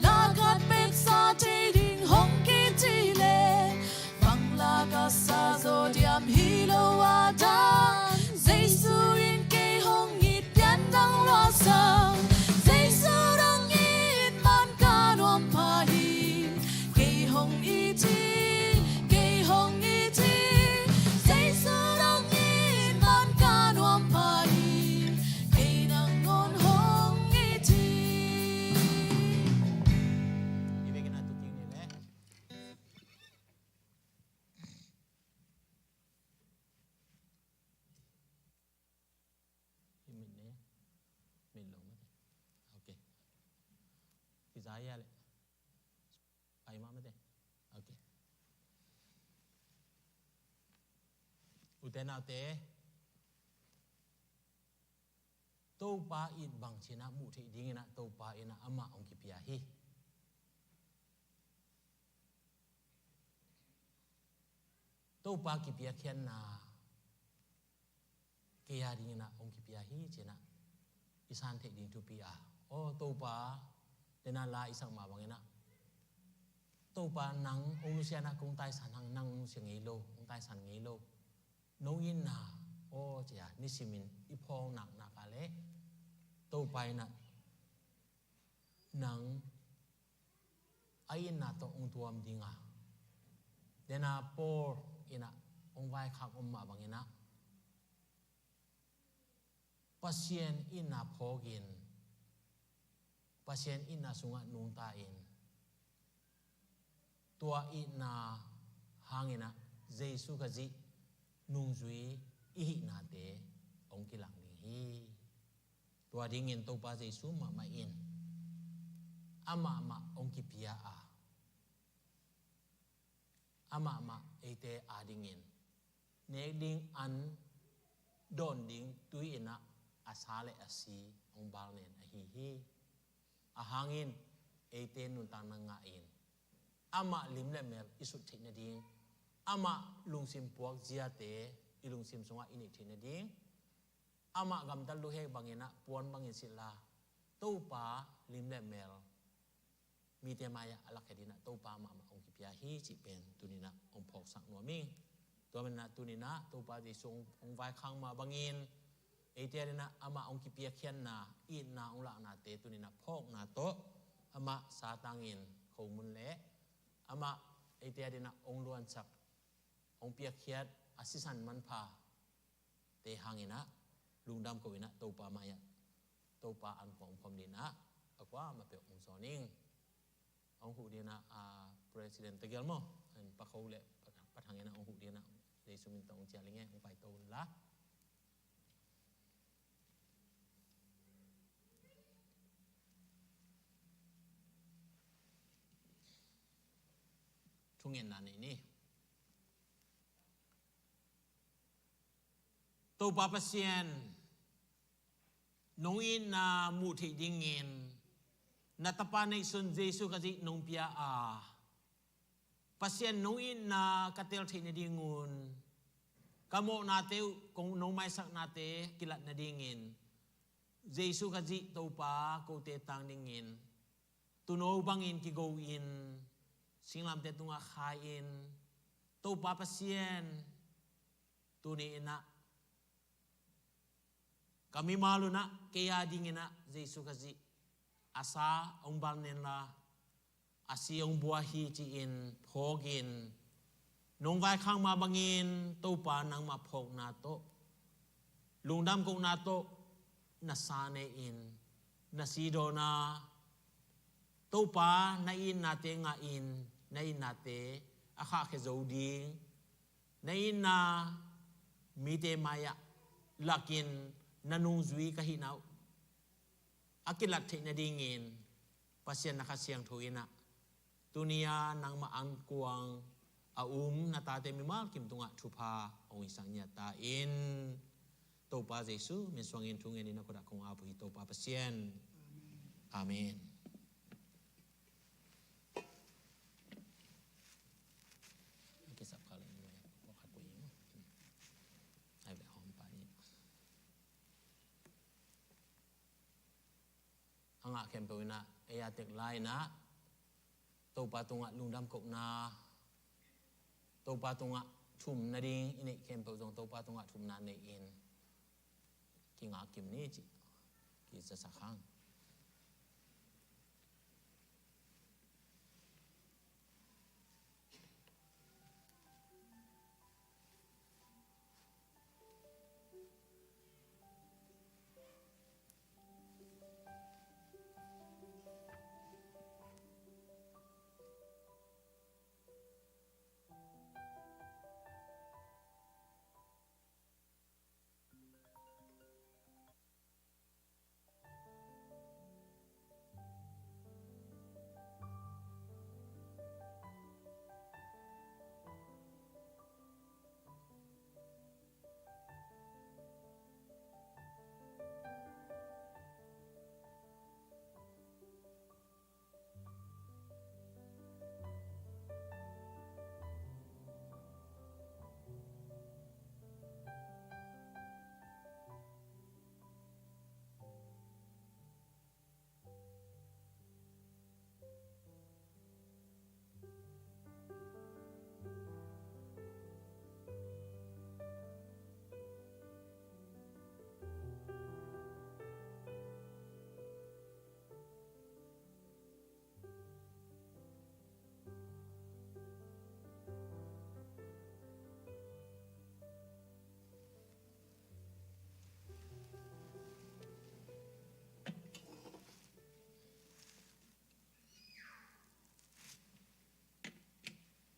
la khat bek sa thei ding hong kiti leh, bang la ka sa zaw diam hi lo a dan. Jesu in kei hong it pian dang lua sa. Jesu nang it man ka nuam pha hi. Kei hong it hi, kei hong it hi. Jesu nang it man ka nuam pha hi. Kei nangawn hong it hi. I vekin a tuking ni le. I mit ne. Mit lo mate. Ok. Kizai ya le. Pai ma mate. Ok. Ute naute, Topa it bang ci in a muh theih ding in a Topa in a amah hong kipia hi. Topa kipiakkhiatna kei a ding in a hong kipia hi ci in a i san theih ding thupi a. Aw Topa, den a la i sak mah bang in a, Topa nang hong nusia in a kong taisan hang, nang hong nusia ngei lo, hong taisan ngei lo. Nong itna aw ci a nisim in i phawk naknak a leh Topa in a nang a itna tawh hong tuam ding a, den a Paul in a hong vaikhak om mah bang in a, Pasian itna phawk in, Pasian itna sungah nungta in, tua itna hang in a Jesu Khazih nungzui i hihnate hong kilang ding hi. Tua ding in Topa Jesu mahmah in amah mah hong kipia a, amah mah eite a ding in nek ding an, dawn ding tui in a, a sa le a si hong bal nen ahi hi. A hang in eite nuntakna ngah in amah lim le mel i sut theih nading, amah lungsim puak ziate i lungsim sungah i neih theih nading, amah gamtat luhek bang in a puan bang in sila, Topa lim le mel mite mai-ah a lakhia ding in a Topa mahmah hong kipia hi cih pen tuni in a hong phawksak nuam ing. Tua manin a tuni in a Topa Jesu hong, hong vaikhak mah bang in eite a ding in a amah hong kipiakkhiatna, itna hong laknate tuni in a phawkna tawh, amah satang in khomun le amah eite a ding in a hong luansak, hong piakkhiat a sisan manpha te hang in a lungdam ko in a Topa mai-ah Topa an kong omkhawm ding in a a kuamah peuh hong zawn ing. Hong huh ding in a, a, President Tegel maw, Pa Kho le Pa Thang in a hong huh ding in a Jesu min tawh hong cial ing e, hong paito un la. ngenna nei ni. Topa Pasian, nong itna muh theih dingin na Tapa neihsun Jesu Khazih nong pia a, Pasian nong itna ka tel theih nadingun ka mawhnate uh, kong nong maisaknate kilat nadingin Jesu Khazih Topa kote tang dingin tuuno bangin kigo in, singlamte tungah khai in, Topa Pasian, tuni inah ka mimal unah kei a dinginah Jesu Khazih a sa hong balnen la, a si hong bua hi ci-in phawkin, nong vaikhak mah bangin Topa nangmah phawkna tawh, lungdam kohna tawh na sa ne in, na si dawn a, Topa na itnate ngah in, na itnate a khahkhia zo ding, na itna mite mai-ah lakin na nungzui ka hihna uh a kilat theih nadingin Pasian na Kha Siangtho inah tuni a nangmah ankuang a um na tate mimal kim tungah thupha hong hisak ngiat ta in, Topa Jesu min suangin thu ngenin a kutah kong ap uh hi, Topa Pasian. Amen. Kisap kha leng mai pawlkhat pui in. Ai ve hawm pa in. A ngah khempeuh inah ei a tek lai inah Topa tungah lungdam kohna, Topa tungah thum nading i neih khempeuh zong Topa tungah thumna nei in kingak kim ni cih kizasak hang.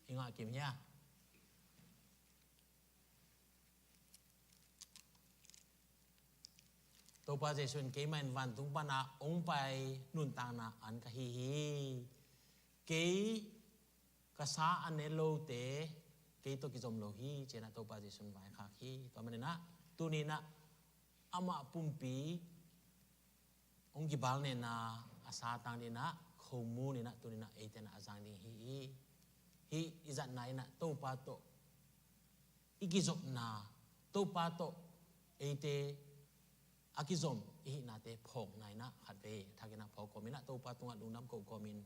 I ngah kim hia? Topa Jesu in keimah in vantung pana hong pai nuntakna an ka hi hi. Kei ka sa a ne lote kei tawh kizom lo hi, ci-in ah Topa Jesu in vaikhak hi. Tua manin ah tuni-in ah amah pumpi hong kibalnena a sa tang dingin ah khomun in ah tuni-in ah eite in ah a zang ding hi. Hih i zatna in ah Topa tawh i kizopna, Topa tawh eite a kizom i hihnate phawkna in ah khatvei thakin ah phawk kawmin ah Topa tungah lungdam koh kawmin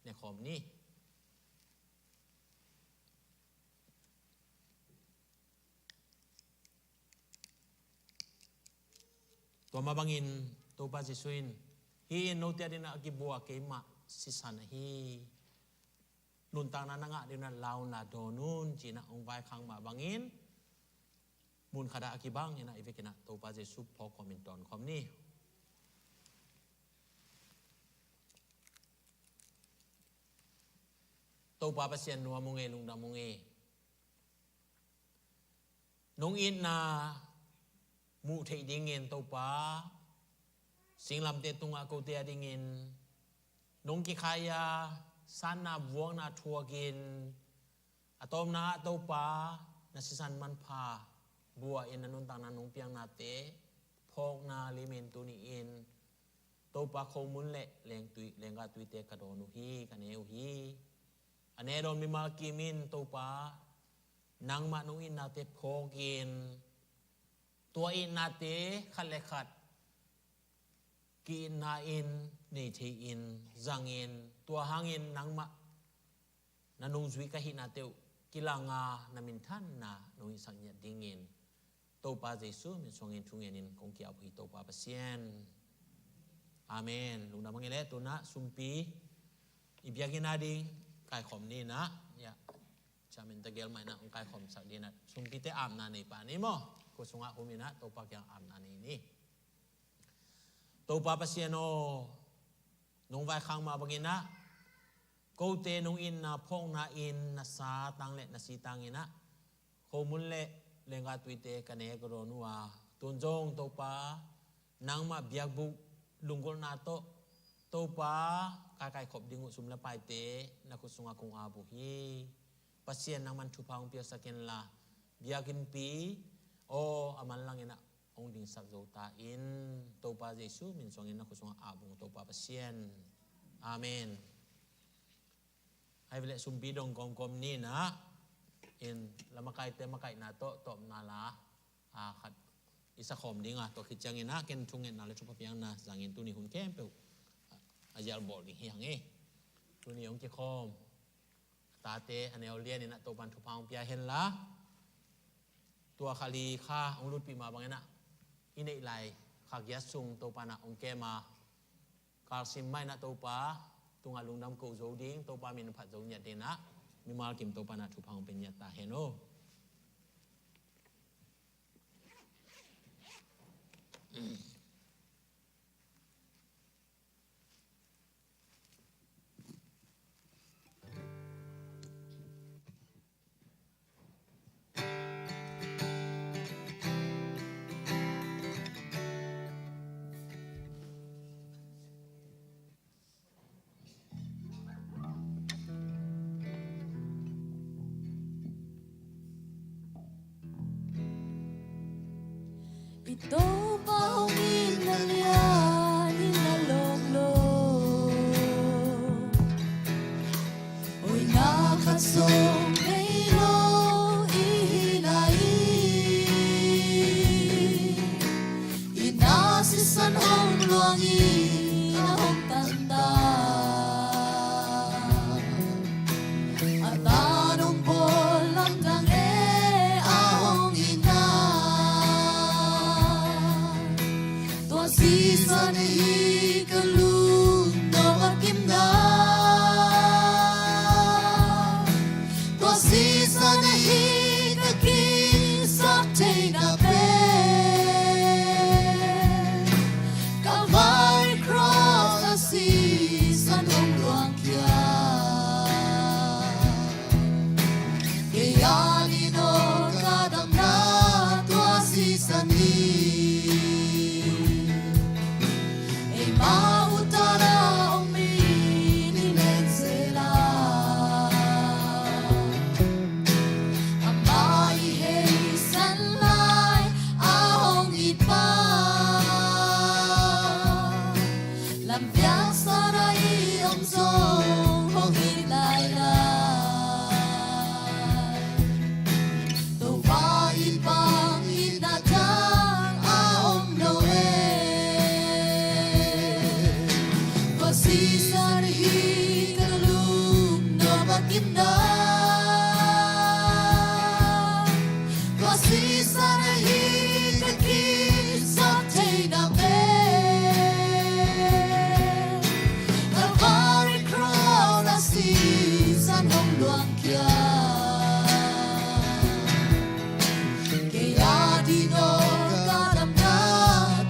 ne khawm ni. Tua mah bangin Topa Jesu in, "Hih in note adingin a kibua keimah sisan ahi. Nuntakna na ngah dingin ah launa dawn un," ci-in ah hong vaikhak mah bangin mun khatah a kibang in ah i vekin ah Topa Jesu phawk kawmin tawn khawm ni. Topa Pasian, nuam ung ei, lungdam ung ei. Nong itna muh theih dingin Topa, singlamteh tungah kote adingin nong kikhai a, sanna vuakna thuakin A tawpna ah Topa, na sisan manpha bua in na nuntakna nong piaknate phawkna limin tuni-in Topa, khomun le lengtui, lenggahtuite ka dawn uh hi, ka ne uh hi. A ne dawn mimal kimin Topa, nangmah nong itnate phawkin, tua itnate khat le khat ki-itna in, nei thei in, zangin, tua hangin nangmah na nungzui ka hihnate uh kilanga na minthanna nong itsak ngiat dingin Topa Jesu min suangin thungenin kong ki-ap uh hi, Topa Pasian. Amen. Lungdam hang i le, tuna sumpi i biakinn a ding kaikhawm ni na. Ya. Chairman tegel mah ina hong kaikhawmsak ding ina, sumpite apna nei pah ni maw. Khut sungah hum ina, Topa kiang apna nei ni. Topa Pasian aw, nong vaikhak mah bang ina, kote nong itna phawkna in na sa tang le na si tang ina, khomun le lenggahtuite ka ne ka dawn uh a, tun zong Topa, nangmah biakbuk lunggulhna tawh Topa, ka kaikhop ding uh sum le paite na khut sungah kong ap uh hi. Pasian, nangman thupha hong piaksak inla, biakinnpi aw, a manlang ina hong dingsak zo ta in. Topa Jesu min suangin na khut sungah ap ung, Topa Pasian. Amen. Hai vele, sumpi dong kawmkawm ni na in, la makaite makaihna tawh tawpna la, a, khat i sakhawm ding a, tua khit ciangin a, ken thungetna le thupha piakna zangin tuni hun khempeuh a zial bawl ding hi hang e. Tuni hong kikhawm tate a neu lian ina Topan thupha hong pia hen la, tua kha li kha hong lutpih mah bang ina, i neih lai kha giat sung Topan a hong kem a, kalsim mah ina Topa tungah lungdam ko zo ding, Topa min phat zo ngiat ding ina, mimal kim Topan a thupha hong pia ngiat ta hen aw. I Topa hong itna lian in a lawk lo. Hoihna khat zong nei lo i hi lai. Itna sisan hong luang in a hong tan ta. A ta nong bawl lamdang e a hong itna. Tua sisan ahi ka lungdam a kimna. Tua sisan ahi ka kingsak theihna pen. Calvary cross a sisan hong luang khia. Kei a ding aw ka damna tua sisan hi. Eima uta na om mi ni len se la. Ama i heisan lai a hong it pa. Lampiang sana i om zong hong it lai lai. Topa i pang itna tang a om lo e. Tua sisan ahi ka lungdam a kimna. Tua sisan ahi ka kingsak theihna pen. Calvary cross a sisan hong luang khia. Kei a ding aw ka damna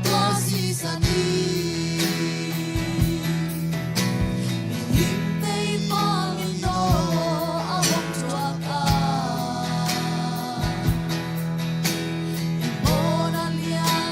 tua sisan hi. Mihingte i pang in aw a hong thuak a. I mawhna lian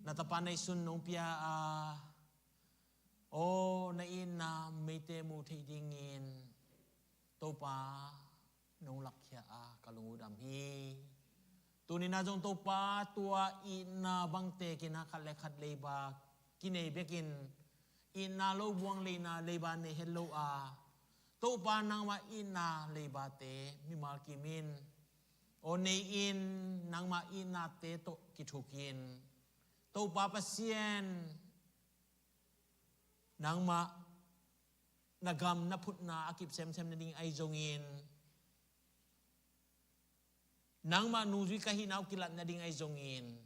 Na tapa neihsun nong pia a, aw, na itna meite muh theih dingin Topa nong lakkhia a ka lung uh dam hi. Tuni-in ah zong Topa, tua itna bangte kinah khat le khat leiba kinei bekin, itna lo buang leina leiba nei het lo a, Topa, nangmah itna leibate mimal kimin, aw, nei-in, nangmah itnate tawh kithukin, Topa Pasian, nangmah na gam na phutna a kip semsem nading ahi zongin, nangmah nungzui ka hihna uh kilat nading ahi zongin,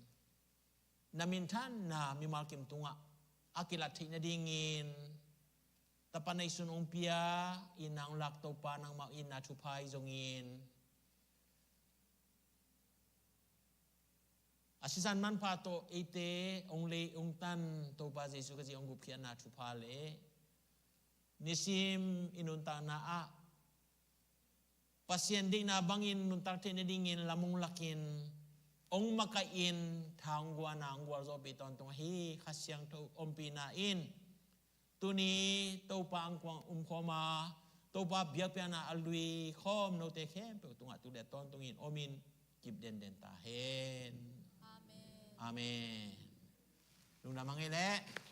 na minthanna mimal kim tungah a kilat theih nadingin, tapa neihsun hong pia, itna hong lak Topa, nangmah itna thupha ahi zongin, a sisan manpha tawh eite hong lei hong tan Topa Jesu Khazih hong gupkhiatna thupha le nisim i nuntakna ah Pasian deihna bangin nuntak theih nadingin lam hong lakin, hong makaih in, tha hong guana hong gualzawhpih tawntung ahi Kha Siangtho ompihna in tuni Topa angkuang um khawm a, Topa biakpiakna a lui khawm note khempeuh tungah tu le tawntungin om in kip denden ta hen. Amen. Amen. Lungdam hang ei leh.